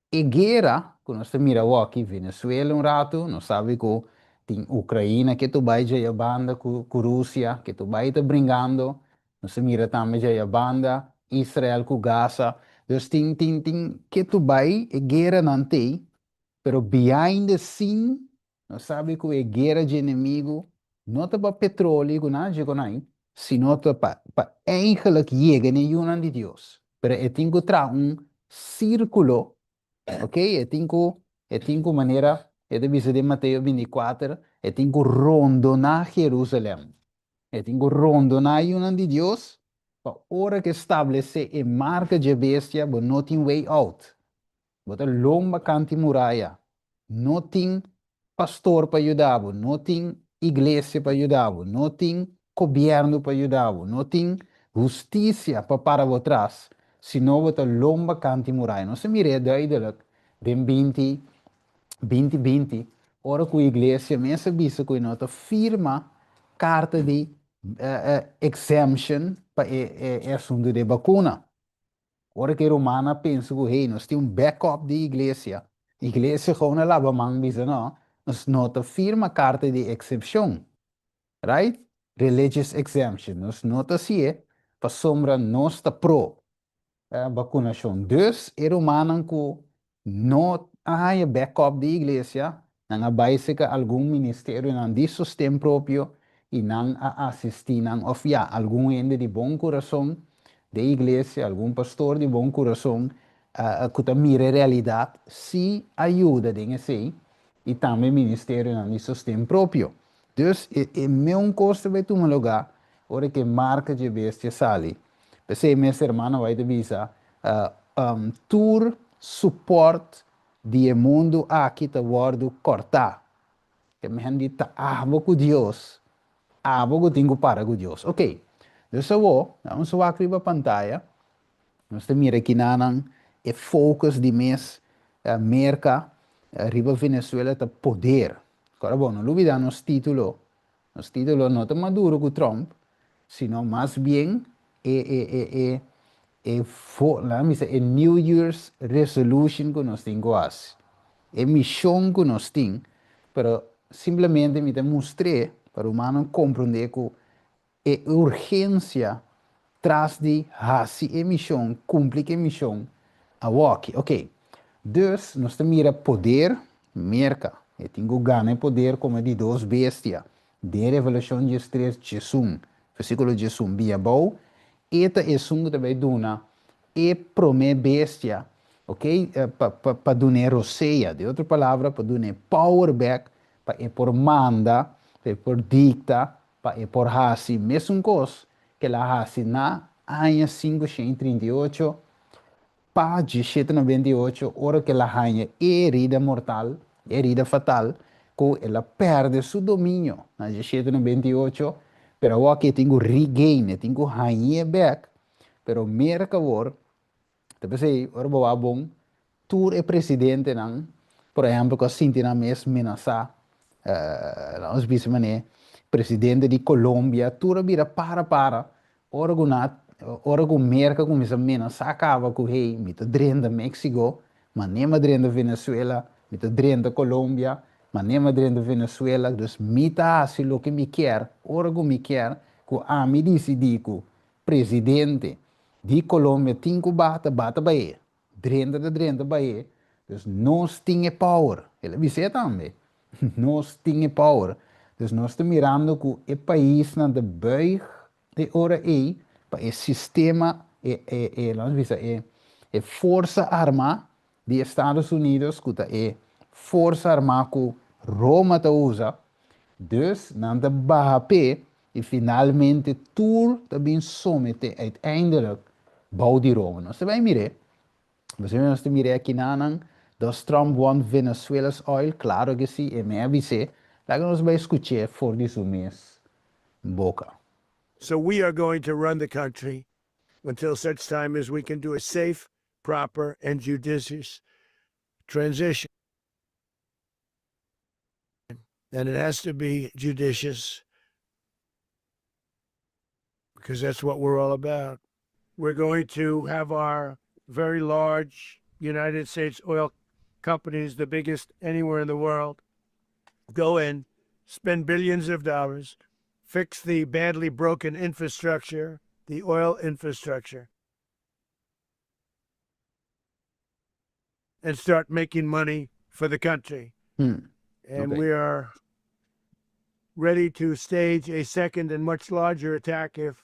[SPEAKER 5] e guera ku nos ta mira awoki, Venezuela un ratu, nos sabi ku tin Ukraina ke ta bai djaya banda ku ku Rusia, ke ta bai ta bringando, nos ta mira tambe djaya banda Israel ku Gaza. Dus tin tin tin ke ta bai e gueranan t'ei, pero behind the scene Nos sabi ku e guera dje enemigu no ta pa petroli ku nan dje konai, sino ta pa pa eigenlijk yega n'e yunan di Dios. Pero e tin ku traha un sirkulo, ok, e tin ku e tin ku manera e ta bisa den Mateo 24, e tin ku rondoná Jerusalèm. E tin ku rondoná e yunan di Dios pa ora ku e stablesé e marka dje bestia bo no tin way out. Bo ta lomba kanti muraya. No tin pastor pa yuda bo, no tin iglesia pa yuda bo, no tin gobièrnu pa yuda bo, no tin hustisia pa para bo tras, sino bo ta lomba kanti muraya. Nos a mir'é duidelik den binti binti binti, ora ku iglesia mes a bisa ku e no ta firma karta di exemption pa e asuntu di e bakuna. Ora ku e rumannan a pensa ku, hey, nos tin un backup di iglesia, iglesia gewoon a laba man bisa, no, nos no ta firma karta di eksepshon. Right? Religious exemption. Nos no ta hasié pasobra nos ta pro bakunashon. Dus e rumannan ku no a haña backup di iglesia, nan a bai serka algun ministerionan di sosten propio i nan a asistí nan òf ya, algun hende di bon kurason den iglesia, algun pastor di bon kurason ku ta mira e realidat sí a yuda den esei i tambe ministerionan di sosten propio. Dus e e meun kos ta bai tuma lugá ora ku e marka dje bestia sali. P'esei mes hermano bai ta bisa, Tur support di e mundu aki ta wòrdu kòrtá. Ke men di ta abo ku Dios, abo ku tin ku para ku Dios. Oke, dus awor, nos a wak riba pantaya, nos ta mira kinanan e focus di mes Merka riba Venezuela ta poder. Kòrda bo, no lubidá nos título. Nos título no ta Maduro ku Trump, sino mas bien e e e e e fo laga mi bisa e New Year's resolution ku nos tin ku hasi. E mishon ku nos tin, pero simplemente mi ta mustr'é pa rumannan komprondé ku E urgensia tras di hasi e mishon, kumpli ku e mishon awoki. Oke, dus nos ta mira poder Merka. E tin ku gana e poder komo e di dos bestia den Revelashon diestres diesun, versíkulo diesun bia abou. E ta esun ku ta bai duna e promé bestia, oke, pa pa pa dun'é rosea, den otro palabra pa dun'é power bèk pa e por manda, pa e por dikta Pa e por hasi mesun kos ku el a hasi na aña 538 pa 1798 ora ku el a haña e herida mortal, e herida fatal, ku el a pèrdè su dominio na 1798, pero awor aki e tin ku regain, e tin ku hañ'é bèk, pero Merka awor Ta p'esei, ora bo wak bon, tur e presidentenan, por ehèmpel, ku a sinti nan mes menasá, laga nos bisa manera, presidente di Colombia, tur a bira para para ora ku nan ora ku Merka kuminsá menasá kaba ku hey, mi ta drenta Mexico, manera mi a drenta Venezuela, mi ta drenta Colombia, manera mi a drenta Venezuela, dus mi ta hasi loke mi kier, ora ku mi kier, ku ami disidí ku Presidente di Colombia tin cu bata, bata bae. Drenta ta drenta bae. Dus nos tin e power. El a bis'é tambe. Nos tin e power. Dus nos ta mirando cu e paisnan ta buig e ora ey pa e sistema, e, e, e, laat nos bisa, e, e forsa arma di Estados Unidos cu ta e forsa arma cu Roma ta usa. Dus nan ta baha p'e I finalmente tur ta bin someté uiteindelijk bou di Roma. Nos ta bai mir'é. Pasobra nos ta mir'é akinanan, Does Trump want Venezuela's oil? Claro ke si, e me a bis'é. Laga nos bai skuch'é for di su mes boka.
[SPEAKER 9] So we are going to run the country until such time as we can do a safe, proper and judicious transition. And it has to be judicious because that's what we're all about. We're going to have our very large United States oil companies, the biggest anywhere in the world, go in, spend billions of dollars, fix the badly broken infrastructure, the oil infrastructure, and start making money for the country. And we are ready to stage a second and much larger attack if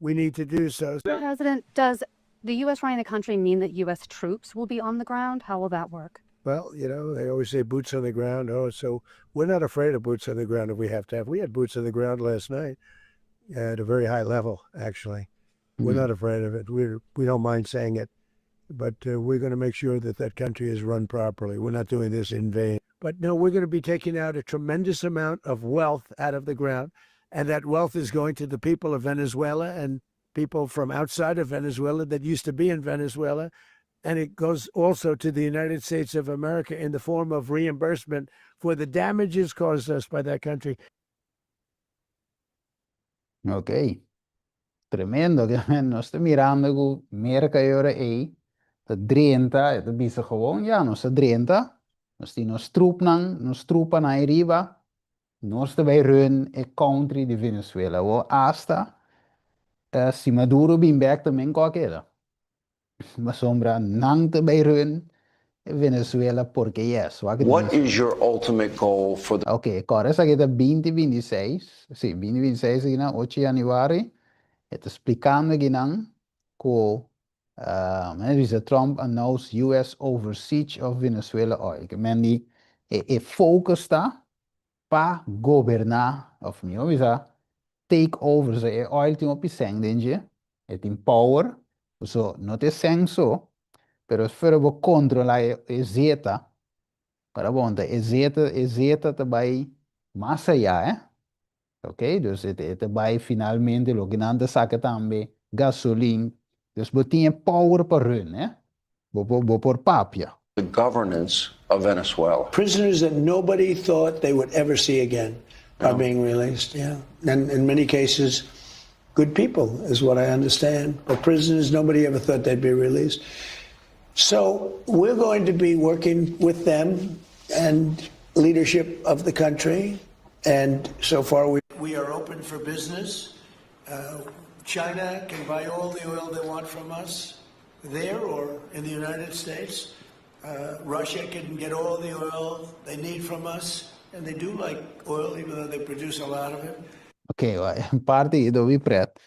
[SPEAKER 9] we need to do so.
[SPEAKER 10] President, does the U.S. running the country mean that U.S. troops will be on the ground? How will that work?
[SPEAKER 9] Well, you know, they always say boots on the ground. Oh, so we're not afraid of boots on the ground if we have to have. We had boots on the ground last night at a very high level, actually. We're not afraid of it. We're, we don't mind saying it. But we're going to make sure that that country is run properly. We're not doing this in vain. But no, we're going to be taking out a tremendous amount of wealth out of the ground. And that wealth is going to the people of Venezuela and people from outside of Venezuela that used to be in Venezuela. And it goes also to the United States of America in the form of reimbursement for the damages caused us by that country.
[SPEAKER 5] Ok. Tremendo. Nos ta mirando ku Merka e ora ei ta drenta, e ta bisa gewoon, ya, nos ta drenta, nos tin nos trupnan, nos trupanan ei riba. Nos ta bai run e country di Venezuela. Awor hasta si Maduro bin bek ta men kua keda. Pasobra nan ta bai run e Venezuela porque yes. Wak di
[SPEAKER 11] What is your ultimate goal for the.
[SPEAKER 5] Ok, kòrda esaki ta binti binti seis, si binti binti seis akinan, ocho januari, e ta splikando akinan ku Men bisa Trump announce US over siege of Venezuela oil. Ke men di e e focus ta pa goberna of mihor bisa take over. So e oil tin hopi sèn den dje, e tin power, so no ta e sèn so, pero esfera bo controla e e zeta, para bon ta e zeta e zeta ta bai mas aya eh. Ok, dus e e ta bai finalmente loke nan ta saka tambe gasolin. Dus bo tin e power pa run, eh. Bo por bo por papia.
[SPEAKER 11] The governance of Venezuela.
[SPEAKER 9] Prisoners that nobody thought they would ever see again are being released, yeah. And in many cases, good people, is what I understand. But prisoners, nobody ever thought they'd be released. So we're going to be working with them and leadership of the country. And so far, we, we are open for business. Uh, China can buy all the oil they want from us there or in the United States. Uh, Russia can get all the oil they need from us, and they do like oil, even though they produce a lot of it.
[SPEAKER 5] Ok, en parte i do pret.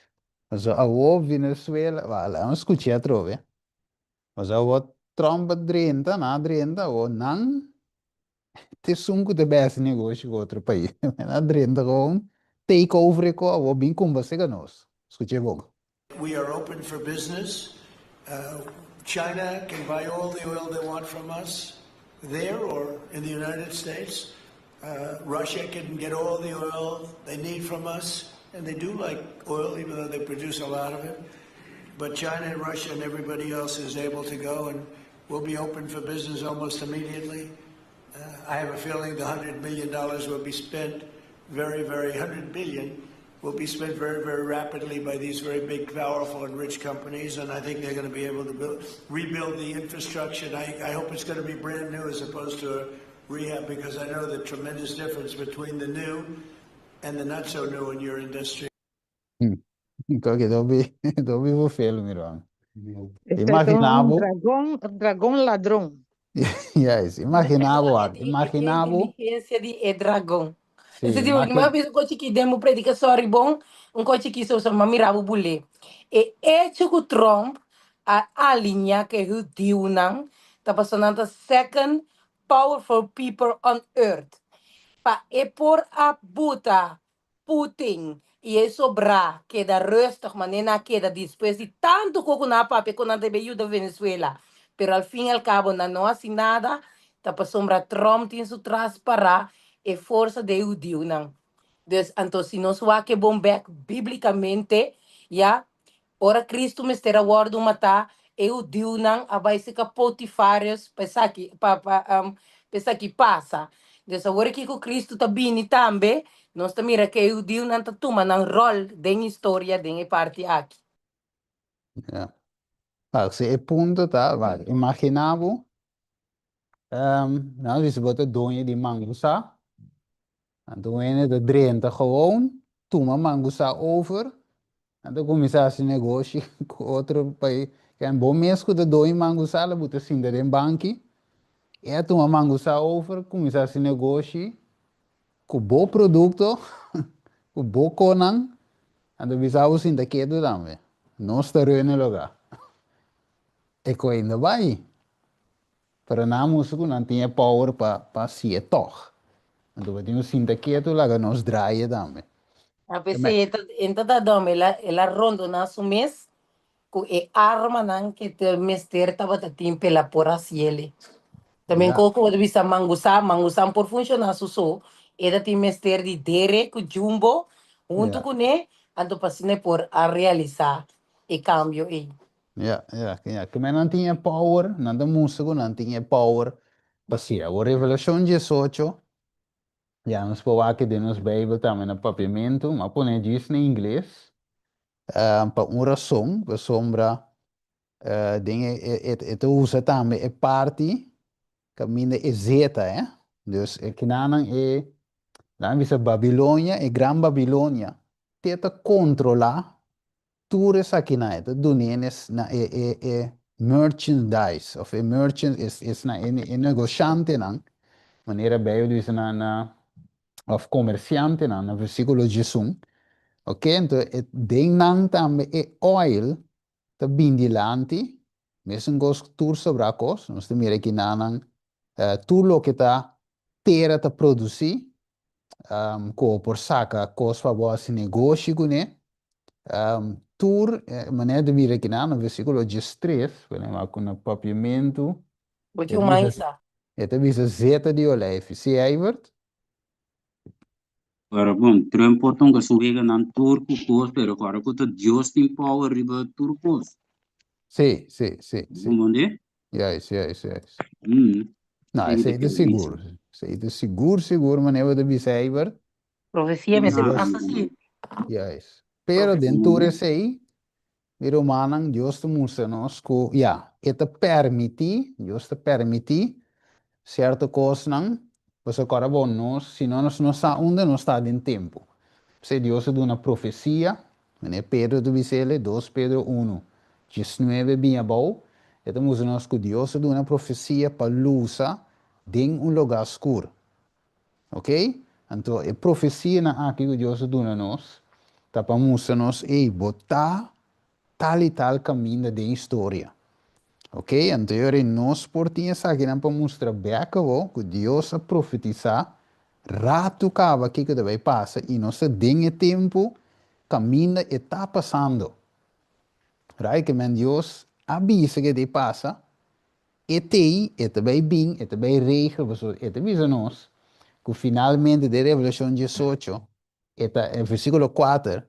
[SPEAKER 5] So awo Venezuela, wala, vamos skucha atrobe. Pasobra awor Trump a drenta, nan a drenta, awor nan ta esun ku ta bai hasi negoshi ku otro pais. Nan a drenta gewoon take over e ko, awor bin kumba sega nos. Skucha e bon.
[SPEAKER 9] We are open for business. China can buy all the oil they want from us there or in the United States. Russia can get all the oil they need from us, and they do like oil, even though they produce a lot of it. But China and Russia and everybody else is able to go, and we'll be open for business almost immediately. Uh, I have a feeling the $100 million will be spent very, very, 100 billion will be spent very, very rapidly by these very big, powerful, and rich companies. And I think they're going to be able to build, rebuild the infrastructure. And I, I hope it's going to be brand new as opposed to a rehab because I know the tremendous difference between the new and the not so new in your industry.
[SPEAKER 5] Koke dobi dobi bo feel mi ruman.
[SPEAKER 7] Esei ta
[SPEAKER 5] Imagina
[SPEAKER 7] un
[SPEAKER 5] bo.
[SPEAKER 7] dragon, dragon ladron.
[SPEAKER 5] Yes, imagina bo
[SPEAKER 1] E
[SPEAKER 5] ak,
[SPEAKER 1] di, e
[SPEAKER 5] imagina bo.
[SPEAKER 1] inteligencia di e dragon.
[SPEAKER 5] Sí,
[SPEAKER 1] Ese tipo,
[SPEAKER 5] imagina.
[SPEAKER 1] mi a bisa un kochi ki den bo predica sorry bon, un kochi ki so so ma mira bo bule. E hecho ku Trump a alinea ku e hudiunan ta pasobra nan ta second powerful people on earth. Pa e por a buta Putin i e sobrá keda rustig manera nan a keda despues di tantu kos ku nan a papia ku nan ta bay yuda Venezuela. Pero al fin y al cabo nan no hasi nada, ta pasobra Trump tin su tras pará e forsa di e hudiunan. Dus anto si nos wak e bon bek biblicamente ya, Ora Cristo mester a wòrdu matá, e hudiunan a bai seka Potifarios pa esaki pa pa um, pa esaki pasa. Dus awor aki ku Cristo ta bini tambe, nos ta mira ku e hudiunan ta tuma nan ròl den historia den e parti aki.
[SPEAKER 5] Ja. Wak, si e punto ta, wak, imaginá bo, um, nan bisa bo ta doño di mangusá, Anto un hende ta drenta gewoon, tuma mangusá over, nan ta kuminsá hasi negoshi ku otro pais. Ken bo mes ku ta doño mangusá la bo ta sinta den banki, e a tuma mangusá over, kuminsá hasi negoshi ku bo produkto, ku bo konan, anto bisa bo sinta ketu tambe. Nos ta run e lugá. E koe no bai. Pero nan a mustra ku nan tin e power pa pa hasié tòg. Anto bo tin ku sinta ketu laga nos draai e tambe.
[SPEAKER 1] A p'esei e ta e ta ta dòmi el a el a rondoná su mes ku e armanan ke te mester tabata tin p'el a por hasiel. Tambe
[SPEAKER 5] Ya.
[SPEAKER 1] kos ku bo ta bisa mangusá, mangusá por funshoná su so, e ta tin mester di dere ku jumbo huntu
[SPEAKER 5] Ya.
[SPEAKER 1] kuné, anto pa asina e por a realisá e kambio ei.
[SPEAKER 5] Ja, ja, ja. Keme nan tin e power, nan ta mustra ku nan tin e power pa hasi. Awor Revelashon 18, ya nos por wak den nos Beibel tambe na papiamentu, m'a pone djis na ingles, pa un rason, pasobra den e, e ta usa tambe e parti kaminda e zeta, eh. Dus e kinanan e. Nan bisa Babilonia, e gran Babilonia, te ta kontrolá tur esakinan, e ta dun'é na e e e merchandise òf e merchant es es na e e negoshantenan, manera Beibel ta bisa na na òf komersiantenan na versíkulo 11, oke, anto e den nan tambe e oil ta bin dilanti, mesun kos ku tur sobrá kos, nos ta mira kinanan tur loke ta tera ta produsí, ku bo por saka kos pa bo hasi negoshi kuné, tur manera ta mira kinan na versíkulo 13, ku na papiamentu
[SPEAKER 1] Bo tin un maisa.
[SPEAKER 5] e ta bisa zeta di oleifi, si Eibert?
[SPEAKER 12] Pero bon, Trump por tonga su weganan tur ku kos, pero kòrda ku ta Dios tin power riba tur kos.
[SPEAKER 5] Sí, sí, sí, sí.
[SPEAKER 12] Comprende?
[SPEAKER 5] Juist, juist, juist.
[SPEAKER 12] Mm.
[SPEAKER 5] No,
[SPEAKER 12] Tin
[SPEAKER 5] esei
[SPEAKER 12] te
[SPEAKER 5] ta
[SPEAKER 12] kere bisa.
[SPEAKER 5] sigur. Esei ta sigur, sigur, manera bo ta bisa, Eibert.
[SPEAKER 1] Profesia mester
[SPEAKER 5] Dios,
[SPEAKER 1] pasa si.
[SPEAKER 5] juist. Pero den
[SPEAKER 1] Profesia.
[SPEAKER 5] tur esei, Mi rumannan, Dios ta mustra nos ku, ya, E ta permití, Dios ta permití sierto kosnan, pasobra kòrda bo, nos, si no nos no sa unda nos ta den tempu. P'esei Dios a duna profesia, manera Pedro ta bis'el, dos Pedro unu, diesnuebe bin abou, e ta mustra nos ku Dios a duna profesia pa lusa den un lugá skur. Ok? Anto e profesianan aki ku Dios a duna nos ta pa mustra nos, ey, bo ta tal i tal kaminda den historia. Ok? Anto e ora ei nos por tin esakinan pa mustra bek awor ku Dios a profetisá ratu kaba kiko ta bai pasa i nos ta den e tempu kaminda e ta pasando. Right? Ke men Dios a bisa ke ta pasa. E t'ei, e ta bai bin, e ta bai regel, pasobra e ta bisa nos ku finalmente den Revelashon 18, e ta, e versíkulo kuater,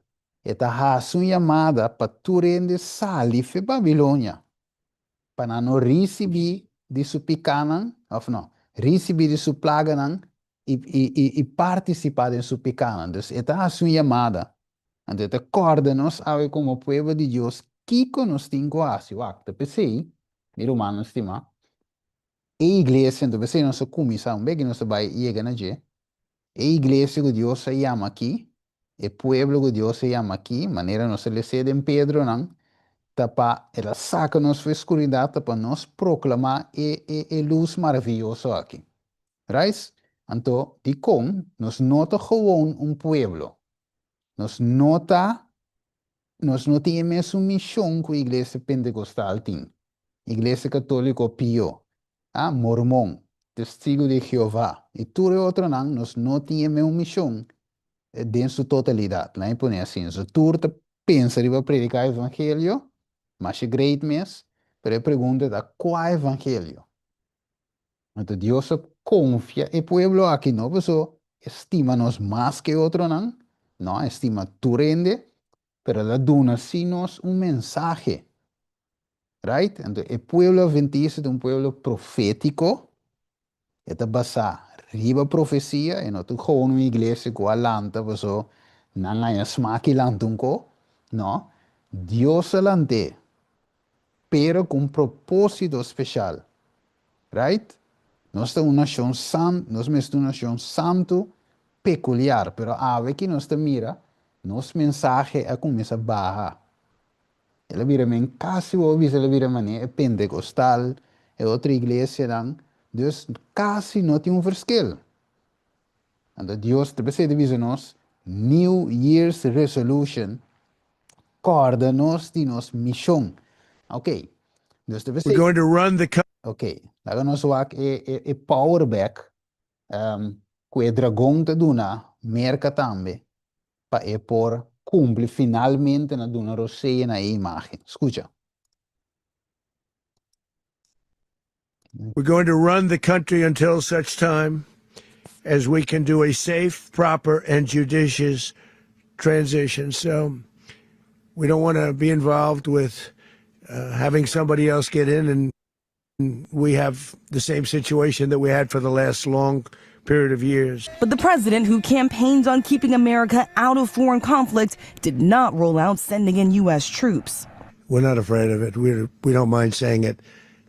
[SPEAKER 5] e ta hasi un yamada pa tur hende sali fe Babilonia, pa nan no risibí di su pikánan, òf no, risibí di su plaganan i, i, i, i partisipá den su pikánan. Dus e ta hasi un yamada. Anto e ta kòrda nos awe komo pueblo di Dios kiko nos tin ku hasi. Wak, ta p'esei, mi rumannan stimá, e iglesia, anto p'esei nos a kuminsá, un bes ku nos a bai yega na dje, e iglesia ku Dios a yama aki, e pueblo ku Dios a yama aki, manera nos a les'é den Pedronan, ta pa el a saka nos for e skuridat, ta pa nos proklamá e, e, e lus maravioso aki. Rais, Anto, dikon nos no ta gewoon un pueblo? Nos no ta, nos no tin e mesun mishon ku Iglesia Pentekostal tin, Iglesia Katóliko pió, a, Mormon, Testigu di Jehová i tur e otronan, nos no tin e meun mishon den su totalidat. Laat mi pone asin, so tur ta pensa riba prediká evangelio, masha great mes, pero e pregunta ta, kua evangelio? Anto Dios a konfia e pueblo aki no paso e stima nos mas ke otronan, no, e stima tur hende, pero el a duna si nos un mensahe. Right? Anto e pueblo adventista ta un pueblo profétiko, e ta basá riba profesia, e no ta gewoon un iglesia ku a lanta paso nan haña smak i lanta un ko, no, Dios a lant'é, pero ku un propósito speshal. Right? Nos ta un nashon san, nos mester un nashon santu, pekuliar, pero awe ki nos ta mira, nos mensahe a kuminsá baha. El a bira men kasi bo a bisa el a bira manera e pentekostal, e otro iglesianan, dus kasi no tin un verschil. Anto Dios ta p'esei ta bisa nos New Year's Resolution, kòrda nos di nos mishon. Ok, dus ta
[SPEAKER 9] We're
[SPEAKER 5] p'esei.
[SPEAKER 9] going to run the
[SPEAKER 5] Ok, laga nos wak e, e, e power bek um, ku e dragon ta duna Merka tambe pa e por kumpli finalmente na duna rosea na e imágen. Skucha.
[SPEAKER 9] We're going to run the country until such time as we can do a safe, proper, and judicious transition. So we don't want to be involved with having somebody else get in and we have the same situation that we had for the last long period of years.
[SPEAKER 13] But the president, who campaigns on keeping America out of foreign conflict, did not roll out sending in U.S. troops.
[SPEAKER 9] We're not afraid of it. We we don't mind saying it,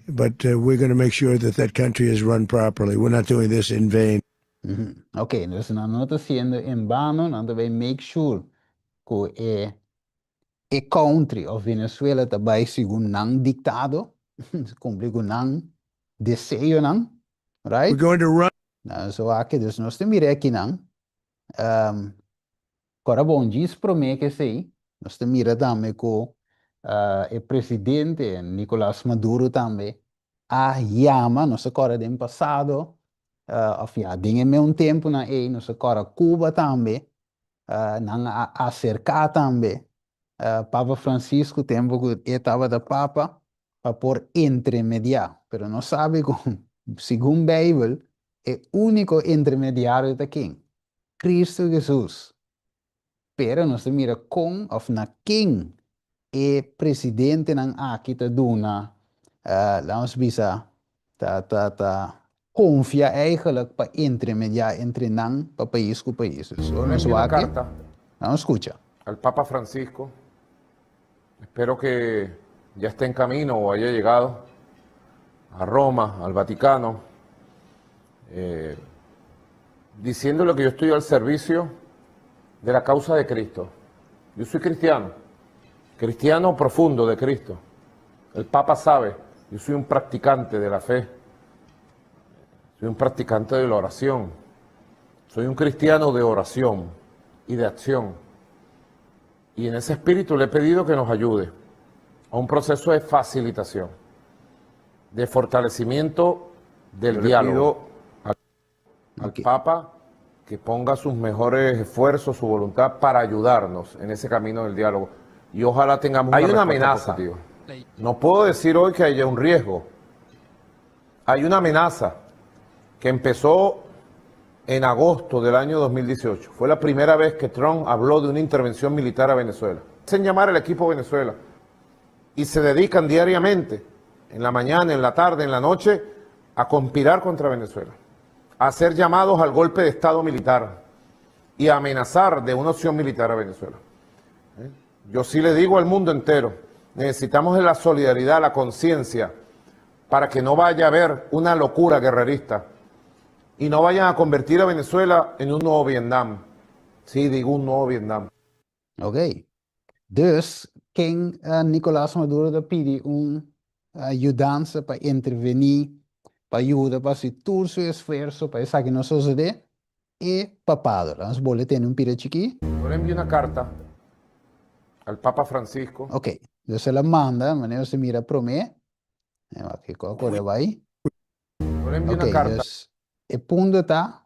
[SPEAKER 9] but we're going to make sure that that country is run properly. We're not doing this in vain.
[SPEAKER 5] Ok, dus nan no ta haciendo en vano, nan ta bay make sure ku e e country of Venezuela ta bay segun nan dictado, cumpli cu nan deseonan, right?
[SPEAKER 9] We're going to run.
[SPEAKER 5] Nou, so aki, dus nos ta mira akinan, um, Kora bon djis promé ku esei, nos ta mira tambe ku e presidente Nicolas Maduro tambe a yama, nos ta kòrda den pasado, òf ya den e meun tempunan ei nos ta kòrda Cuba tambe, nan a aserká tambe Papa Francisco tempu ku e tabata Papa pa por entremediá. Pero nos sabi ku segun Beibel e úniko entremediario ta ken? Cristo Jesus. Pero nos ta mira con of na ken e presidentenan aki ta duna, laat ons bisa, ta ta ta confia eigenlijk pa entremedia entre nan pa pais cu pais. Dus
[SPEAKER 14] Yo le
[SPEAKER 5] nos
[SPEAKER 14] envío una
[SPEAKER 5] wak,
[SPEAKER 14] carta
[SPEAKER 5] laat ons scucha.
[SPEAKER 14] al Papa Francisco. Espero que ya esté en camino o haya llegado a Roma, al Vaticano. Eh, diciéndole que yo estoy al servicio de la causa de Cristo. Yo soy cristiano, cristiano profundo de Cristo. El Papa sabe, yo soy un practicante de la fe, soy un practicante de la oración, soy un cristiano de oración y de acción. Y en ese espíritu le he pedido que nos ayude a un proceso de facilitación, de fortalecimiento del diálogo. Al, al Papa que ponga sus mejores esfuerzos, su voluntad para ayudarnos en ese camino del diálogo. Y ojalá tengamos
[SPEAKER 11] Hay
[SPEAKER 14] una,
[SPEAKER 11] una
[SPEAKER 14] respuesta
[SPEAKER 11] amenaza.
[SPEAKER 14] positiva. No puedo decir hoy que haya un riesgo. Hay una amenaza que empezó en agosto del año 2018. Fue la primera vez que Trump habló de una intervención militar a Venezuela. Hacen llamar al equipo Venezuela y se dedican diariamente, en la mañana, en la tarde, en la noche, a conspirar contra Venezuela, a hacer llamados al golpe de Estado militar y a amenazar de una opción militar a Venezuela. ¿Eh? Yo sí le digo al mundo entero, necesitamos de la solidaridad, la conciencia, para que no vaya a haber una locura guerrerista y no vayan a convertir a Venezuela en un nuevo Vietnam. Sí, digo un nuevo Vietnam.
[SPEAKER 5] Ok. Dus, ken Nicolas Maduro ta pidi un yudansa pa intervení, pa yuda, pa hasi tur su esfuerso pa esaki no sosodé? E papado. Laat nos bolbe tene un pida chikí.
[SPEAKER 14] Yo le envié una carta al Papa Francisco.
[SPEAKER 5] Ok. Dus el a manda, manera nos ta mira promé. Wak kiko a kore bai.
[SPEAKER 14] Yo le envié
[SPEAKER 5] Ok,
[SPEAKER 14] una carta.
[SPEAKER 5] dus e punto ta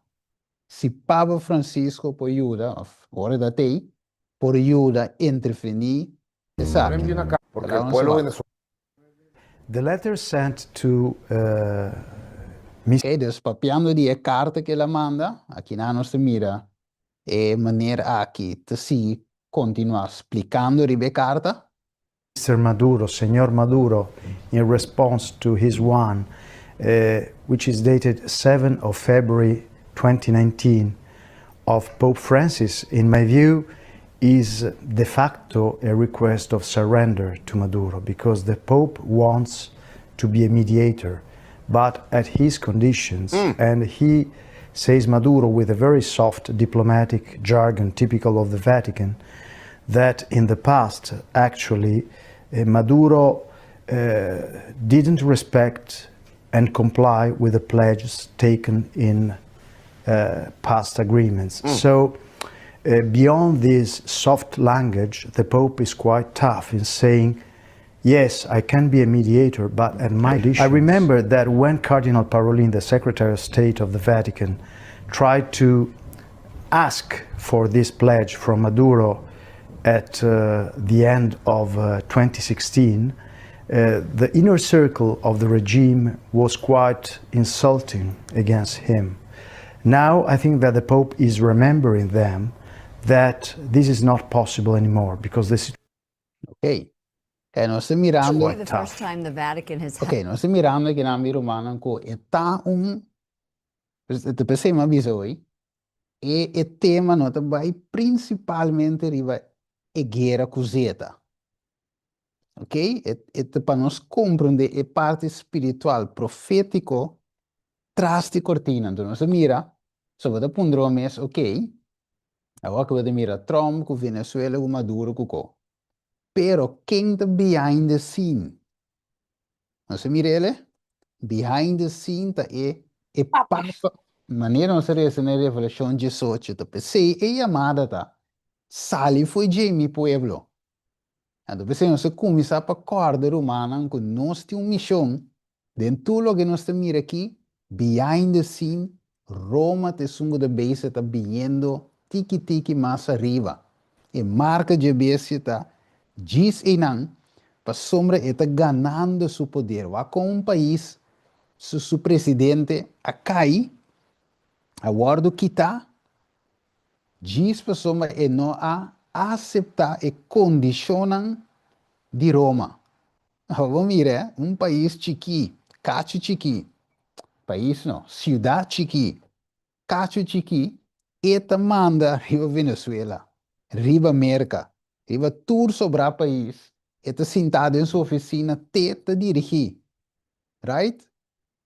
[SPEAKER 5] si Papa Francisco por yuda, of ora ta tei, por yuda intervení
[SPEAKER 14] Yo le
[SPEAKER 5] esaki.
[SPEAKER 14] envié una carta porque
[SPEAKER 5] Laat
[SPEAKER 14] el
[SPEAKER 5] nos
[SPEAKER 14] pueblo
[SPEAKER 5] wak.
[SPEAKER 14] venezolano.
[SPEAKER 15] The letter sent to Mr.
[SPEAKER 5] Ok, dus papiando di e karta ku el a manda, akinan nos ta mira e manera aki ta sigui kontinuá splikando riba e karta.
[SPEAKER 15] Mr. Maduro, Señor Maduro, in response to his one, which is dated 7 of February 2019, of Pope Francis, in my view, is de facto a request of surrender to Maduro, because the Pope wants to be a mediator, but at his conditions, and he says Maduro with a very soft diplomatic jargon typical of the Vatican, that in the past, actually, Maduro didn't respect and comply with the pledges taken in past agreements. So, beyond this soft language, the Pope is quite tough in saying, yes, I can be a mediator, but at my conditions. I remember that when Cardinal Parolin, the Secretary of State of the Vatican, tried to ask for this pledge from Maduro at the end of 2016, the inner circle of the regime was quite insulting against him. Now I think that the Pope is remembering them that this is not possible anymore because the
[SPEAKER 5] Ok. Kijk, nos ta mirando.
[SPEAKER 16] The first time the Vatican has
[SPEAKER 5] Ok, nos ta mirando ku nan mi rumannan ku e ta un te p'esei mi a bisa hoy e e tema no ta bai prinsipalmente riba e guera ku zeta. Ok, e e ta pa nos komprondé e parti spiritual profétiko tras di kortina. Anto nos ta mira. So bo ta puntra bo mes, ok, awor ku bo ta mira Trump ku Venezuela ku Maduro ku ko. Pero ken ta behind the scene? Nos a mira el? Behind the scene ta e e papa. Manera nos a resa na Revelashon 18 ta p'esei e yamada ta, Sali fo'i dje, mi pueblo. Anto p'esei nos a kuminsá pa kòrda rumannan ku nos tin un mishon den tur loke nos ta mira aki, behind the scene, Roma ta esun ku ta bezig ta biniendo tiki tiki mas ariba. E marka dje bestia ta djis einan pasobra e ta ganando su poder. Wak kon un pais su su presidente a kai, a wòrdu kitá djis pasobra e no a aseptá e kondishonnan di Roma. Bo mira eh, un pais chikí, kachu chikí, pais no, siudat chikí, kachu chikí, e ta manda riba Venezuela, riba Merka, riba tur sobrá pais, e ta sintá den su ofisina te ta dirigí. Right?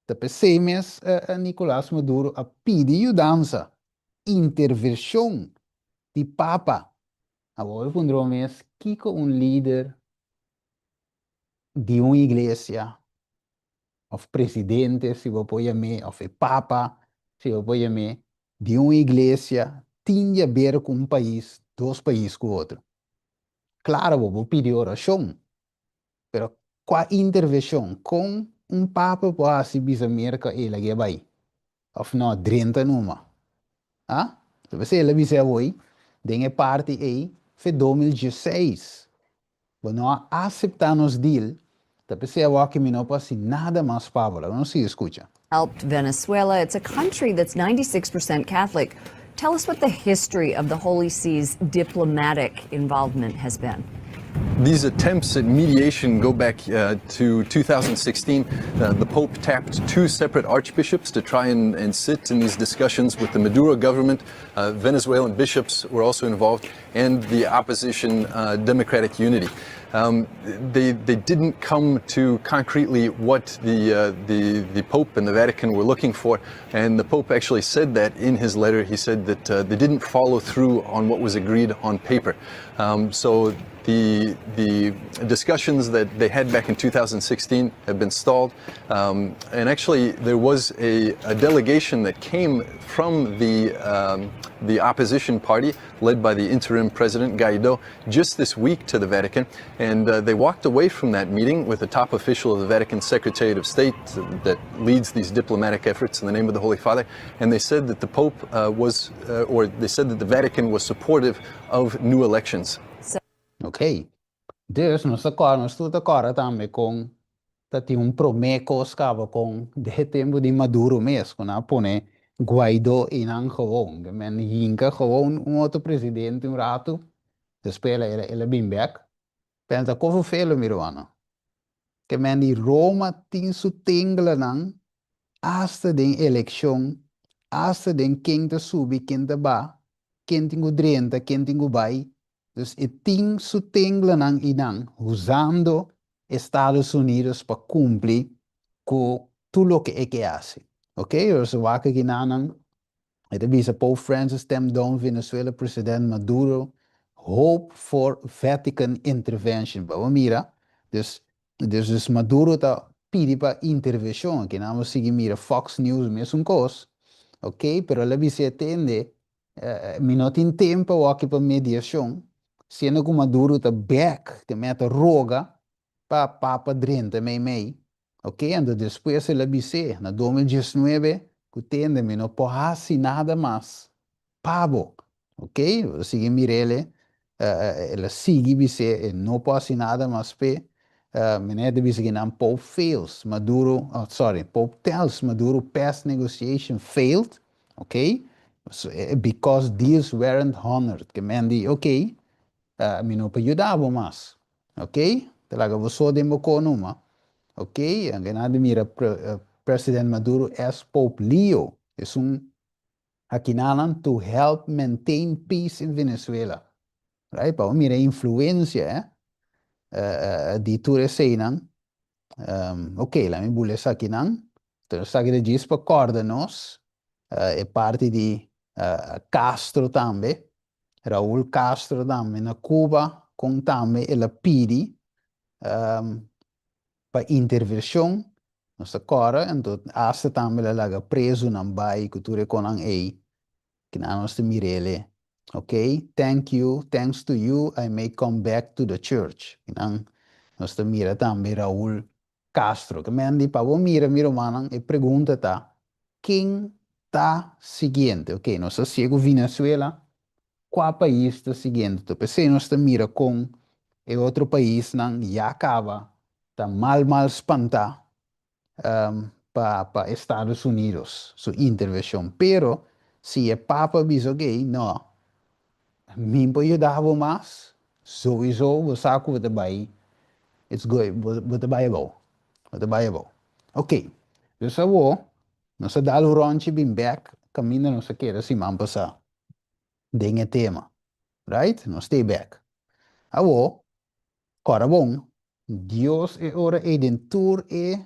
[SPEAKER 5] Ta p'esei mes Nicolas Maduro a pidi yudansa, intervenshon di Papa. Awor bo puntra bo mes, kiko un lider di un iglesia of presidente si bo por yam'é of e papa si bo por yam'é di un iglesia tin di haber ku un pais dos pais ku otro. Klaro bo por pidi orashon pero kua intervenshon kon un papa por hasi bisa Merka ey lag'é bai of no drenta numa ah ta p'esei el a bisa awor den e parti ey fe 2016 Bo no a aseptá nos deal, ta p'esei awor ki mi no por hasi nada mas pa bo. Laga nos sigui skucha.
[SPEAKER 16] Helped Venezuela. It's a country that's 96% Catholic. Tell us what the history of the Holy See's diplomatic involvement has been.
[SPEAKER 17] These attempts at mediation go back uh, to 2016. Uh, the Pope tapped two separate archbishops to try and, and sit in these discussions with the Maduro government. Uh, Venezuelan bishops were also involved, and the opposition uh, Democratic Unity. Um, they, they didn't come to concretely what the, uh, the, the Pope and the Vatican were looking for, and the Pope actually said that in his letter. He said that uh, they didn't follow through on what was agreed on paper. Um, so the, the discussions that they had back in 2016 have been stalled. Um, and actually, there was a, a delegation that came from the, um, the opposition party, led by the interim president Guaido, just this week to the Vatican. And uh, they walked away from that meeting with a top official of the Vatican Secretariat of State that leads these diplomatic efforts in the name of the Holy Father. And they said that the Pope uh, was, uh, or they said that the Vatican was supportive of new elections.
[SPEAKER 5] Ok. Dus nos ta kòrda, nos tur ta kòrda tambe kon ta tin un promé kos kaba kon den e tempu di Maduro mes ku nan a pone Guaidó einan gewoon. Ke men hinka gewoon un otro presidente un ratu, despues el a el a bin bèk. Pensa kon fufelo mi rumannan. Ke men di Roma tin su tenglanan asta den elekshon, asta den ken ta subi, ken ta ba, ken tin ku drenta, ken tin ku bai. Dus e tin su tenglanan einan usando Estados Unidos pa kumpli ku tur loke e ke hasi. Ok, dus wak akinanan e ta bisa Pope Francis stamp down Venezuela President Maduro hope for Vatican intervention. Bo a mira, dus dus dus Maduro ta pidi pa intervenshon. Akinan bo sigui mira Fox News mesun kos. Ok, pero el a bisa e tende Mi no tin tempo awor pa mediacion, siendo cu Maduro ta bek, te meta roga pa Papa drenta meimei, ok, anto despues el a bis'é na 2019 cu tende mi no por haci nada mas pa bo, ok, bo sigui mir'el, el a sigui bis'é e no por haci nada mas p'e, Meneer ta bisa ki nan Pope fails Maduro, oh sorry, Pope tells Maduro past negotiation failed, ok, because deals weren't honored, ke men di ok, mi no por yuda bo mas, ok, ta laga bo so den bo ko numa, ok, anke nan ta mira President Maduro as Pope Leo, esun akinanan to help maintain peace in Venezuela. Right? Pa bo mira e influencia eh, di tur eseinan. Um, ok, laat mi bula esakinan. Pero esaki ta djis pa kòrda nos. E parti di Castro tambe, Raul Castro tambe na Cuba, kon tambe el a pidi pa intervenshon, nos ta kòrda, anto asta tambe el a laga prezunan bai ku tur e konan ei, kina nos ta mir'el, ok, thank you, thanks to you I may come back to the church, kinan nos ta mira tambe Raul Castro. Ke men di pa bo mira mi rumannan e pregunta ta ken ta siguiente? Ok, nos ta sigue ku Venezuela, kua pais ta siguiente? To p'esei nos ta mira kon e otro paisnan ya kaba ta mal mal spantá pa pa Estados Unidos su intervenshon. Pero si e papa bisa ok, no, Mi por yuda bo mas, souiso bo sa ku bo ta bai, it's good, bo ta bai abou, bo ta bai abou. Ok, dus awor nos a dal un ròntje bin bèk kaminda nos a keda siman pasá den e tema, right? Nos stay bèk. Awor, kòrda bon, Dios e ora ei den tur e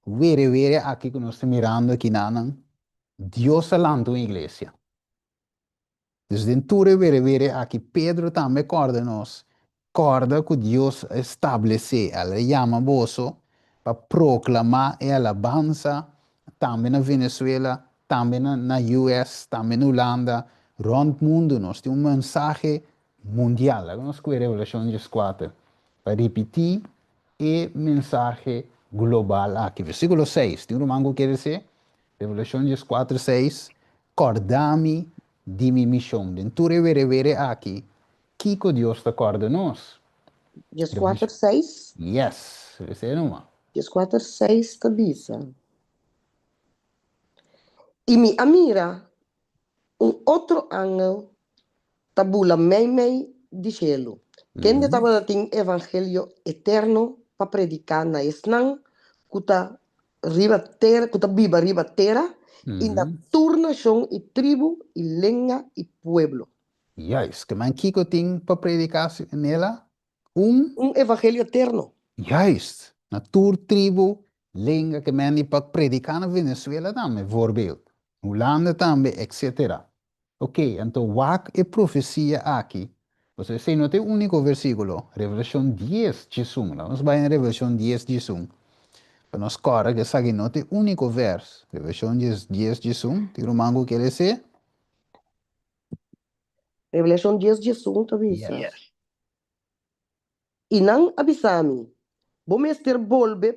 [SPEAKER 5] were were aki ku nos ta mirando akinanan, Dios a lanta un iglesia. Dus den tur e were-were aki Pedro tambe kòrda nos, Kòrda ku Dios a establesé, el a yama boso pa proklamá e alabansa tambe na Venezuela, tambe na na US, tambe na Hulanda, rònt mundu nos tin un mensahe mundial. Laga nos kue Revelashon dieskuater pa ripití e mensahe global aki. Versíkulo seis, tin un ruman ku kere se? Revelashon dieskuater seis, Kòrda mi di mi mishon. Den tur e were-were aki, kiko Dios ta kòrda nos?
[SPEAKER 3] Dieskuater seis?
[SPEAKER 5] Yes, esei numa.
[SPEAKER 3] Dieskuater seis ta bisa, I mi a mira un otro angel ta bula meimei di shelu, kende tabatin evangelio eterno pa prediká na esnan ku ta riba tera, ku ta biba riba tera, i na tur nashon i tribu i lenga i pueblo.
[SPEAKER 5] Juist, ke men kiko tin pa prediká nela? Un.
[SPEAKER 3] Un evangelio eterno.
[SPEAKER 5] Juist, na tur tribu, lenga, ke men di pa prediká na Venezuela tambe, voorbeeld, Hulanda tambe, etcetera. Ok, anto wak e profesia aki. Pasobra esei no ta e úniko versíkulo. Revelashon dies, djesun. Laga nos bai na Revelashon dies, djesun, pa nos kòrda ku esaki no ta e úniko vèrs. Revelashon dies, dies, djesun. Tin ruman ku ke les'é?
[SPEAKER 3] Revelashon dies, djesun ta bisa.
[SPEAKER 5] Yes.
[SPEAKER 3] I nan a bisa mi, Bo mester bolbe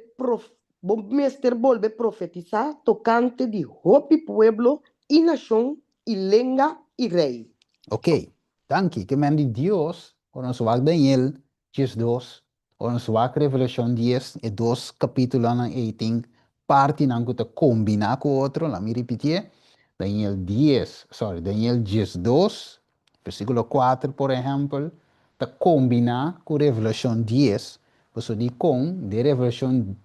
[SPEAKER 3] bo mester bolbe profetisá tokante di hopi pueblo i nashon i lenga i rei.
[SPEAKER 5] Ok, danki. Ke men di Dios, ora nos wak Daniel diesdos, ora nos wak Revelashon dies, e dos kapitulonan ei tin partinan ku ta kombiná ku otro. Laat mi ripitié, Daniel dies, sorry, Daniel diesdos Versíkulo kuater, por ehèmpel, ta kombiná ku Revelashon dies, pasobra dikon den Revelashon,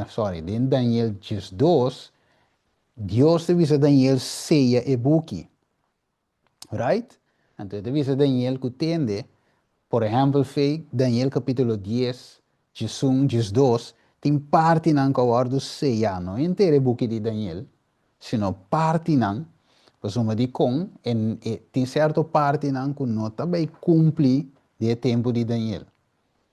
[SPEAKER 5] sòri, den Daniel diesdos, Dios ta bisa Daniel seya e buki. Right? Anto e ta bisa Daniel ku tende, por ehèmpel, fe Daniel kapítulo dies, diesun, diesdos, tin partinan ku a wòrdu seyá, no henter e buki di Daniel, sino partinan, pasobra dikon e e tin sierto partinan ku no ta bai kumpli den e tempu di Daniel.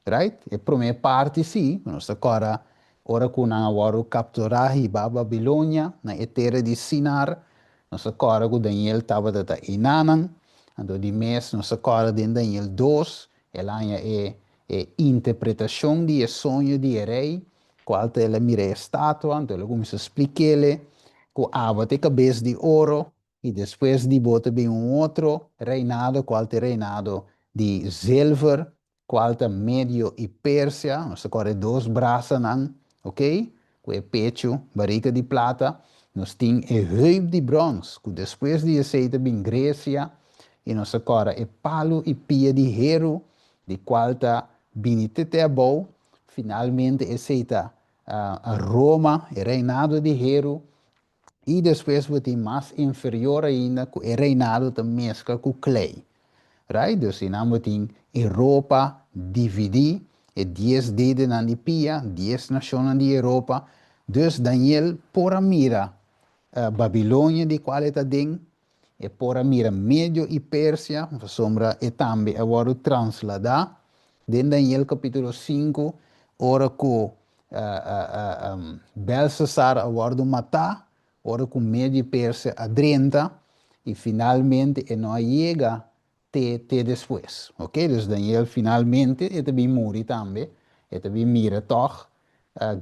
[SPEAKER 5] Right? E promé parti sí, ku nos ta kòrda ora ku nan a wòrdu kapturá hibá Babilonia na e tera di Sinar, nos ta kòrda ku Daniel tabata ta einanan, anto di mes nos ta kòrda den Daniel dos, el a haña e e interpretashon di e soño di e rei, Cual ta el a mira e estatua, anto el a cuminsa splik'ele cu abo ta e cabes di oro, y despues di bo ta bin un otro reinado, cual ta e reinado di zilver, cual ta Medio y Persia, nos ta corda e dos brasanan, ok, cu e pecho, barica di plata, nos tin e heup di brons, cu despues di esey ta bin Grecia, y nos ta corda e palu y pia di heru, di cual ta bini te te abou, Finalmente esei ta Roma, e reinado di heru, i despues bo tin mas inferior ainda ku e reinado ta meskla ku klei. Right? Dus einan bo tin Europa dividí, e dies dedenan di pia, dies nashonnan di Europa. Dus Daniel por a mira. Babilonia di kual e ta den, e por a mira Medio i Persia, pasobra e tambe a wòrdu transladá den Daniel kapítulo sinku, ora ku Belsasar a wòrdu matá, ora ku Medio i Persia a drenta, i finalmente e no a yega te te despues. Ok, dus Daniel finalmente e ta bin muri tambe, e ta bin mira tòg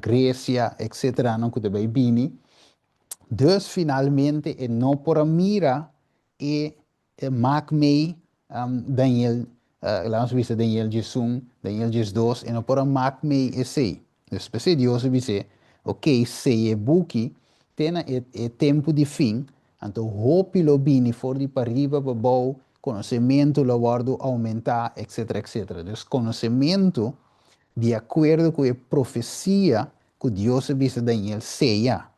[SPEAKER 5] Grecia etceteranan ku ta bai bini. Dus finalmente e no por a mira e mak mei Daniel, laga nos bisa Daniel 11, Daniel 12, e no por a mak mei esei. Dus p'esei Dios a bis'é, Ok, seya e buki te na e e tempu di fin, anto hopi lo bini for di pariba pa bou, konosementu lo wòrdu oumentá, etsetera, etsetera. Dus konosementu di akuerdo ku e profesia ku Dios a bisa Daniel seya.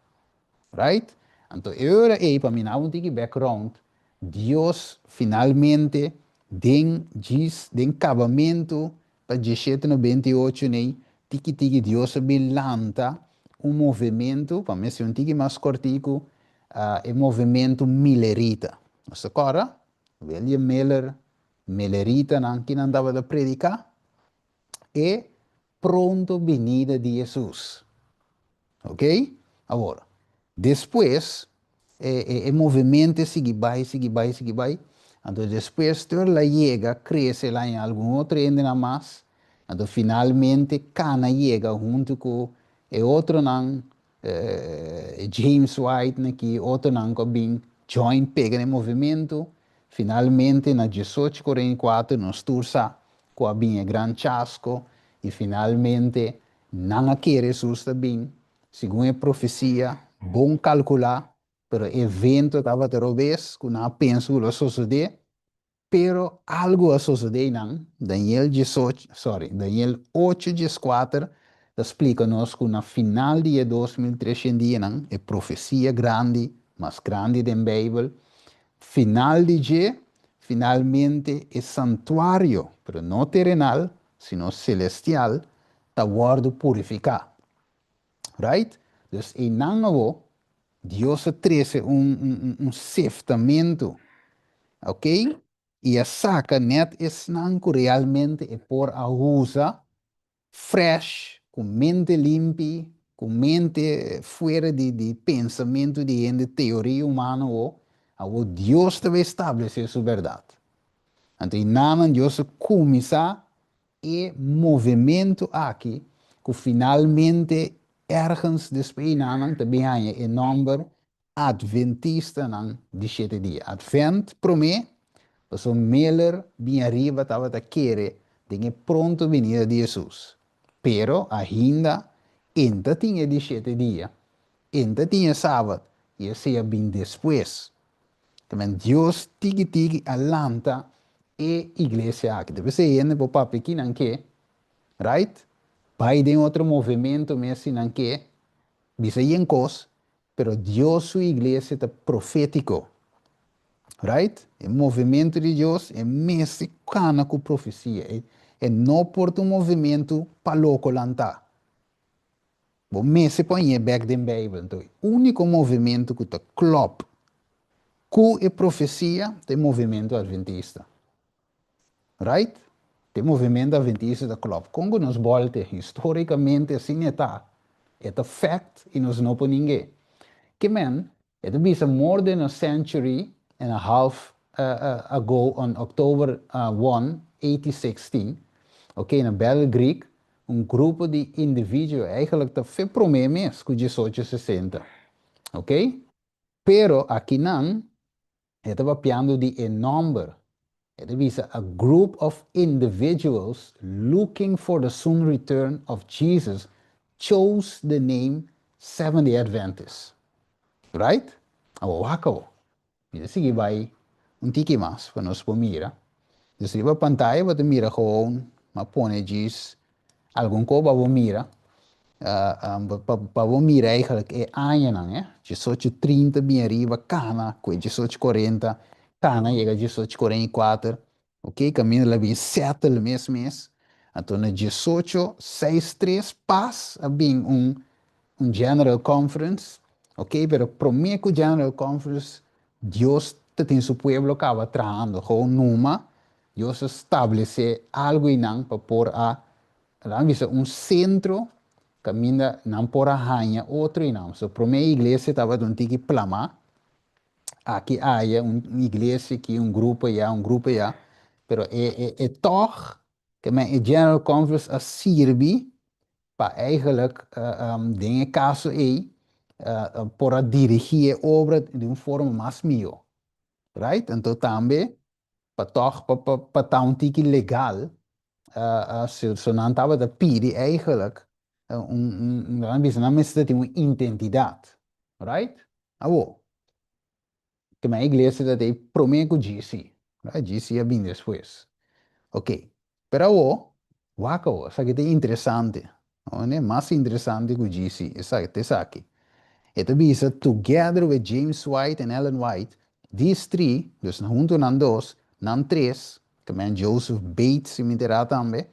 [SPEAKER 5] Right? Anto e ora ei, pa mi na un tiki background, Dios finalmente den djis, den kabamentu pa dieshete 98 nei, tiki tiki Dios a bin lanta un movementu, pa mi hasi un tiki mas kòrtiku, e movementu Millerita. Nos ta kòrda? William Miller, Milleritanan, kinan tabata prediká? E pronto binida di Hesus. Ok? Awor, despues e, e, e movimento sigui bai, sigui bai, sigui bai. Anto despues tur la yega, crece la haña algun otro hendenan mas. Anto finalmente cana yega hunto cu e otronan, eh, James White na ki otronan cu a bin join pega na e movimento. Finalmente na 1844 nos tur sa cu a bin e gran chasco y finalmente nan a kere Hesus ta bin segun e profecia bon calcula, pero e evento tabata robes cu nan a pensa cu lo sosode, pero algo a sosode eynan. Daniel diesocho, sorry, Daniel ocho 14 ta splica nos cu na final di e 2300 dianan, e profecia grandi, mas grandi den Bijbel, final di dje, finalmente e santuario, pero no terenal, sino celestial, ta wòrdu purifiká. Right? Dus einan awo, Dios a trese un, un, un seftamentu, ok? I a saka nèt esnan ku realmente e por a usa fresh, ku mente limpi, ku mente fuera di di pensamentu di hende, teoria humano awo, awo Dios ta bai establesé su bèrdat. Anto einanan Dios a kuminsá e movementu aki ku finalmente ergens despues einanan ta bin haña e nòmber Adventistanan di shete dia. Advent promé, pasobra Miller bin ariba tabata kere den e pronto binida di Hesus. Pero ainda en ta tin e di shete dia, en ta tin e Sabat, i esei a bin despues. Tamen Dios tiki tiki a lanta e iglesia aki. Ta p'esei hende por papia ki nan ke, right? Bai den otro movemento mes si nan ke, bisa yen kos, Pero Dios su iglesia ta profétiko. Right? E movementu di Dios e mester kana ku profesia. E, e no por ta un movementu pa loko lantá. Bo mester pon e bèk den Beibel. Anto e úniko movementu ku ta klòp ku e profesia ta e movementu adventista. Right? E movimento adventista ta klop. Kon ku nos bolte? Historikamente asina e ta. E ta fact i nos no por ning'é. Ke men, e ta bisa more than a century and a half ago on October 1, 1816, ok, na Battle Greek, un grupo di individuo, eigenlijk ta fe promé mes ku 1860, ok? Pero akinan E ta papiando di e nòmber. E ta bisa a group of individuals looking for the soon return of Jesus chose the name Seventh-day Adventists. Right? Awor wak awor. Mi ta sigui bai un tiki mas pa nos por mira. Dus riba pantaya bo ta mira gewoon, m'a pone djis Algun ko pa bo mira, pa bo mira eigenlijk e añanan, eh, 1830 bin ariba kana ku e 1840 kana yega 1844, ok, kaminda la bin settle mes mes, anto na 1863 pas a bin un un general conference. Ok, pero promé ku General Conference Dios ta tin su pueblo kaba trahando. Gewoon numa Dios a stablesé algu einan pa por a, laga mi bisa, un sentro kaminda nan por a haña otro einan. So promé iglesia tabata un tiki plamá, aki aya un iglesia aki, un grupo aya, un grupo aya, pero e e e tòg ke men e General Conference a sirbi pa eigenlijk den e kaso ei por a dirigí e obra di un forma mas mihó, right? Anto tambe pa tòg pa pa pa ta un tiki legal so so nan tabata pidi eigenlijk un un nan a bisa nan mester tin un identidat, right? Awor. Ke men iglesia ta tei prome ku GC. Right? GC a bin despues. Ok. Pero awo, wak awo, esaki ta interesante. Oné, mas interesante ku GC. Esaki, ta esaki. E ta bisa, together with James White and Ellen White, these three, dus huntu nan dos, nan tres, ke men Joseph Bates si mi tera tambe,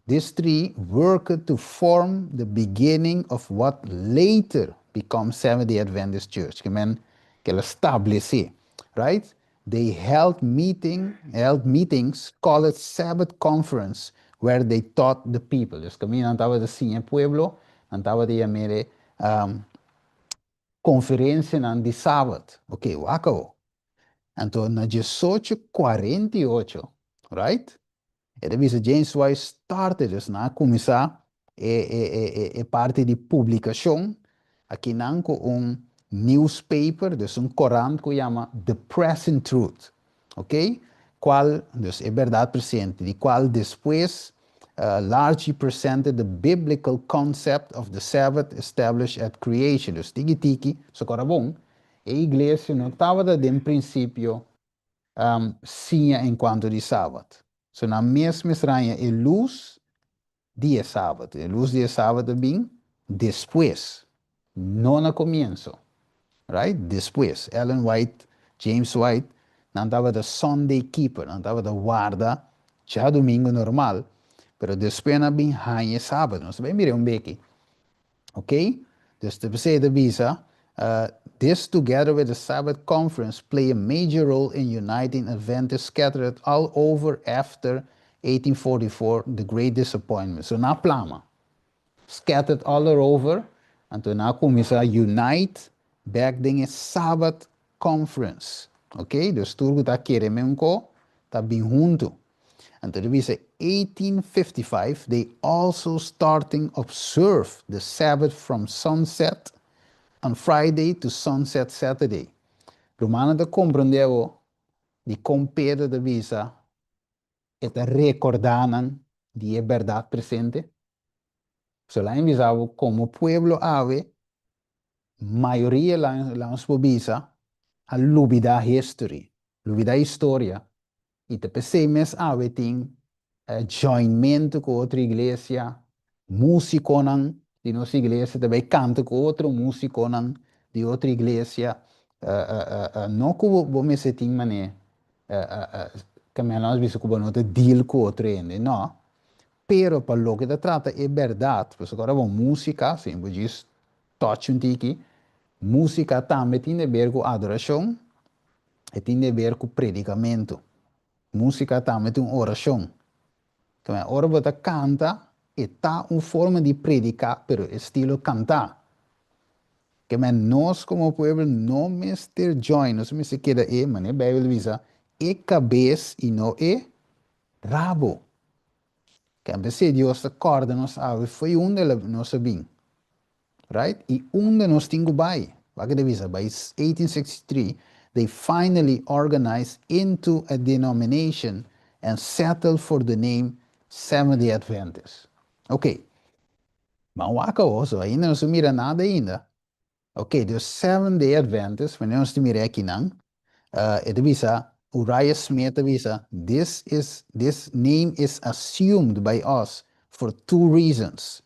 [SPEAKER 5] these three worked to form the beginning of what later become Seventh-day Adventist Church. Ke men ke el a stablesé, right? They held meeting, held meetings called Sabbath Conference where they taught the people. Dus kaminda nan tabata siña e pueblo, nan tabata yam'é um, konferensianan di Sabat. Ok, wak awo. Anto na diesocho kuarenta i ocho, right? E ta bisa James White started, dus nan a kuminsá e e e e e parti di publikashon akinan ku un newspaper, dus un korant ku yama The Present Truth, ok? Kual, dus e bèrdat presente, di kual despues largely presented the biblical concept of the Sabbath established at creation. Dus tiki tiki, so kora bon, e iglesia no tabata den prinsipio siña en kuanto di Sabat. So nan mes mester haña e lus di e Sabat. E lus di e Sabat a bin despues, no na komienso. Right? Despues. Ellen White, James White, nan tabata Sunday keeper, nan tabata warda djadumingu normal, pero despues nan a bin haña e Sabat. Nos ta bai mira un beki. Ok? Dus ta p'esei ta bisa, This together with the Sabbath Conference play a major role in uniting Adventists scattered all over after 1844, the Great Disappointment. So nan a plama, scattered all over, anto nan a kuminsá unite bèk den e Sabbath Conference. Ok? Dus tur ku ta kere men ko ta bin huntu. Anto ta bisa 1855 they also starting observe the Sabbath from sunset on Friday to sunset Saturday. Rumannan ta komprendé awor dikon Pedro ta bisa e ta rekordá nan di e bèrdat presente. So laña bisa bo komo pueblo awe mayoria laña nos por bisa a lubidá history, lubidá historia I ta p'esei mes awe tin joinmentu ku otro iglesia, músikonan di nos iglesia ta bai kanta ku otro músikonan di otro iglesia. No ku bo mester tin manera kaminda nos bisa ku bo no ta deal ku otro hende, no. Pero pa loke ta trata e bèrdat, pasobra ora bo músika, si bo djis touch un tiki, músika tambe tin de ber ku adorashon, E tin di ber ku predikamentu. Músika tambe ta un orashon. Tambe ora bo ta kanta, e ta un forma di prediká, pero estilo kantá. Ke men nos komo pueblo no mester join, nos mester keda e, manera Beibel ta bisa, e kabes i no e rabo. Kempe si Dios ta kòrda nos awe fo'i unda nos a bin. Right? I unda nos tin ku bai? Wak e ta bisa, by 1863 they finally organized into a denomination and settled for the name Seventh-day Adventist. Ok. Ban wak awor, so ainda nos no mira nada ainda. Ok, dus Seventh-day Adventist, wanneer nos ta mira e akinan, e ta bisa, Uriah Smith ta bisa, this is, this name is assumed by us for two reasons.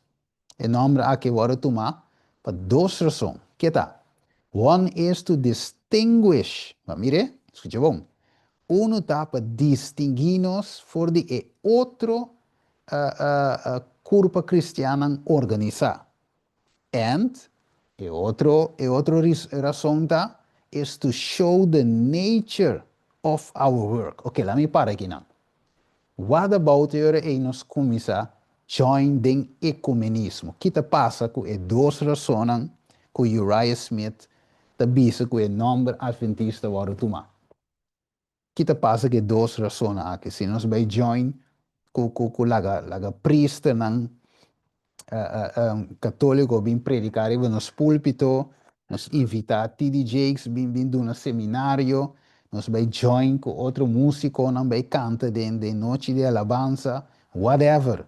[SPEAKER 5] E nòmber aki a wòrdu tumá pa dos rason. Ke ta? One is to distinguish, bo a mir'é? Skucha bon. Unu ta pa distinguí nos for di e otro kurpa kristiannan organisá. And. E otro, e otro rason ta, is to show the nature of our work. Ok, laat mi para akinan. What about e ora ei nos kuminsá join den ekumenismo? Ki ta pasa ku e dos rasonnan ku Uriah Smith ta bisa ku e nòmber Adventista wòrdu tumá? Ki ta pasa ku e dos rasonnan aki? Si nos bai join ku ku ku laga laga priesternan katóliko bin prediká riba nos púlpito, nos invitá TD Jakes bin bin duna seminario, nos bai join ku otro músikonan bai kanta den den nochi di alabansa, whatever.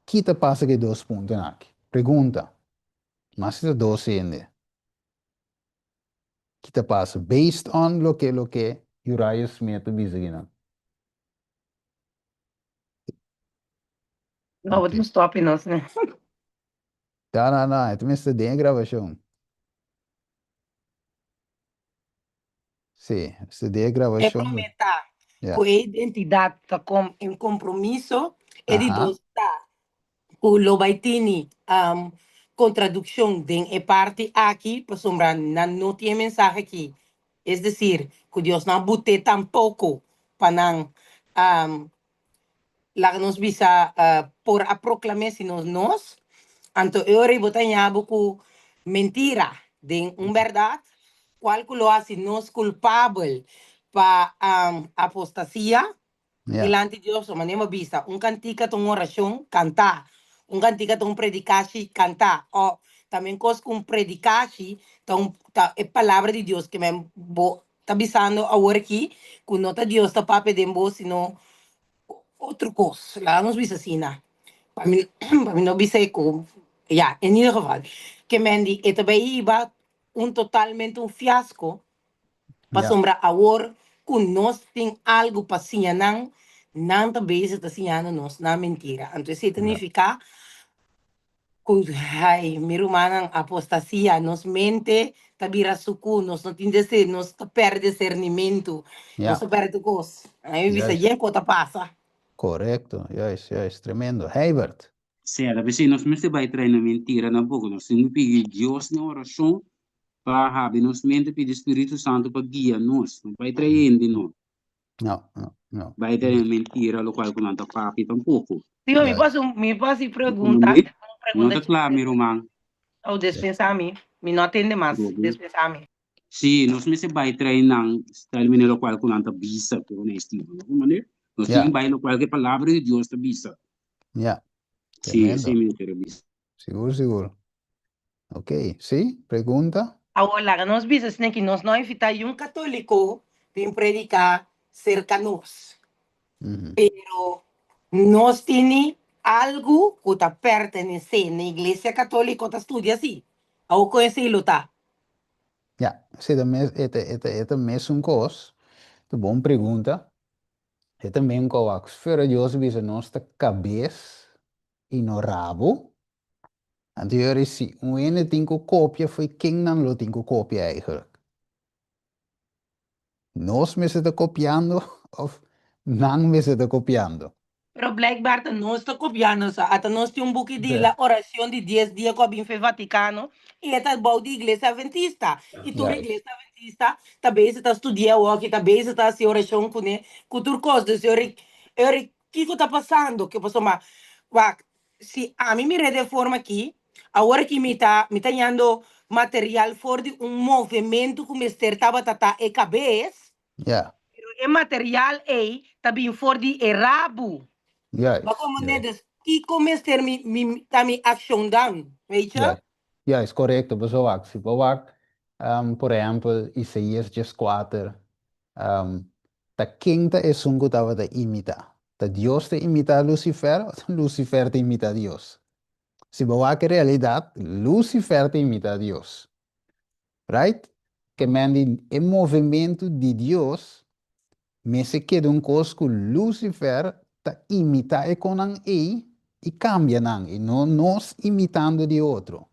[SPEAKER 5] Ki ta pasa ku e dos puntonan aki? Pregunta. Mas si ta dos hende. Ki ta pasa? Based on loke loke Uriah Smith ta bisa akinan.
[SPEAKER 1] No, wat moet stop in ons, ne?
[SPEAKER 5] No, no, no, e tenminste den e grabashon. Sí, este den e
[SPEAKER 1] E
[SPEAKER 5] grabashon.
[SPEAKER 1] promé ta
[SPEAKER 5] Ja.
[SPEAKER 1] ku e identidat ta kom en kompromiso. E di
[SPEAKER 5] Aha.
[SPEAKER 1] dos ta ku lo bai tini um, kontradukshon den e parti aki, pasobra nan no tin e mensahe aki. Es desir, ku Dios no a but'é tampoko pa nan um, laga nos bisa por a proklam'é sino nos. Anto e ora ei bo ta haña bo ku mentira den un bèrdat, kual ku lo hasi nos kulpabel pa apostasia dilanti Dios. So manera bo a bisa, un kantika ta un orashon kantá, un kantika ta un predikashi kantá, o tambe kos ku un predikashi ta un ta e palabra di Dios ke men bo ta bisando awor aki ku no ta Dios ta papia den bo sino otro kos. Laga nos bisa asina. Pa mi pa mi no bisa e ku ya, en ieder geval ke men di e ta bai hiba un totalmente un fiasko pasobra awor ku nos tin algu pa siña nan, nan ta bezig ta siñando nos nan mentira. Anto esei ta nifiká Ku, ai, mi rumannan, apostasia, nos mente ta bira sukú, nos no tin dese, nos ta pèrdè disernimentu, nos ta pèrdè tur kos. Ai mi bisa, yen ku ta pasa?
[SPEAKER 5] Korekto, juist, juist, tremendo. Heibert.
[SPEAKER 12] Sera, p'esei nos mester bai trae na mentira tampoco. Nos tin ku pidi Dios den orashon pa habri nos mente, pidi Spiritu Santu pa guia nos. No bai trae hende no.
[SPEAKER 5] No, no, no.
[SPEAKER 12] Bai ta den mentira locual cu nan ta papia tampoco.
[SPEAKER 1] Tio, mi por mi por haci pregunta?
[SPEAKER 12] No, no ta cla, mi ruman.
[SPEAKER 1] Oh, despensa mi. Mi no a tende mas. Despensa mi.
[SPEAKER 12] Sí, nos mester bai trae nan style manera locual cu nan ta bisa cu nan estilo. No cu manera? Nos tin bai locual cu e palabra di Dios ta bisa.
[SPEAKER 5] Ja.
[SPEAKER 12] Sí, esey mi quiere bisa.
[SPEAKER 5] Sigur, sigur. Ok, sí, pregunta?
[SPEAKER 1] Awor laga nos bisa esne ki nos no a invita yun katoliko bin prediká serka nos. Pero nos tini algu ku ta pertenesé na Iglesia Katoliko ta studia si. Awor kon esei lo ta?
[SPEAKER 5] Ya, esei ta mes, e ta, e ta, e ta mesun kos. Ta bon pregunta. E ta men ku awak fuera Dios a bisa nos ta kabes i no rabo. Anto yori si un hende tin ku kopia fo'i ken nan lo tin ku kopia eigenlijk? Nos mester ta kopiando of nan mester ta kopiando?
[SPEAKER 1] Pero blijkbaar ta nos ta kopiando sa. Ata nos tin un buki di la oracion di dies dia ku a bin fe Vaticano i e ta bou di Iglesia Adventista. I tur Iglesia Adventista ta bezig ta studia awoki, ta bezig ta hasi oracion kuné ku tur kos. Dus yori, yori kiko ta pasando? Ke pasobra wak Si ami mir'é den forma aki, awor aki mi ta mi ta hañando material for di un movementu ku mester tabata ta e kabes,
[SPEAKER 5] Ja.
[SPEAKER 1] pero e material ei ta bin for di e rabu.
[SPEAKER 5] Juist,
[SPEAKER 1] Bo a komprendé?
[SPEAKER 5] juist.
[SPEAKER 1] Dus kiko mester mi mi ta mi akshon dan? Weet je?
[SPEAKER 5] Juist, juist, korekto. Pasobra wak, si bo wak, por ehèmpel, Isaías dieskuater, Ta ken ta esun ku tabata imitá? Ta Dios ta imitá Lucifer o ta Lucifer ta imitá Dios? Si bo wak e realidat, Lucifer ta imitá Dios. Right? Ke men di e movementu di Dios mester keda un kos ku Lucifer ta imitá e konan ei i kambia nan i no nos imitando di otro.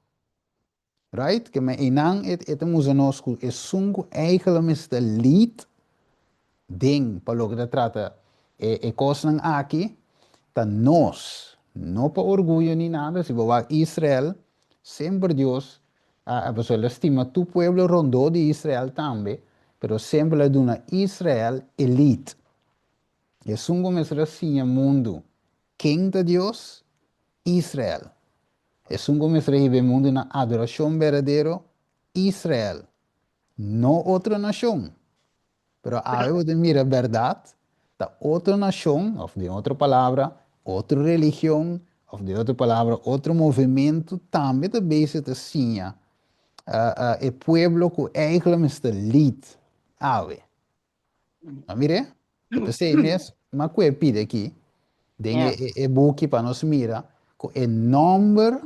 [SPEAKER 5] Right? Ke men einan e e ta musa nos ku esun ku eigenlijk mester ta lead den pa loke ta trata e e kosnan aki ta nos. No pa orguyo ni nada, si bo wak Israel, semper Dios. A pasobra el a stima tur pueblo rondó di Israel tambe, pero semper el a duna Israel e lead. Esun ku mester a siña mundu ken ta Dios? Israel. Esun ku mester a hiba e mundu na adorashon berdadero? Israel. No otro nashon. Pero awe bo ta mira bèrdat ta otro nashon, òf den otro palabra, otro religion, òf den otro palabra, otro movementu tambe ta bezig ta siña e pueblo ku eigentlik mester lead awe. A mir'é? Ta p'esei mes m'a kue pidi aki den e buki pa nos mira ku e nòmber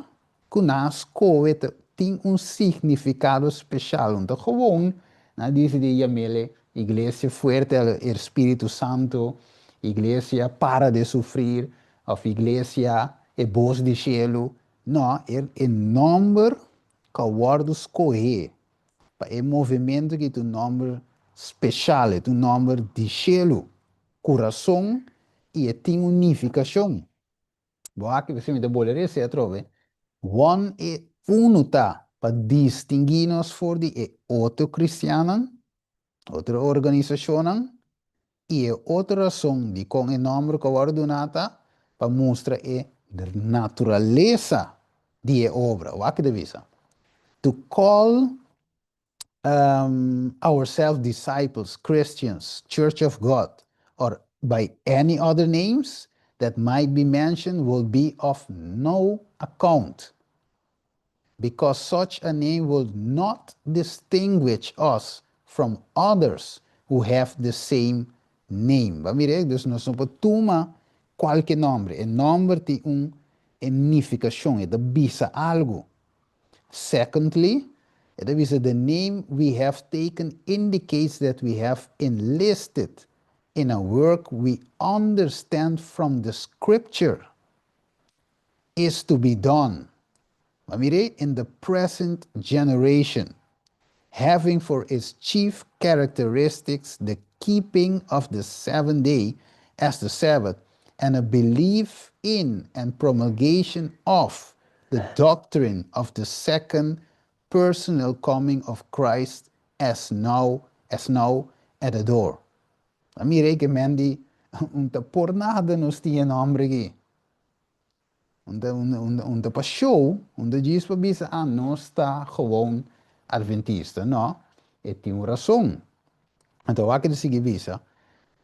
[SPEAKER 5] ku nan a skohe ta tin un signifikado speshal. Un ta gewoon nan a disidí yam'el Iglesia Fuerte al Espíritu Santo, Iglesia Para de Sufrir òf Iglesia E Bos di Shelu. No, e nòmber ku a wòrdu skohé pa e movementu aki ta un nòmber speshal, e ta un nòmber di shelu, kurason i e tin un nifikashon. Bo aki p'esei mi ta bole rese atrobe. Won e unu ta pa distinguí nos for di e otro kristiannan, otro organisashonnan, i e otro rason dikon e nòmber ku a wòrdu duná ta pa mustra e naturalesa di e obra. Wak ta bisa, To call ourselves disciples, Christians, Church of God, or by any other names that might be mentioned will be of no account, because such a name will not distinguish us from others who have the same name. Bo a mira, dus nos no por tuma kualke nòmber. E nòmber tin un nifikashon, e ta bisa algu. Secondly, e ta bisa the name we have taken indicates that we have enlisted in a work we understand from the scripture is to be done. Ma mire, in the present generation, having for its chief characteristics the keeping of the seventh day as the Sabbath and a belief in and promulgation of the doctrine of the second personal coming of Christ as now as now at the door. A mira ke men di un ta por nada nos tin e nomber aki. Un ta un ta pa show, un ta djis pa bisa ah nos ta gewoon adventista. No, e tin un rason. Anto wak e ta sigui bisa,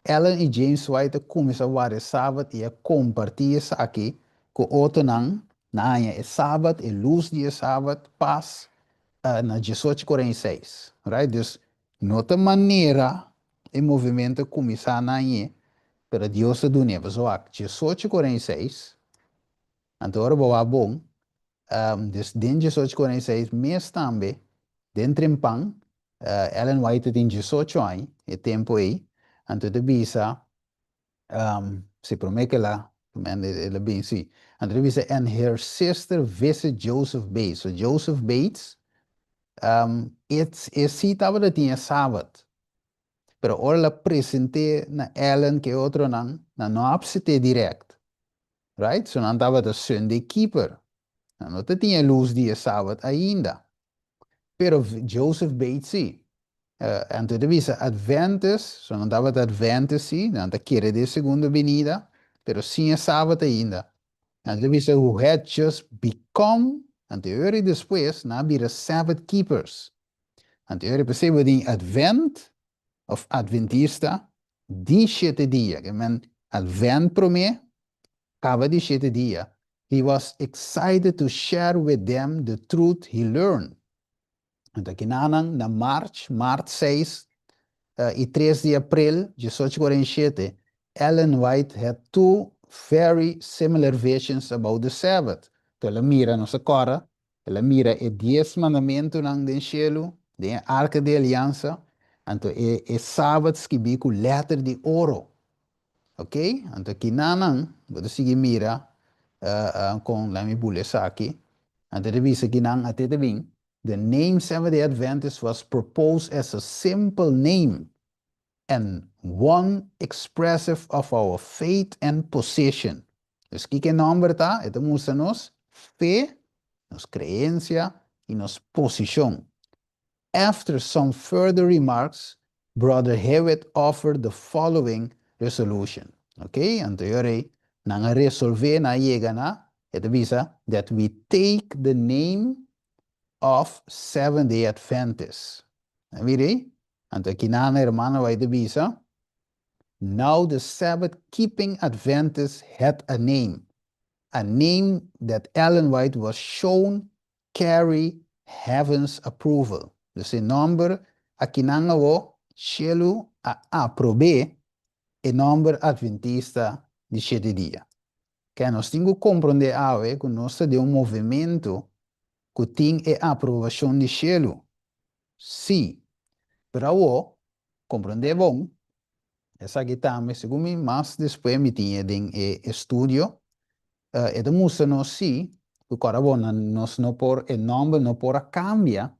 [SPEAKER 5] Ellen i James White a kuminsá warda e Sabat i a kompartí esaki ku otronan na haña e Sabat, e lus di e Sabat, pas na diesocho kuarenta i seis. Right? Dus no ta manera e movimento a kuminsá na hañ'é, pero Dios a dun'é. Pasobra wak, diesocho kuarenta i seis, anto ora bo wak bon, dus den diesocho kuarenta i seis mes tambe, den trempan, Ellen White ta tin diesocho aña e tempu ei, anto e ta bisa, si promé ku el a, el a bin si, anto e ta bisa, and her sister visit Joseph Bates. So Joseph Bates, e si tabata tin e Sabat, pero ora el a present'é na Ellen ku e otronan, nan no a apsit'é dirèkt, right? So nan tabata Sunday keeper, nan no ta tin e lus di e Sabat ainda. Pero Joseph Bates si. Anto e ta bisa Adventist, so nan tabata Adventist si, nan ta kere den e segundo binida, pero sin e Sabat ainda. Anto e ta bisa who had just become, anto e ora despues nan a bira Sabbath keepers. Anto e ora p'esei bo tin Advent of Adventista di shete dia, ke men Advent promé, kaba di shete dia, He was excited to share with them the truth he learned. Anto kinanan na March, Mart seis i tres di April diesocho kuarenta i shete, Ellen White had two very similar visions about the Sabbath. Anto el a mira, nos a kòrda, el a mira e dies mandamentunan den shelu, den e Arka di Aliansa, anto e e Sabat skibí ku lèter di oro. Ok, anto kinanan bo ta sigui mira kon laat mi bula esaki. Anto ta bisa kinan ate ta bin, The name Seventh-day Adventist was proposed as a simple name and one expressive of our faith and position. Dus kiko e nòmber ta? E ta mustra nos fe, nos kreensia. i nos posishon. After some further remarks, Brother Hewitt offered the following resolution. Ok, anto e ora ei nan a resolvé, nan a yega na, e ta bisa, that we take the name of Seventh-day Adventists. Nan mira ei? Anto aki nan hermano White ta bisa, Now the Sabbath-keeping Adventists had a name, a name that Ellen White was shown carry heaven's approval. Dus e nòmber akinan awó shelu a aprob'é e nòmber Adventista di shete dia. Kè nos tin ku komprondé awe ku nos ta den un movementu ku tin e aprobashon di shelu. Sí. Pero awó, komprondé bon, esaki tambe segun mi mas despues mi tin e den e estudio, E ta mustra nos sí ku kòrda bo nan nos no por e nòmber no por a kambia,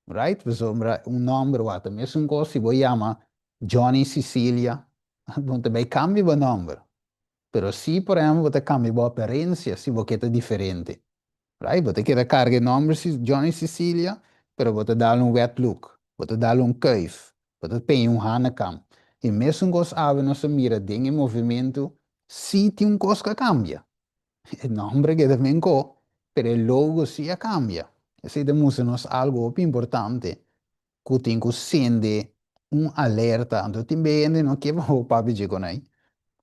[SPEAKER 5] right? Pasobra un nòmber wak ta mesun kos si bo yama Johnny Cecilia, bo no ta bai kambia bo nòmber. Pero si por ehèmpel bo ta kambia bo aparensia si bo ke ta diferente. Right? Bo ta keda karga e nòmber Johnny Cecilia, pero bo ta dal un wet look, bo ta dal un kuif, bo ta peña un hanekam. E mesun kos awe nos a mira den e movementu, sí tin un kos ku a kambia. E nòmber a keda menko, pero e logo sí a kambia. Esei ta mustra nos algu hopi importante ku tin ku sende un alerta. Anto tin be hende no ke pa bo papia dje kon ei,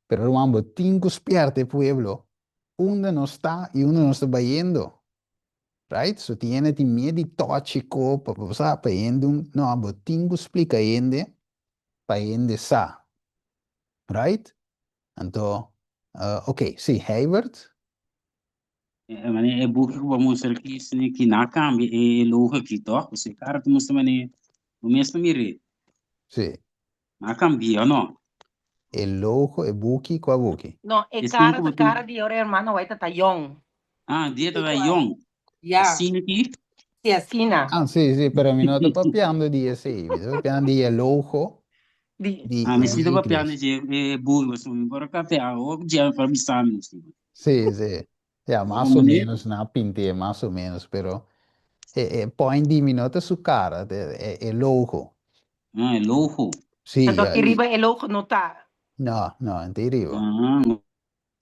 [SPEAKER 5] pero ruman bo tin ku spièrta e pueblo unda nos ta i unda nos ta bayendo. Right? So tin hende tin miedu di tòchi ko pa bo sa pa hende un, no, bo tin ku splika hende pa hende sa. Right? Anto, ok, si, Heibert?
[SPEAKER 12] Mane e buki ku bo mustra aki sini ki na kambia e logo aki toch? Pasobra e kara ta mustra mane bo mes ta mir'é.
[SPEAKER 5] Sí.
[SPEAKER 12] Na kambia o no?
[SPEAKER 5] E logo, e buki, kua buki?
[SPEAKER 1] No, e
[SPEAKER 12] Esun
[SPEAKER 1] kara
[SPEAKER 12] ku
[SPEAKER 1] ta
[SPEAKER 12] bo tin.
[SPEAKER 1] kara di ora hermano White ta yong.
[SPEAKER 12] Ah, di e ta ta yong.
[SPEAKER 1] Ya.
[SPEAKER 12] Asina ki?
[SPEAKER 1] Sí, asina.
[SPEAKER 5] Ah, sí, sí, pero mi no ta papiando di esei. Mi ta papiando di e logo
[SPEAKER 1] Di.
[SPEAKER 5] di
[SPEAKER 12] Ah, mi
[SPEAKER 5] di
[SPEAKER 12] si ta papiando
[SPEAKER 5] iglesia.
[SPEAKER 12] di e buki, pasobra mi por a kapia awor Jennifer bisa mi nos.
[SPEAKER 5] Sí, sí. Ya, mas o menos nan a pint'é, mas o menos, pero e e point di mi no ta su cara, ta e e logo.
[SPEAKER 12] Ah, e logo.
[SPEAKER 5] Sí,
[SPEAKER 1] Anto aki
[SPEAKER 5] juist.
[SPEAKER 1] riba e logo no ta.
[SPEAKER 5] No, no, en ta riba.
[SPEAKER 12] Ah,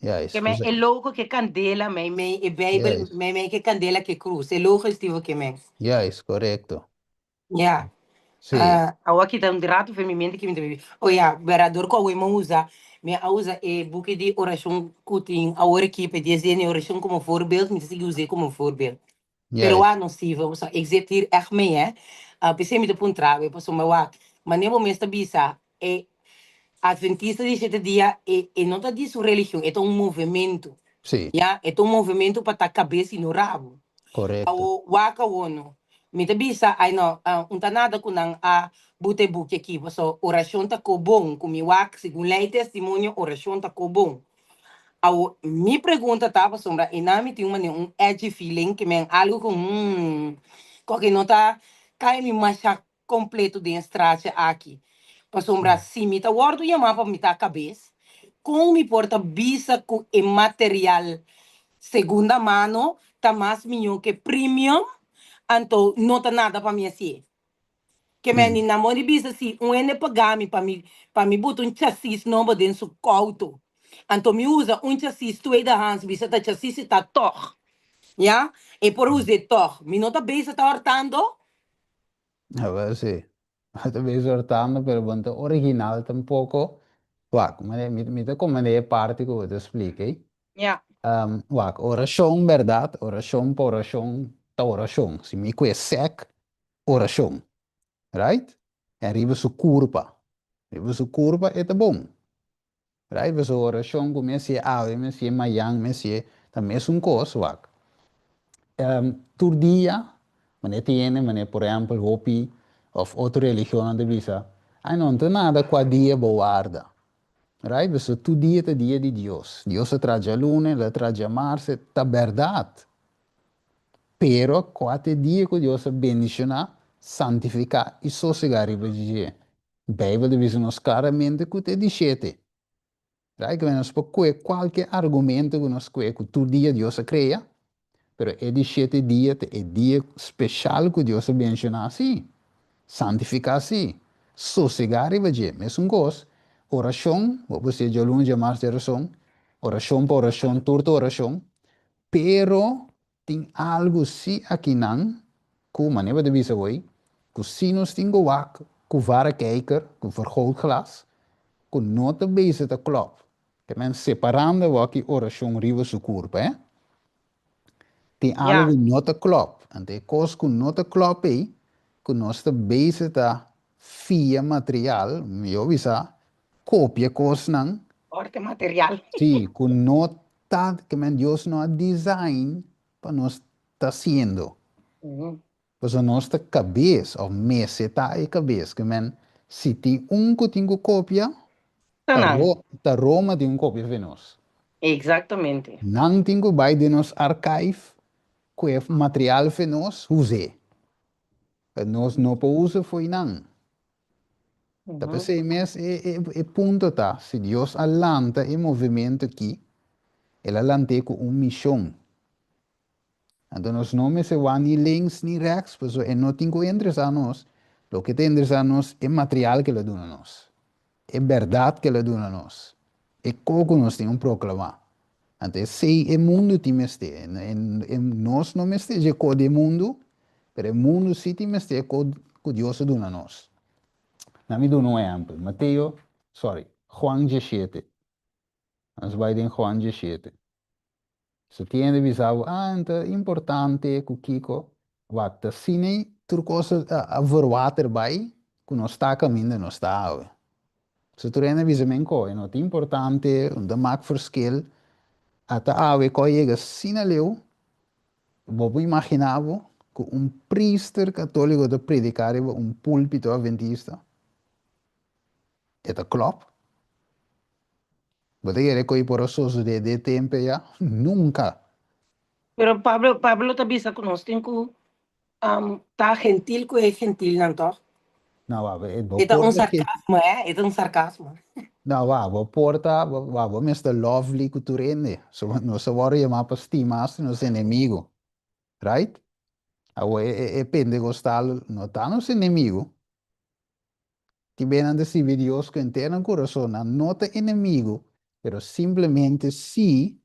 [SPEAKER 5] Juist,
[SPEAKER 1] Ke men
[SPEAKER 5] dus
[SPEAKER 1] e logo ke kandela mei mei e Bijbel
[SPEAKER 5] Juist.
[SPEAKER 1] mei mei ke kandela ke krus. E logo estivo ke men.
[SPEAKER 5] Juist, korekto.
[SPEAKER 1] Ja.
[SPEAKER 5] Sí.
[SPEAKER 1] Uh, awor aki ta un rato for mi mente ki mi ta bibi. Oh ja, berador ku awor mi a usa, mi a usa e buki di orashon ku tin awor aki pa e dies dia di orashon komo voorbeeld, mi ta sigui us'é komo voorbeeld. Pero
[SPEAKER 5] Juist.
[SPEAKER 1] wak no Steven, pasobra ik zit hier echt mee hè. Uh, p'esei mi ta puntra we, pasobra wak, manera bo mes ta bisa, e Adventista di shete dia, e, e no ta di su religion, e ta un movemento.
[SPEAKER 5] Sí.
[SPEAKER 1] Ya, e ta un movemento pa ta kabes i no rabo.
[SPEAKER 5] Korekto.
[SPEAKER 1] Awo, wak awo no. Mi ta bisa, ai no, uh, un ta nada ku nan a buta e buki aki, paso orashon ta ko bon, ku mi wak, segun lei testimonio, orashon ta ko bon. Awo, mi pregunta ta pasobra einan mi tin un manera un edgy feeling ke men algo ku hmm, koke no ta kai mi masha kompleto den e straatje aki. Pasobra si mi ta wòrdu yamá pa mi ta kabes, kon mi por ta bisa ku e material segunda mano ta mas mihó ke premium? Anto no ta nada pa mi hasié. Ke men ni nan bon di bisa si un hende paga mi pa mi pa mi buta un chasis nobo den su kouto, anto mi usa un chasis tweedehands bisa ta chasis si ta tòg, ya, e por us'é tòg. Mi no ta bezig ta hòrtando?
[SPEAKER 5] Awel si, bo ta bezig hòrtando pero bo no ta original tampoko. Wak, mi mi ta komprendé e parti ku bo ta splika ei.
[SPEAKER 1] Ya.
[SPEAKER 5] Wak, orashon bèrdat, orashon pa orashon ta orashon. Si mi kue sèk, orashon, right? En riba su kurpa, riba su kurpa e ta bon, right? Pasobra orashon ku mi hasié awe, mi hasié mayan, mi hasié ta mesun kos, wak. Tur dia, manera tin hende, manera por ehèmpel hopi òf otro religionnan ta bisa, ai no, no ta nada kua dia bo warda, right? Pasobra tur dia ta dia di Dios. Dios a traha djaluna, el a traha djamarse, ta bèrdat. Pero kua ta e dia ku Dios a bendishoná, santifiká i sosegá riba dje? Beibel ta bisa nos klaramente ku ta e di shete. Right? Ku nos por kue kualke argumento ku nos kue ku tur dia Dios a krea. Pero e di shete dia ta e dia speshal ku Dios a menshoná sí. Santifiká sí. Sosegá riba dje. Mesun kos, orashon, bo por siña djaluna, djamars, djarason, orashon pa orashon, tur ta orashon, pero tin algu sí akinan ku, manera bo ta bisa awor, ku si nos tin ku wak ku varekijker, ku vergrootglas, ku no ta bezig ta klòp. Te men separando awor ki orashon riba su kurpa, eh. Tin algu ku no ta klòp. Anto e kos ku no ta klòp ei, ku nos ta bezig ta fia material, mihó bisa, kopia kosnan.
[SPEAKER 1] Kòrte material.
[SPEAKER 5] Sí, ku no ta, ke men Dios no a design pa nos ta hasiendo. Pasobra nos ta kabes, òf mester ta e kabes. Ke men, si tin un ku tin ku kopia,
[SPEAKER 1] Ta
[SPEAKER 5] ta
[SPEAKER 1] nan.
[SPEAKER 5] Ro, ta Roma tin un kopia fe nos.
[SPEAKER 1] Exactamente.
[SPEAKER 5] Nan tin ku bai den nos archive ku e material fe nos, us'é. Pa nos no por usa fo'i nan. Ta p'esei mes e, e, e punto ta, si Dios a lanta e movimento aki, el a lant'é ku un mishon. Anto nos no mester wak ni links ni rechts, pasobra e no tin ku interesá nos. Loke ta interesá nos e material ku el a duna nos, e bèrdat ku el a duna nos, e ko ku nos tin un proklamá. Anto esei e mundu tin mester. E nos no mester dje ko di e mundu, pero e mundu sí tin mester e ko ku Dios a duna nos. Na mi duna un ehèmpel, Mateo, sorry, Juan diesshete. Nos bai den Juan diesshete. Si tin hende bisa bo, ah, ta importante ku kiko, wak, ta asina tur kos a verwater bai ku nos ta kaminda nos ta awe. Si tur hende bisa men ko, e no ta importante, no ta mak verschil, ata awe ku a yega asina leu, bo por imagina bo ku un priester katoliko ta predika riba un pulpito adventista? E ta klòp? Bo ta kere ku ei por a sosodé den e tempu ya? Nunka!
[SPEAKER 1] Pero Pablo, Pablo ta bisa ku nos tin ku ta gentil ku e gentilnan, tòg?
[SPEAKER 5] No, wak, e bo
[SPEAKER 1] E ta
[SPEAKER 5] por
[SPEAKER 1] un
[SPEAKER 5] ta gen.
[SPEAKER 1] sarkasmo, eh? E ta un sarkasmo.
[SPEAKER 5] No, wak, bo por ta, wak, bo mester lovely ku tur hende. So, nos a wòrdu yamá pa stima hasta nos enemigu, right? Awor, e, e, e pentekostal no ta nos enemigu. Tin bes nan ta sirbi Dios ku henter nan kurason, nan no ta enemigu, pero simplemente si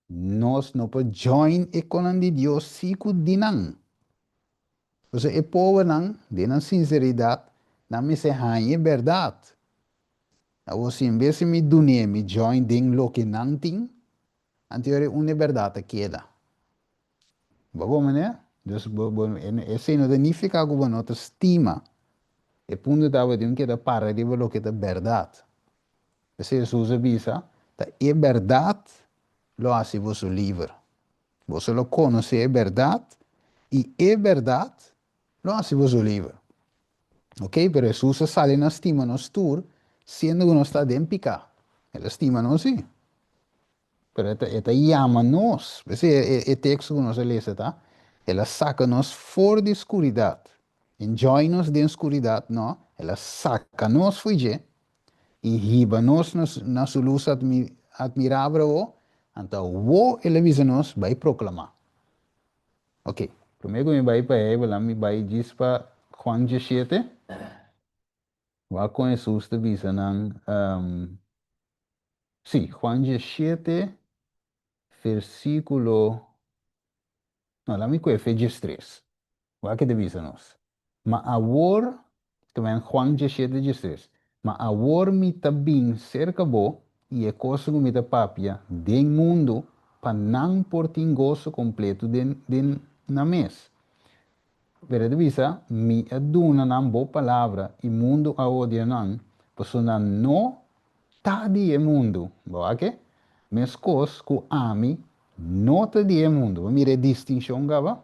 [SPEAKER 5] nos no por join e konan di Dios si ku di nan. Pasobra e pobernan, den nan sinseridat, nan mester haña e bèrdat. Awor si en bes di mi dun'é mi join den loke nan tin, anto e unda e bèrdat ta keda? Bo bo manera? Dus bo bo esei no ta nifiká ku bo no ta stima. E punto ta bo tin ku keda para riba loke ta bèrdat. P'esei Hesus a bisa, Ta e bèrdat lo hasi boso liber. Boso lo konosé e bèrdat i e bèrdat lo hasi boso liber. Oke, pero Hesus a sali na stima nos tur siendo ku nos ta den piká. El a stima nos sí. Pero e ta, e ta yama nos. P'esei e, e teksto ku nos a lesa ta, El a saka nos for di skuridat. Enjoy nos den skuridat, no. El a saka nos fo'i dje i hiba nos na, na su lus admi, admirabel awo. Anto awo el a bisa nos bai proklamá. Ok, promé ku mi bai pa Heibel, mi bai djis pa Juan diesshete. Wak kon Hesus ta bisa nan, um, Sí, Juan diesshete, versíkulo, no, laat mi kohe fe diestres. Wak ke ta bisa nos. Ma awor, ta ben Juan diesshete, diestres, Ma awor mi ta bin serka bo, i e kosnan ku mi ta papia den mundu, pa nan por tin goso kompleto den den nan mes. Pero e ta bisa, Mi a duna nan bo palabra, i mundu a odia nan, pasobra nan no ta di e mundu. Bo wak e? Meskos ku ami no ta di e mundu. Bo mira e distinshon kaba?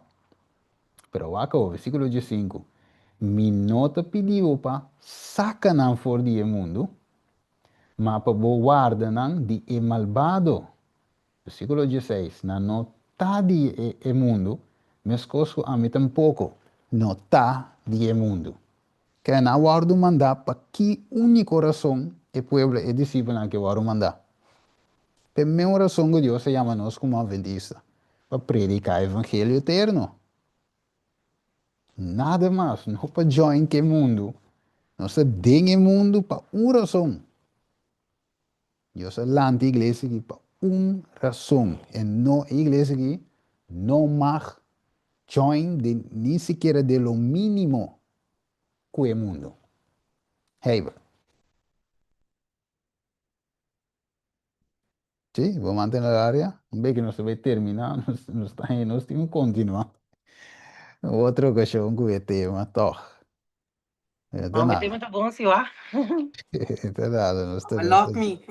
[SPEAKER 5] Pero wak awor, versíkulo diesinku, Mi no ta pidi bo pa saka nan for di e mundu, ma pa bo warda nan di e malbado. Versíkulo dieseis, Nan no ta di e mundu, meskos ku ami tampoko no ta di e mundu. Ke nan a wòrdu mandá pa ki úniko rason e pueblo, e disipelnan aki a wòrdu mandá? P'e meun rason ku Dios a yama nos komo atventista. Pa prediká evangelio eterno. Nada mas, no pa join ku e mundu. Nos ta den e mundu pa un rason. Dios a lanta e iglesia aki pa un rason. E no, e iglesia aki no mag join den ni sikiera den lo mínimo ku e mundu. Heber. Sí, bo mantene el área. Un bes ku nos ta bai terminá, nos, nos ta, nos tin ku continuá. Otro okashon ku e tema, tòg. E ta
[SPEAKER 1] Mami,
[SPEAKER 5] nada.
[SPEAKER 1] tema ta bon si wa.
[SPEAKER 5] E ta nada, nos ta,
[SPEAKER 1] I
[SPEAKER 5] nos
[SPEAKER 1] love
[SPEAKER 5] ta,
[SPEAKER 1] me.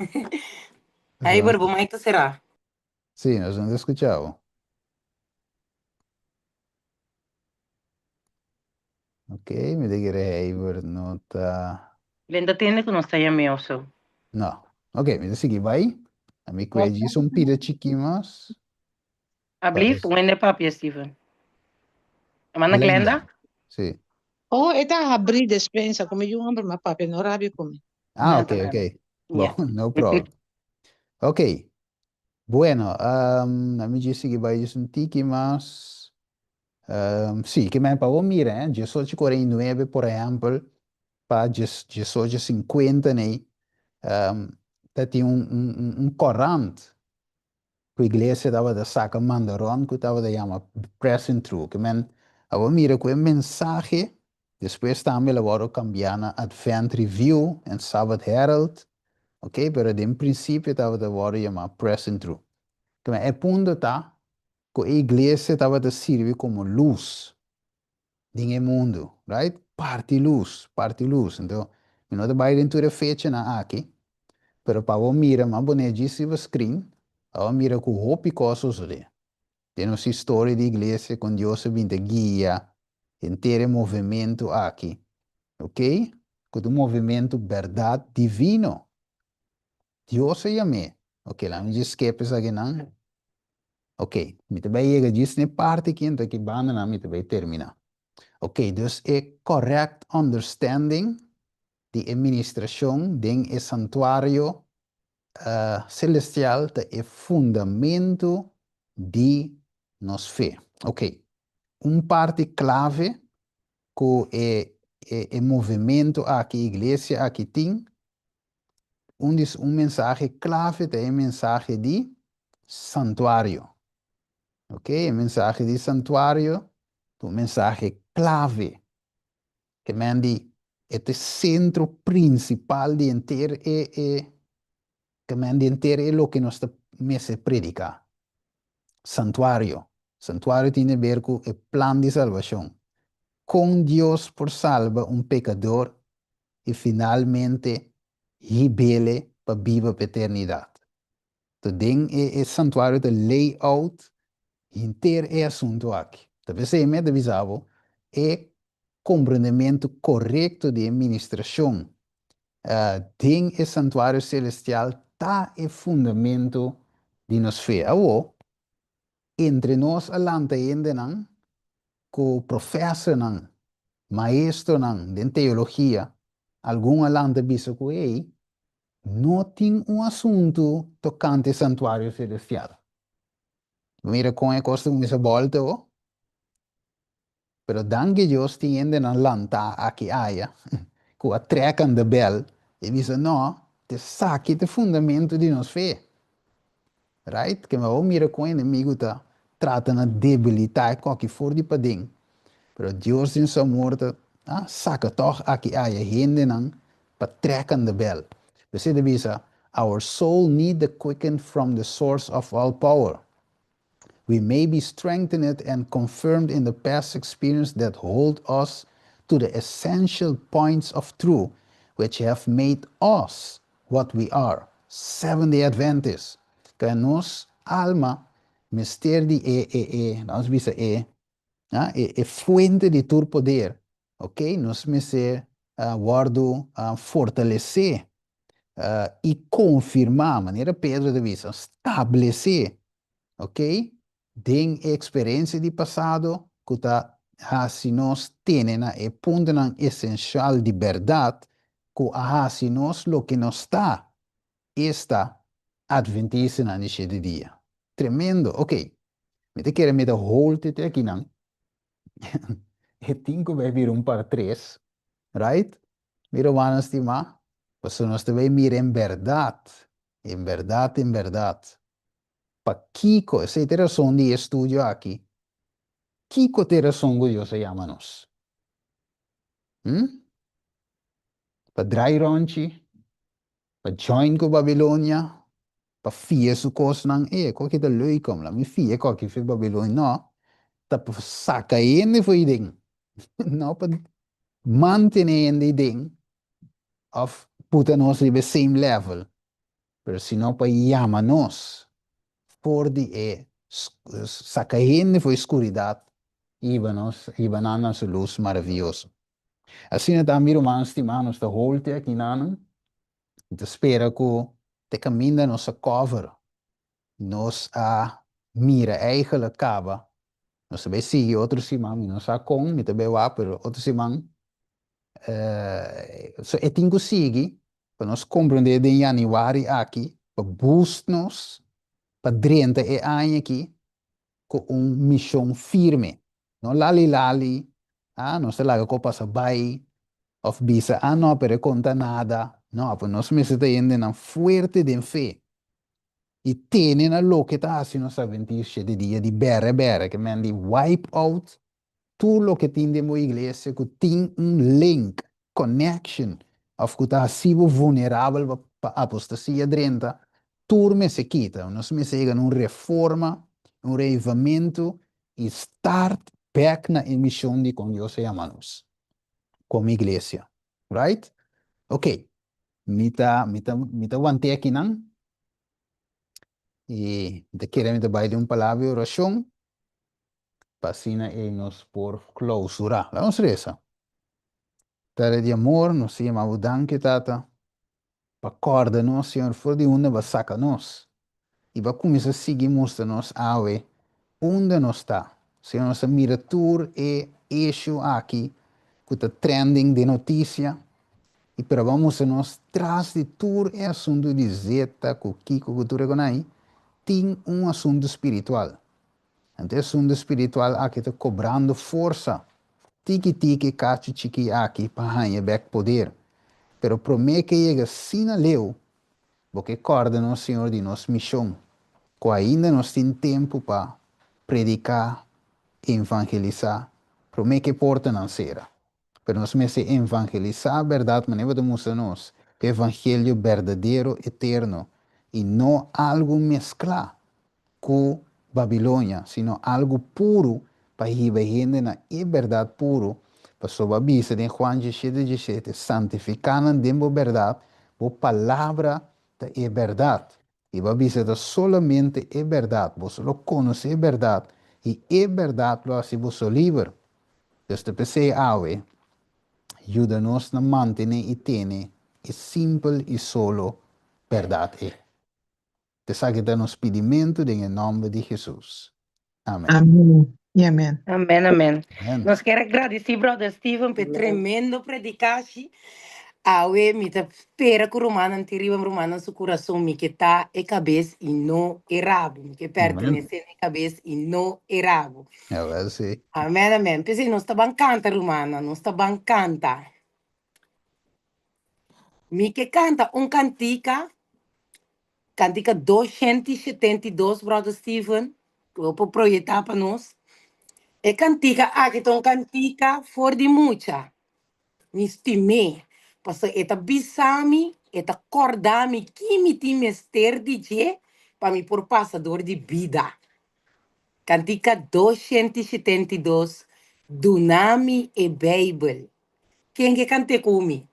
[SPEAKER 1] Heber, bo
[SPEAKER 5] nos,
[SPEAKER 1] mic ta será.
[SPEAKER 5] sí, nos no ta skuchá bo. Ok, mi ta kere Heber no ta.
[SPEAKER 1] Ben ta tende ku nos ta yam'é of so.
[SPEAKER 5] No. Ok, mi ta sigui bai. A mi kue djis un pida chikí mas. Pa
[SPEAKER 1] Ablief,
[SPEAKER 5] es.
[SPEAKER 1] wende papia, Steven. E manda
[SPEAKER 5] Glenda.
[SPEAKER 1] Glenda?
[SPEAKER 5] Sí.
[SPEAKER 7] Oh, e ta habrí despensa ku mi yu homber ma papia no rabia ku mi.
[SPEAKER 5] Ah,
[SPEAKER 1] No
[SPEAKER 5] ok,
[SPEAKER 1] ta
[SPEAKER 5] ok.
[SPEAKER 1] rabia.
[SPEAKER 5] Bon,
[SPEAKER 1] Ya.
[SPEAKER 5] no problem. Ok. Bueno, um, a mi djis sigui bai djis un tiki mas. Um, sí, ke men pa bo mira, eh, 1849, por ehempel, pa 1850 nei, um, ta tin un, un, un, un korant ku iglesia tabata saka manda rond ku tabata yama Pressing Through. Ke men a bo mira ku e mensahe despues tambe el a wòrdu kambiá na Advent Review en Sabbath Herald, ok, pero den prinsipio tabata wòrdu yamá Pressing Through. Ke men e punto ta ku e iglesia tabata sirbi komo lus den e mundu, right? Parti lus, parti lus. Anto, mi no ta bai den tur e fechanan aki, pero pa bo mira, mi a pone djis riba screen, pa bo mira ku hopi kos sosodé. Den nos historia di iglesia, kon Dios a bin ta guia henter e movementu aki, ok? Ku ta un movementu bèrdat divino. Dios a yam'é. Ok, laga mi djis skep esakinan. Ok, mi ta bai yega djis n'e parti aki, anto aki bandanan mi ta bai terminá. Ok, dus e correct understanding di e ministracion den e santuario celestial ta e fundamento di nos fe. Ok, un parti clave cu e e movimento aki, e iglesia aki tin, Un di un mensahe clave ta e mensahe di santuario. Ok, e mensahe di santuario ta un mensahe clave. Ke men di e ta e centro principal di henter e e ke men di henter e loke nos ta mester predica. Santuario. Santuario tin de ber ku e plan di salbacion. Con Dios por salba un pecador i finalmente hib'ele pa biba pa eternidat. To den e e santuario ta lay out henter e asuntu aki. Ta p'esei mi a ta bisa bo e komprendementu korekto di e ministrashon den e santuario selestial ta e fundamentu di nos fe. Awor, entre nos a lanta hendenan ku profesornan, maestronan den teologia, algun a lanta bisa ku ei no tin un asuntu tokante santuario selestial. Mira kon e kos ta kuminsá bòlta bo. Pero danki Dios tin hendenan lantá aki aya ku a trèk an de bèl i bisa no, t'esaki ta e fundamentu di nos fe. Right? Ke bo mira kon enemigu ta trata na debilitá e koki for di paden. Pero Dios den su amor ta saka tòg aki aya hendenan pa trèk an de bèl. P'esei ta bisa, Our soul need the quicken from the source of all power. We may be strengthened and confirmed in the past experience that hold us to the essential points of truth which have made us what we are, Seventh-day Adventists. Kaya nos alma mester di e, e, e, laat ons bisa e, ah, e, e fuente di tur poder, ok? Nos mester uh, wordu uh, fortalesé uh, i konfirmá, manera Pedro ta bisa, stablesé, ok? Den e eksperensia di pasado ku ta hasi nos tene na e puntonan esenshal di bèrdat ku a hasi nos loke nos ta, esta, Atventistanan di shete dia. Tremendo! Ok. Mi ta kere mi ta hold te akinan. E tin ku bai bira un par tres, right? Mi rumannan stimá, pasobra nos ta bai mira en bèrdat, en bèrdat, en bèrdat, pakiko, esei ta e rason di e estudio aki, kiko ta e rason ku Dios a yama nos? Hm? Pa drai ròntji? Pa join ku Babilonia? Pa fia su kosnan? E, ku aki ta leuk om, laat mi fia ku aki fi Babilonia. No, ta pa saka hende for den, no pa mantene hende den of puta nos riba e same level, pero sino pa yama nos for di e saka hende for e skuridat i hiba nos, hiba nan na su lus maravioso. Asina ta mi ruman stimá, nos ta holte aki nanan, mi ta spera ku te kaminda nos a cover, nos a mira eigenlijk kaba, nos ta bai sigui otro siman, mi no sa kon, mi ta bai wak, pero otro siman so e tin ku sigui pa nos komprendé den yanüari aki, pa boost nos pa drenta e aña aki ku un mishon firme. No lali lali, ah nos ta laga ko pasa bai, òf bisa ah no pero e konta nada. No, pues nos mester ta hendenan fuerte den fe i tene na loke ta hasi nos Adventista di dia di bèrè bèrè, ke men di wipe out tur loke tin den bo iglesia ku tin un link, connection, òf ku ta hasi bo vulnerabel pa apostasia drenta, tur mester kita. Nos mester yega na un reforma, un reavivamentu i start bek na e mishon di kon Dios a yama nos komo iglesia. Right? Ok, mi ta, mi ta, mi ta want'é akinan i mi ta kere mi ta bai den un palabra di orashon pa asina ei nos por klausurá. Laga nos resa. Tata di amor, nos ta yama bo danki, Tata, pa kòrda nos, Señor, for di unda bo a saka nos i bo a kuminsá sigui mustra nos awe unda nos ta. Señor, nos a mira tur e issue aki ku ta trending den notisia i pero bo a mustra nos tras di tur e asuntu di zeta ku kiko ku tur e konai tin un asuntu spiritual. Anto e asuntu spiritual aki ta kobrando forsa tiki tiki kachi chiki aki pa haña bek poder. Pero promé ke yega asina leu, bo ke kòrda nos, Señor, di nos mishon, ku ainda nos tin tempu pa prediká, evangelisá, promé ke portanan sera. Pero nos mester evangelisá bèrdat manera bo ta mustra nos ku e evangelio berdadero eterno i no algu mesklá ku Babilonia, sino algu puru pa hiba hende na e bèrdat puru, pasobra bo a bisa den Juan diesshete diesshete, Santifiká nan den bo bèrdat, bo palabra ta e bèrdat. I bo a bisa ta solamente e bèrdat, boso lo konosé e bèrdat, i e bèrdat lo hasi boso liber. Dios ta p'esei awe, yuda nos na mantené i tene e simpel i solo bèrdat ei. Esaki ta nos pidimentu den e nòmber di Hesus. Amen.
[SPEAKER 8] Amen y amen.
[SPEAKER 1] Amen, amen.
[SPEAKER 5] Amen.
[SPEAKER 1] Nos kier a gradisí Brother Steven p'e tremendo predikashi. Awe mi ta spera ku rumannan tin riba rumannan su kurason mi ke ta e kabes i no e rabu. Mi ke
[SPEAKER 5] Amen.
[SPEAKER 1] pertenesé na e kabes i no e rabu.
[SPEAKER 5] Awel si.
[SPEAKER 1] Amen, amen. P'esei nos ta ban kanta rumannan, nos ta ban kanta. Mi ke kanta un kantika Kantika 272, Brother Steven, ku bo por proyektá pa nos. E kantika aki ta un kantika for di mucha. Mi stim'é, pasobra e ta bisa mi, e ta kòrda mi ki mi tin mester di dje pa mi por pasa dor di bida. Kantika 272, Duna mi e Beibel. Ken ke kant'é ku mi?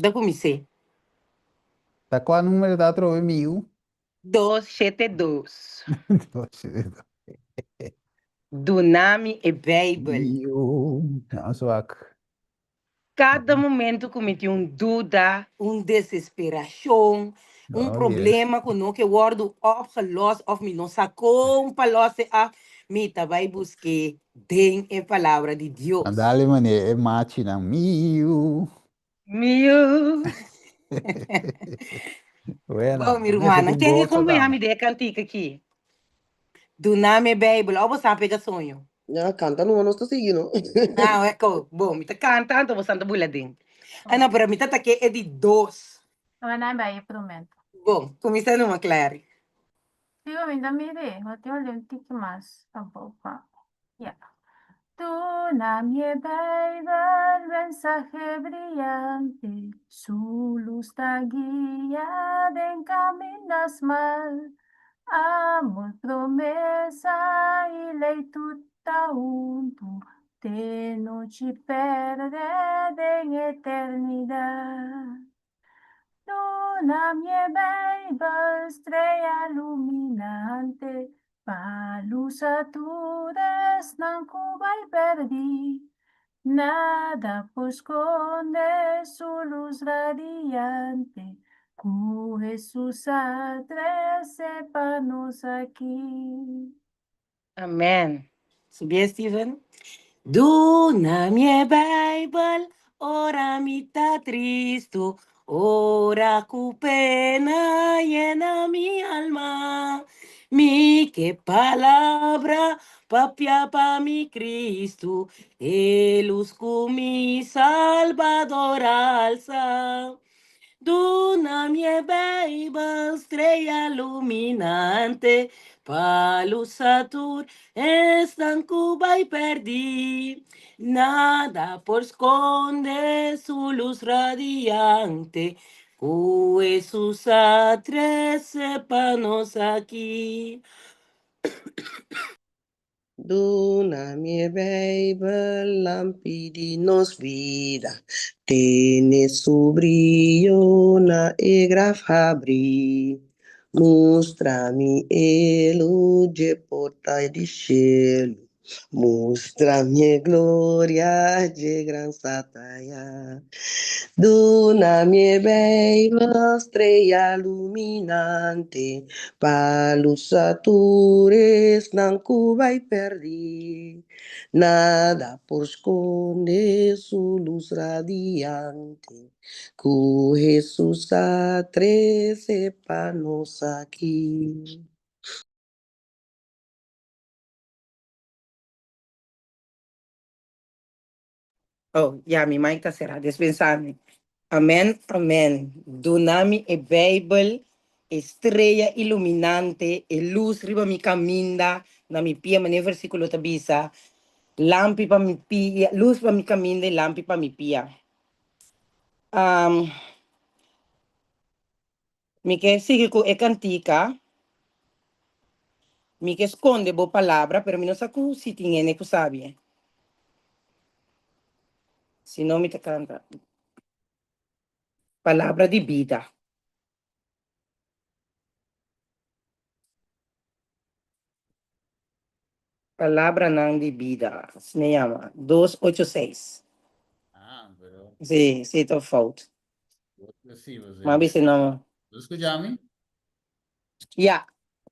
[SPEAKER 1] Da kumins'é.
[SPEAKER 5] Ta kua numero ta atrobe mi yu?
[SPEAKER 1] 272.
[SPEAKER 5] 272.
[SPEAKER 1] Duna mi e Beibel.
[SPEAKER 5] Mi yu. Nos wak.
[SPEAKER 1] Kada momento ku mi tin un duda, un desesperashon, un
[SPEAKER 5] Oh, yes.
[SPEAKER 1] problema ku no ke wòrdu opgelost òf mi no sa kon pa lòs e af, mi ta bai busk'é den e Palabra di Dios.
[SPEAKER 5] Dale manera e machinan, mi yu.
[SPEAKER 1] Mi yu.
[SPEAKER 5] Bueno,
[SPEAKER 1] Bon, mi
[SPEAKER 5] mi mester
[SPEAKER 1] rumannan,
[SPEAKER 5] tin
[SPEAKER 1] ken ke
[SPEAKER 5] goso
[SPEAKER 1] kombiná
[SPEAKER 5] tambe.
[SPEAKER 1] mi den e kantika aki? Duna mi e Beibel, òf bo sa pega soño?
[SPEAKER 3] Ya, kanta numa nos ta sigui, no?
[SPEAKER 1] Ah, eko. Bon, mi ta kanta, anto bo sa ta bula den. Ah, no, pero mi ta ta ke e di dos.
[SPEAKER 4] Ora nan bai e promé.
[SPEAKER 1] Bon, kuminsá numa, Clary.
[SPEAKER 4] Digo, mi ta mire, no tin un tiki mas abou pa. Ya. Duna mi e Bijbel, mensahe briyante, su lus ta guia den kaminda smal. Amor, promesa i lei tur ta huntu, te nochi pèrdè den eternidat. Duna mi e Bijbel, strea luminante, pa lusa tur esnan ku bai pèrdí. Nada por skonde su lus radiante, ku Hesus a trese pa nos aki.
[SPEAKER 1] Amen. Subié Steven. Duna mi e Bijbel ora mi ta tristu, ora ku pena yena mi alma. Mi ke palabra papia pa mi Cristo, e lus ku mi Salbador alsa. Duna mi e Bijbel, strea luminante, pa lusa tur esnan ku bai pèrdí. Nada por skonde su lus radiante, ku Hesus a trese pa nos aki.
[SPEAKER 3] Duna mi e Bijbel, lampi di nos bida, Tene su briyo na e graf habrí. Mustra mi e lus dje porta di shelu, Mustra mi e gloria dje gran Sataya. Duna mi e Bijbel, strea luminante, Pa lusa tur esnan ku bai pèrdí. Nada por skonde su lus radiante, Ku Hesus a trese pa nos aki.
[SPEAKER 1] Oh, ya, mi mic ta será. Dispensá mi. Amèn, amèn. Duna mi e Beibel, e strea iluminante, e lus riba mi kaminda, na mi pia, manera e versíkulo ta bisa, Lampi pa mi pia, lus pa mi kaminda i lampi pa mi pia. Um, mi ke sigui ku e kantika. Mi ke skonde bo palabra, pero mi no sa ku si tin hende ku sabi e. Si no mi ta kanta. Palabra di bida. Palabranan di bida, asina e yama. Dos ocho seis.
[SPEAKER 5] Ah, pero.
[SPEAKER 1] Sí, sí, ta fout.
[SPEAKER 5] Sí,
[SPEAKER 1] Ma bisa no.
[SPEAKER 5] Bo skucha mi?
[SPEAKER 1] Ya.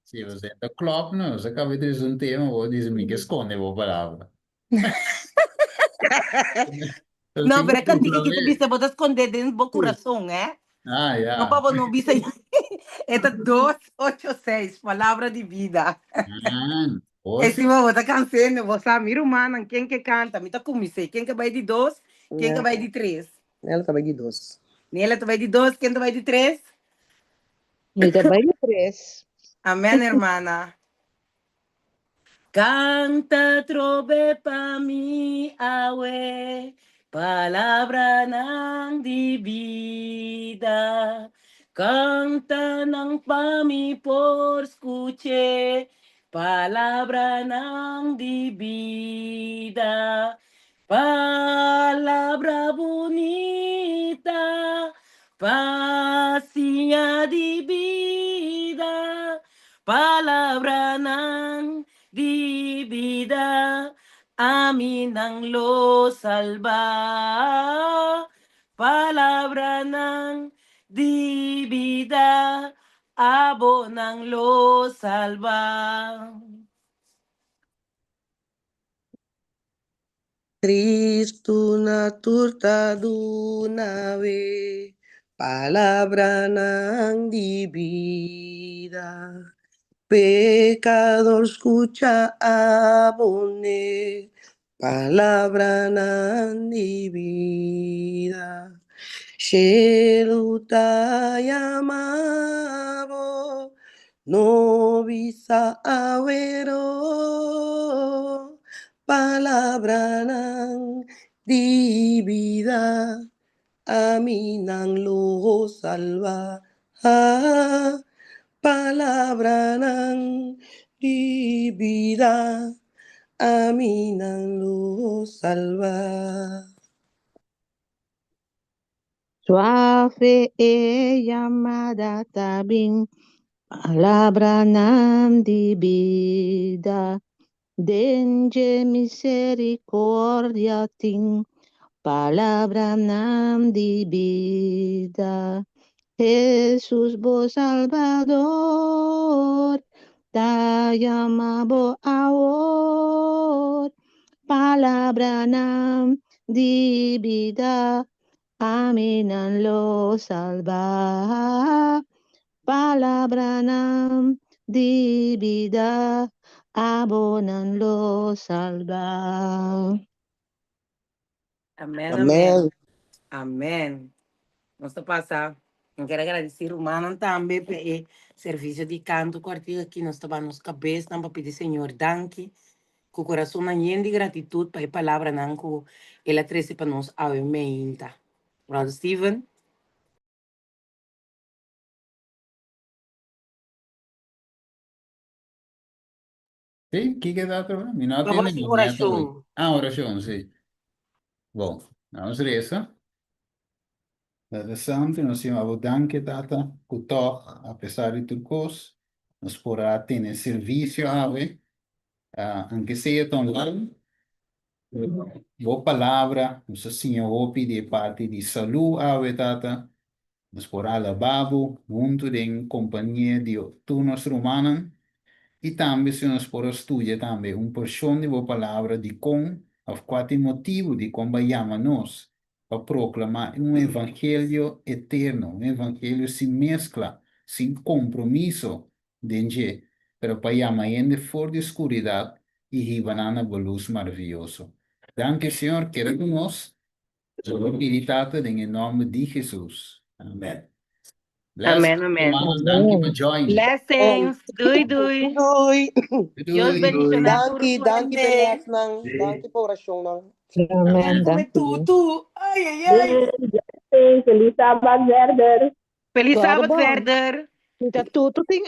[SPEAKER 5] Sí, bo ta klop no, bo kaba di trese un tema, bo dice mi ke skonde bo palabra.
[SPEAKER 1] No, pero e kantika ki ta bisa bo ta skonde den bo kurason, eh?
[SPEAKER 5] Ah, ya.
[SPEAKER 1] No pa bo no bisa E ta 286, palabra di bida.
[SPEAKER 5] Ah, oh,
[SPEAKER 1] E
[SPEAKER 5] sí.
[SPEAKER 1] si bo ta kansendo, bo sa, mi rumannan, ken ke kanta? Mi ta kumins'é. Ken ke bai di dos? Ken ke bai di tres?
[SPEAKER 3] Nela ta bai di dos.
[SPEAKER 1] Nela ta bai di dos, ken ta bai di tres?
[SPEAKER 7] Mi ta bai di tres.
[SPEAKER 1] Amen, hermana. Canta trobe pa mi awe, palabranan di bida. Canta nan pa mi por scuche, palabranan di bida. Palabra bunita pa siña di bida, palabranan di bida, ami nan lo salba. Palabranan di bida, abo nan lo salba.
[SPEAKER 3] Tristu na tur ta duna we. Palabranan di bida. Pekador skucha abon'é. Palabranan di bida. Shelu ta yama bo. No bisa awero. Palabranan di bida. Ami nan lo salba. Palabranan di bida. Ami nan lo salba.
[SPEAKER 7] Suave e yamada ta bin, palabranan di bida. Den dje misericordia tin, palabranan di bida. Hesus bo Salbador ta yama bo awor, palabranan di bida. Ami nan lo salba. Palabranan di bida, abo nan lo salba.
[SPEAKER 1] Amen, amen. Amen. Nos ta pasa. Mi ker a gradisí rumannan tambe pa e servisio di kanto kòrtiku aki. Nos ta ba nos kabesnan pa pidi Señor danki ku kurasonnan yen di gratitut pa e palabranan ku El a trese pa nos awe meinta. Brother Steven.
[SPEAKER 5] Sí, kiko ta otro? Mi no
[SPEAKER 1] Pa
[SPEAKER 5] tende
[SPEAKER 1] hasi
[SPEAKER 5] mi meta hoy.
[SPEAKER 1] orashon.
[SPEAKER 5] Ah, orashon, sí. Bon, nos resa. Tata Santu, nos yama bo danki, Tata, ku tòg, apesar di tur kos, nos por a tene servisio awe, anke sea ta online. Bo palabra, nos a siña hopi di e parti di salú awe, Tata. Nos por alabá bo huntu den kompania di tur nos rumannan i tambe si nos por a studia tambe un porshon di bo palabra dikon òf kua ta e motibu dikon bo a yama nos pa proklamá un evangelio eterno, un evangelio sin meskla, sin kompromiso den dje, pero pa yama hende for di skuridat i hiba nan na bo lus maravioso. Danki, Señor, keda ku nos. Nos ta pidi, Tata, den e nòmber di Hesus. Amen. Bless,
[SPEAKER 1] Amen, amen.
[SPEAKER 5] rumannan. Danki pa join.
[SPEAKER 1] Blessings. Doei, doei.
[SPEAKER 3] Doei.
[SPEAKER 1] Dios
[SPEAKER 5] Doei.
[SPEAKER 1] bendiciona tur
[SPEAKER 3] Danki, danki p'e
[SPEAKER 1] suerte.
[SPEAKER 3] lèsnan. Danki pa orashonnan.
[SPEAKER 7] Amen,
[SPEAKER 1] Come
[SPEAKER 7] danki.
[SPEAKER 1] tutu. Ay, ay, ay.
[SPEAKER 18] Feliz Sabbat verder.
[SPEAKER 1] Feliz
[SPEAKER 7] Kòrda
[SPEAKER 1] Sabbat
[SPEAKER 7] bon.
[SPEAKER 1] verder.
[SPEAKER 7] Mi ta tutu tin.